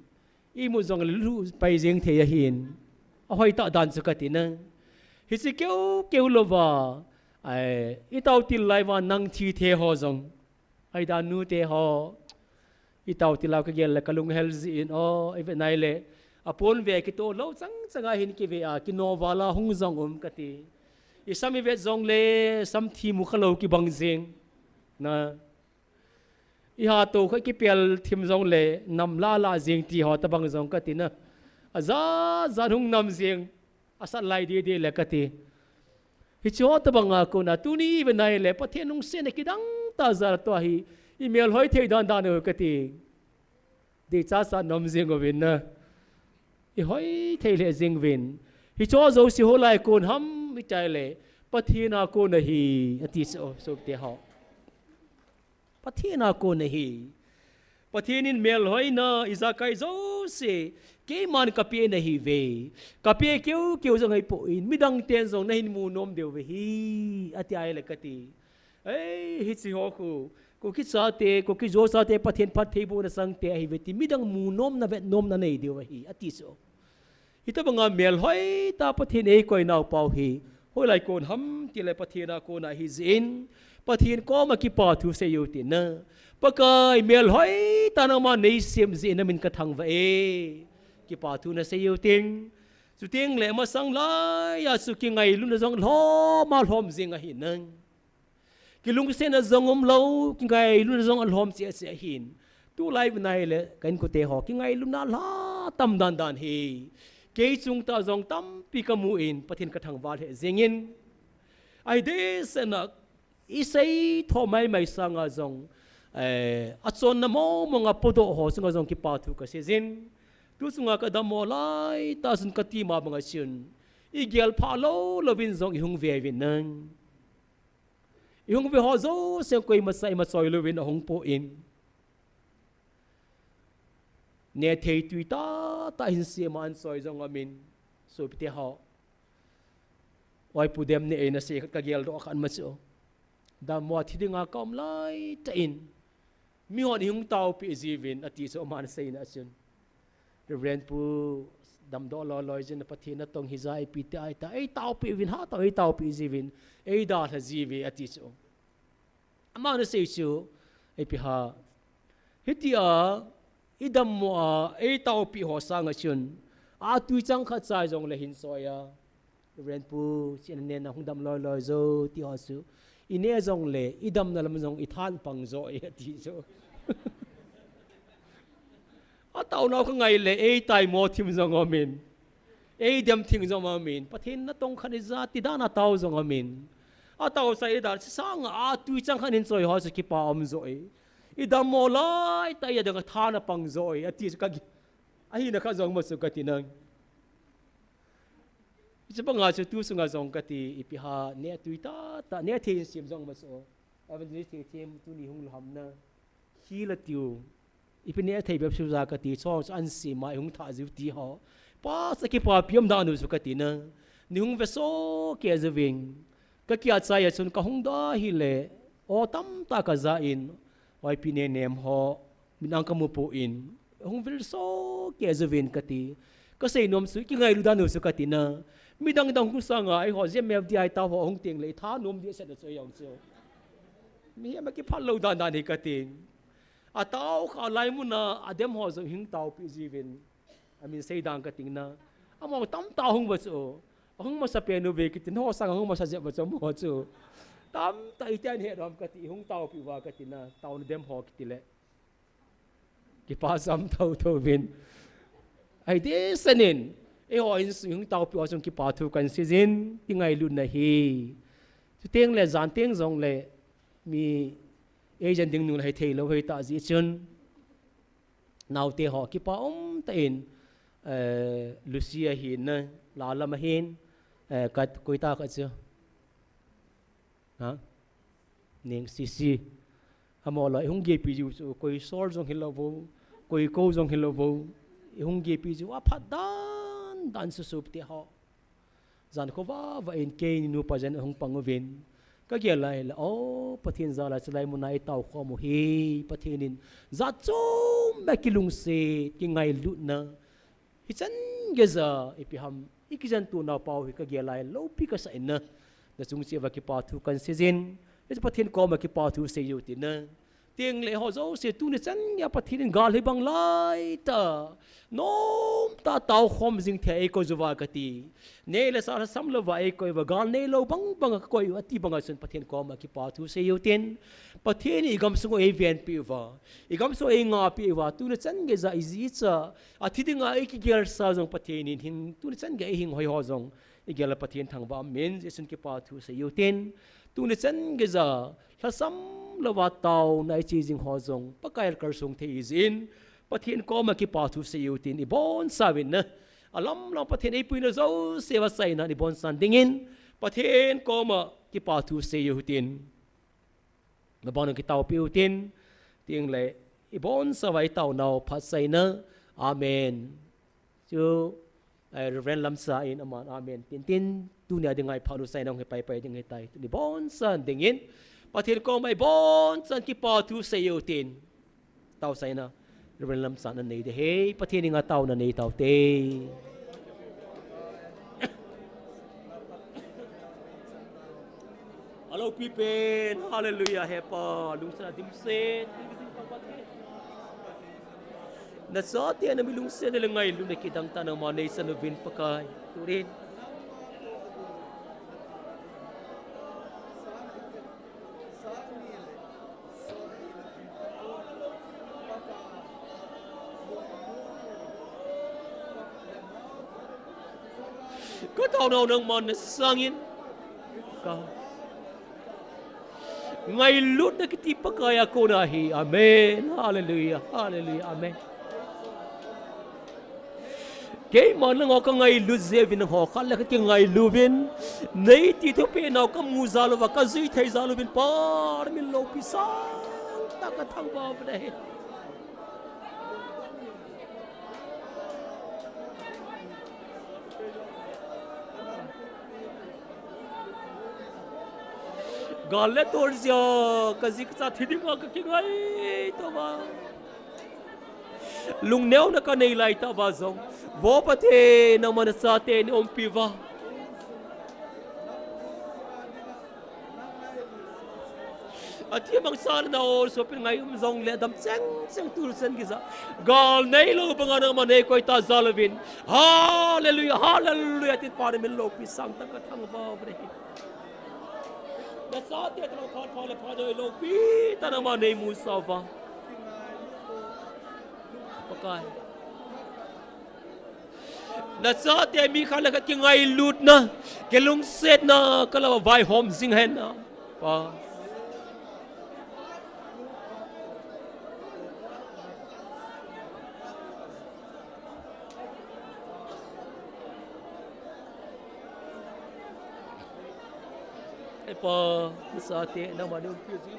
Imut jong lulhu pai jing thei ahin. Ahoi tah dan chu kati na. Hiche keu keu louva, ai, itao til lai uva nang thi the ho jong. Ai, dan nute ho. Itao til lai u kagel le kalung hel jin o, ive nai le. Apon ve kitoh lou chang chang ahin kive a, kino val a hung jong um kati. Isam ivet jong le, sam thi mu khalou kibang jing. Na. Iha to kha kipel thim jong le, nam la la jing ti ho tabang jong kati na. Ajat jat hung nam jing. Asat lai didi le kati. Hiche ho tabang a kona tuni vena hile, Pathen lungsetna kidang tah jal a tua hi, imelhoi thei dan dan u kati. Deicha sa nom jing uvin na. Ihoi thei le jing uvin. Hiche ho jouse hoilai kon ham itia le, Pathen a kon ahi, ati chu, sopi te ho. Pathen a kon ahi. Pathen in melhoina ijakai jouse, keiman kapeh nahiuve. Kapeh keu keu jong ahipoi, midang ten jong nahin mu nom diu ahi, ati ahile kati. Ei, hiche ho khu, Kuki chate, Kuki-Zo chate, Pathen phattheibohna changte ahiuve ti, midang mu nomna vet nomna nei diu ahi, ati chu. Hitabanga melhoi tah Pathen eikoi nau pau hi, hoilai kon ham tile Pathen a kona ahi jeh in, Pathen koma kipathu seiyu tina. Pakai melhoi tah nangma neisem jeh in namin kathangvah e. Kipathu naseiyu tin. Chuteng le masang laiya chu kingailutna jong lhom a lhom jing ahi nang. Kilungsetna jong umlou, kingailutna jong alhom cheh cheh ahin. Tulai vena hile, ka inkote ho, kingailutna lha tam dan dan hi. Kei chungtah jong tampi kamu in, Pathen kathangvah lheh jingin. Ahi dehset a, isei tho mai mai sanga jong, eh, achonna mong mong a podoh ho chunga jong kipathu kasei jin. Tu chunga kadammo laitah chun kati ma banga chun. Igel phah lou louvin jong ihung ve uvin nang. Ihung ve ho jouse koima sa ima choi louvin ahung pon. Nethei tui tah tah hin sema anchoi jong aumin. Sopite ho. Oi pu dem ne eina sei khat kageldoh khat ma chu. Dammo a thi dinga kaum laitah in. Mihon ihung taopeh jiuvin ati chu aman aseina chun. Reverend Pu, damdoh loi loi jin, Pathen natong hija ipi ti ahi ta, eitaopeh uvin, hatah eitaopeh jiuvin, eidalha jiuve ati chu. Aman asei chu, ipi ham. Hitia, idammo a, eitaopeh ho sanga chun, atui chang khat chai jongle hin choi a. Reverend Pu, chena nena hung dam loi loi jo, ti ho chu. Ine jongle, idamna lam jong ithan pang jo e, ati chu. Ataonau kangai le, eitaimo thim jong aumin. Eidem thim jong aumin. Pathen natong khat ija, ti dan a tao jong aumin. Atao sa i dan, sanga a tui chang khan in choi ho chu kipa um jo e. I dam mo lai ta i dang a tha na pang jo e. Ati chu ka gi-, ahi na kha jong ma chu ka ti nang. Chu panga chu tu sunga jong ka ti, ipi ha, ne tui ta, ta, ne thei sim jong ma chu. Evangelist thei thim tu ni hung lu ham na. Khi la tiu. Ipi ne thei bep su ja ka ti, chong chu an si ma i hung tha jiu ti ho. Pa sa kipa piam da nu chu ka ti na. Ni hung ve so ke ju ving. Ka kia chai a chun ka hung da hi le. O tam ta ka ja in. Oi pi ne nem ho. Min ang ka mu pu in. Hung vil so ke ju vin ka ti. Ka sei nom su, ki ngai lu da nu su ka ti na. Mi dang dang hung sanga, ai ho, zia mev di ai ta ho, hung ting le, tha nom di set na chu yong chu. Mi hi ma ki phal lo dan dan hi ka ti. A tao kha lai mun a, a dem ho jong hing tao pi ji vin. A min sei dang ka ting na. A mo tam tao hung va chu. A hung masa pe nu ve ki tin ho sang hung masa jep va chu mo chu. Tam ta i tian he rom ka ti, hung tao pi va ka ti na. Tao na dem ho ki ti le. Kipa sam tho tho vin. Ai de sanin. E ho in sung hung tao pi ho sung kipa thu kan si jin. Ki ngai lu na hi. Chu teng le jan teng jong le. Mi agent ding nu le hai thei lo hai ta ji chun. Naute ho kipa um ta in, eh, Lucia hin na, la lam a hin, eh, kat koi ta ka chu. Ha? Ning sisi. Amo la, i hung ge pi ju chu, koi sol jong hi lo vo, koi ko jong hi lo vo, i hung ge pi ju, a phat dan, dan su sup te ho. Jan kho va va in kei ni nu pa jen hung pang uvin. Ka gel lai la, o, Pathen jal a chulai mun a i tao khom u hi, Pathen in. Jat chom bep kilungset, ki ngai lut na. Hi chan ge ja, ipi ham, i ki jen tu na pau hi ka gel lai, lo pi ka sa in na. Na chung che va kipa thu kan si jin. Hi Pathen koma kipa thu sei u ti na. Teng le ho jo se tu ni chan nge Pathen in gal hi bang lai ta. Nom ta tao khom jing thei ko ju va ka ti. Nei le sa sam lo va ei koi va gal nei lo bang bang ka koi u a ti bang a chun Pathen koma kipa thu sei u tin. Pathen i gam sung ei ven pi u va. I gam sung ei nga pi u va. Tu ni chan nge ja i ji cha. A thi ding a ei ki gel sa jong Pathen in hin. Tu ni chan nge ei hing hoi ho jong. I gel a Pathen thangvah min, Jesun kipa thu sei u tin. Tu ni chan ge ja, lhasam lo va tao na i chi jing ho jong, Pakai kal sung thei i jin. Pathen koma kipa thu sei u tin, i bon sa vin na. A lam lam Pathen ei pui na jo se va sai na, i bon san ding in. Pathen koma kipa thu sei u tin. Na bang na kitao pi u tin, ting le, i bon sa vai tao nau phat sai na. Amen. Chu, eh, Reverend Lamsa in aman, amen. Tin tin, tu ni a ding ai phat u sai na hong he pai pai ding he tai. Tu ni bon san ding in, Pathen koma i bon san kipa thu sei u tin. Tao sai na. Reverend Lamsa na nei de he, Pathen in nga tao na nei tao te. Alo pi pen, hallelujah, he pa, lungsan a dimset, na sa te na mi lungset le ngai lu na ki dang ta na ma nei san u vin Pakai, tu rin. Ka tao nau nangman na sangin. Ka. Ngailut na kiti Pakai a kona hi. Amen. Hallelujah. Hallelujah. Amen. Keima nangho ka ngailut jeh uvin nangho khat le khat kingailu vin. Nei ti thupi nau ka mu jal uva, ka jui thei jal uvin, Pa min loupi sangtah ka thangvah uve. Gal le tol jeh a, ka ji ka cha thi dinga ka kingai tauva. Lungneuna ka nei lai tauva jong. Vo Pathen, nangman na chate nei umpi uva. Athi mang sa na ol so pin ngai um jong le dam cheng cheng tu sen kisa. Gal nei lou banga nangman nei koi ta jal uvin. Hallelujah, hallelujah. Tin Pa na min loupi sangtah ka thangvah uve. Na chate talo thon thon le pha doi loupi ta nangman nei mu sa uva. Pakai. Nachate mi khat le khat kingailutna, kilungsetna, kala vaihom jing hen. Pa. Hepa, nachate nangma nung piu ji.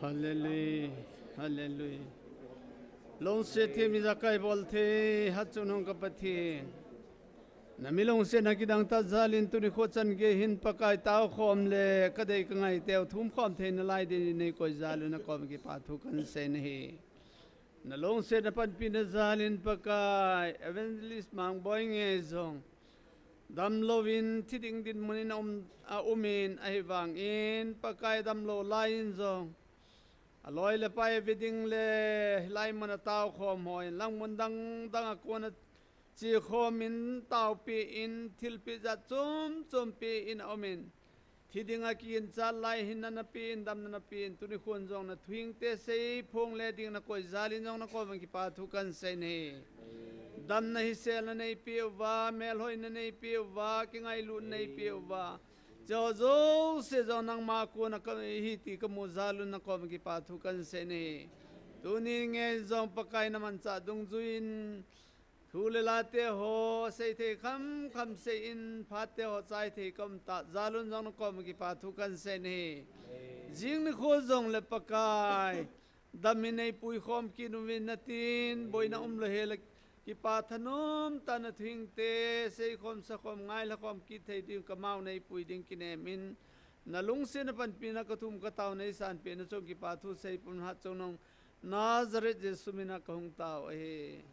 Hallelujah. Hallelujah. Lungset thei mi jakai bol thei, hatchungnung ka Pathen. Na mi lungsetna kidang tah jal in tuni kho chan gei hin Pakai tao khom le ka dei ka ngai teu thum khom thei nalai ding in nei koi jal un na kom kipa thu kan sei na hi. Na lungsetna panpina jal in Pakai, Evangelist Mangboi ngei jong damlou in thi ding dinmun in a um, a um in ahivang in Pakai damlou lai in jong aloi le pai ve ding le hilai mun a tao khom ho in lang mun dang dang a kon a chi khom in taopi in thilpeh jat chom chom pe in a um in. Thi ding a kinchat lai hin na na pe in, damna na pe in, tuni khun jong na thuhingte sei phong le ding na koi jal in jong na kom kipa thu kan sei na hi. Damna hi sel na nei pe uva, melhoi na nei pe uva, kingailut nei pe uva. Cho jouse jong nangma kon a ka hi ti ka mu jal un na kom kipa thu kan sei na hi. Tuni ngei jong Pakai na manchah dungjui in Thu le la te ho sei thei kham kham sei in, phat te ho chai thei kham tah jal un jong na kom kipa thu kan sei na hi. Jing ni kho jong le Pakai, dam in nei pui khom kit uvin na tin, boina um lou hel a kipa thanom tah na thuhingte, sei khom sa khom ngai la khom kit thei ding kamau nei pui ding kinem in, na lungsetna panpina ka thum ka tao nei san pe na chung kipa thu sei pum hatchungnung Nazareth Jesu min a ka hung tao ahi.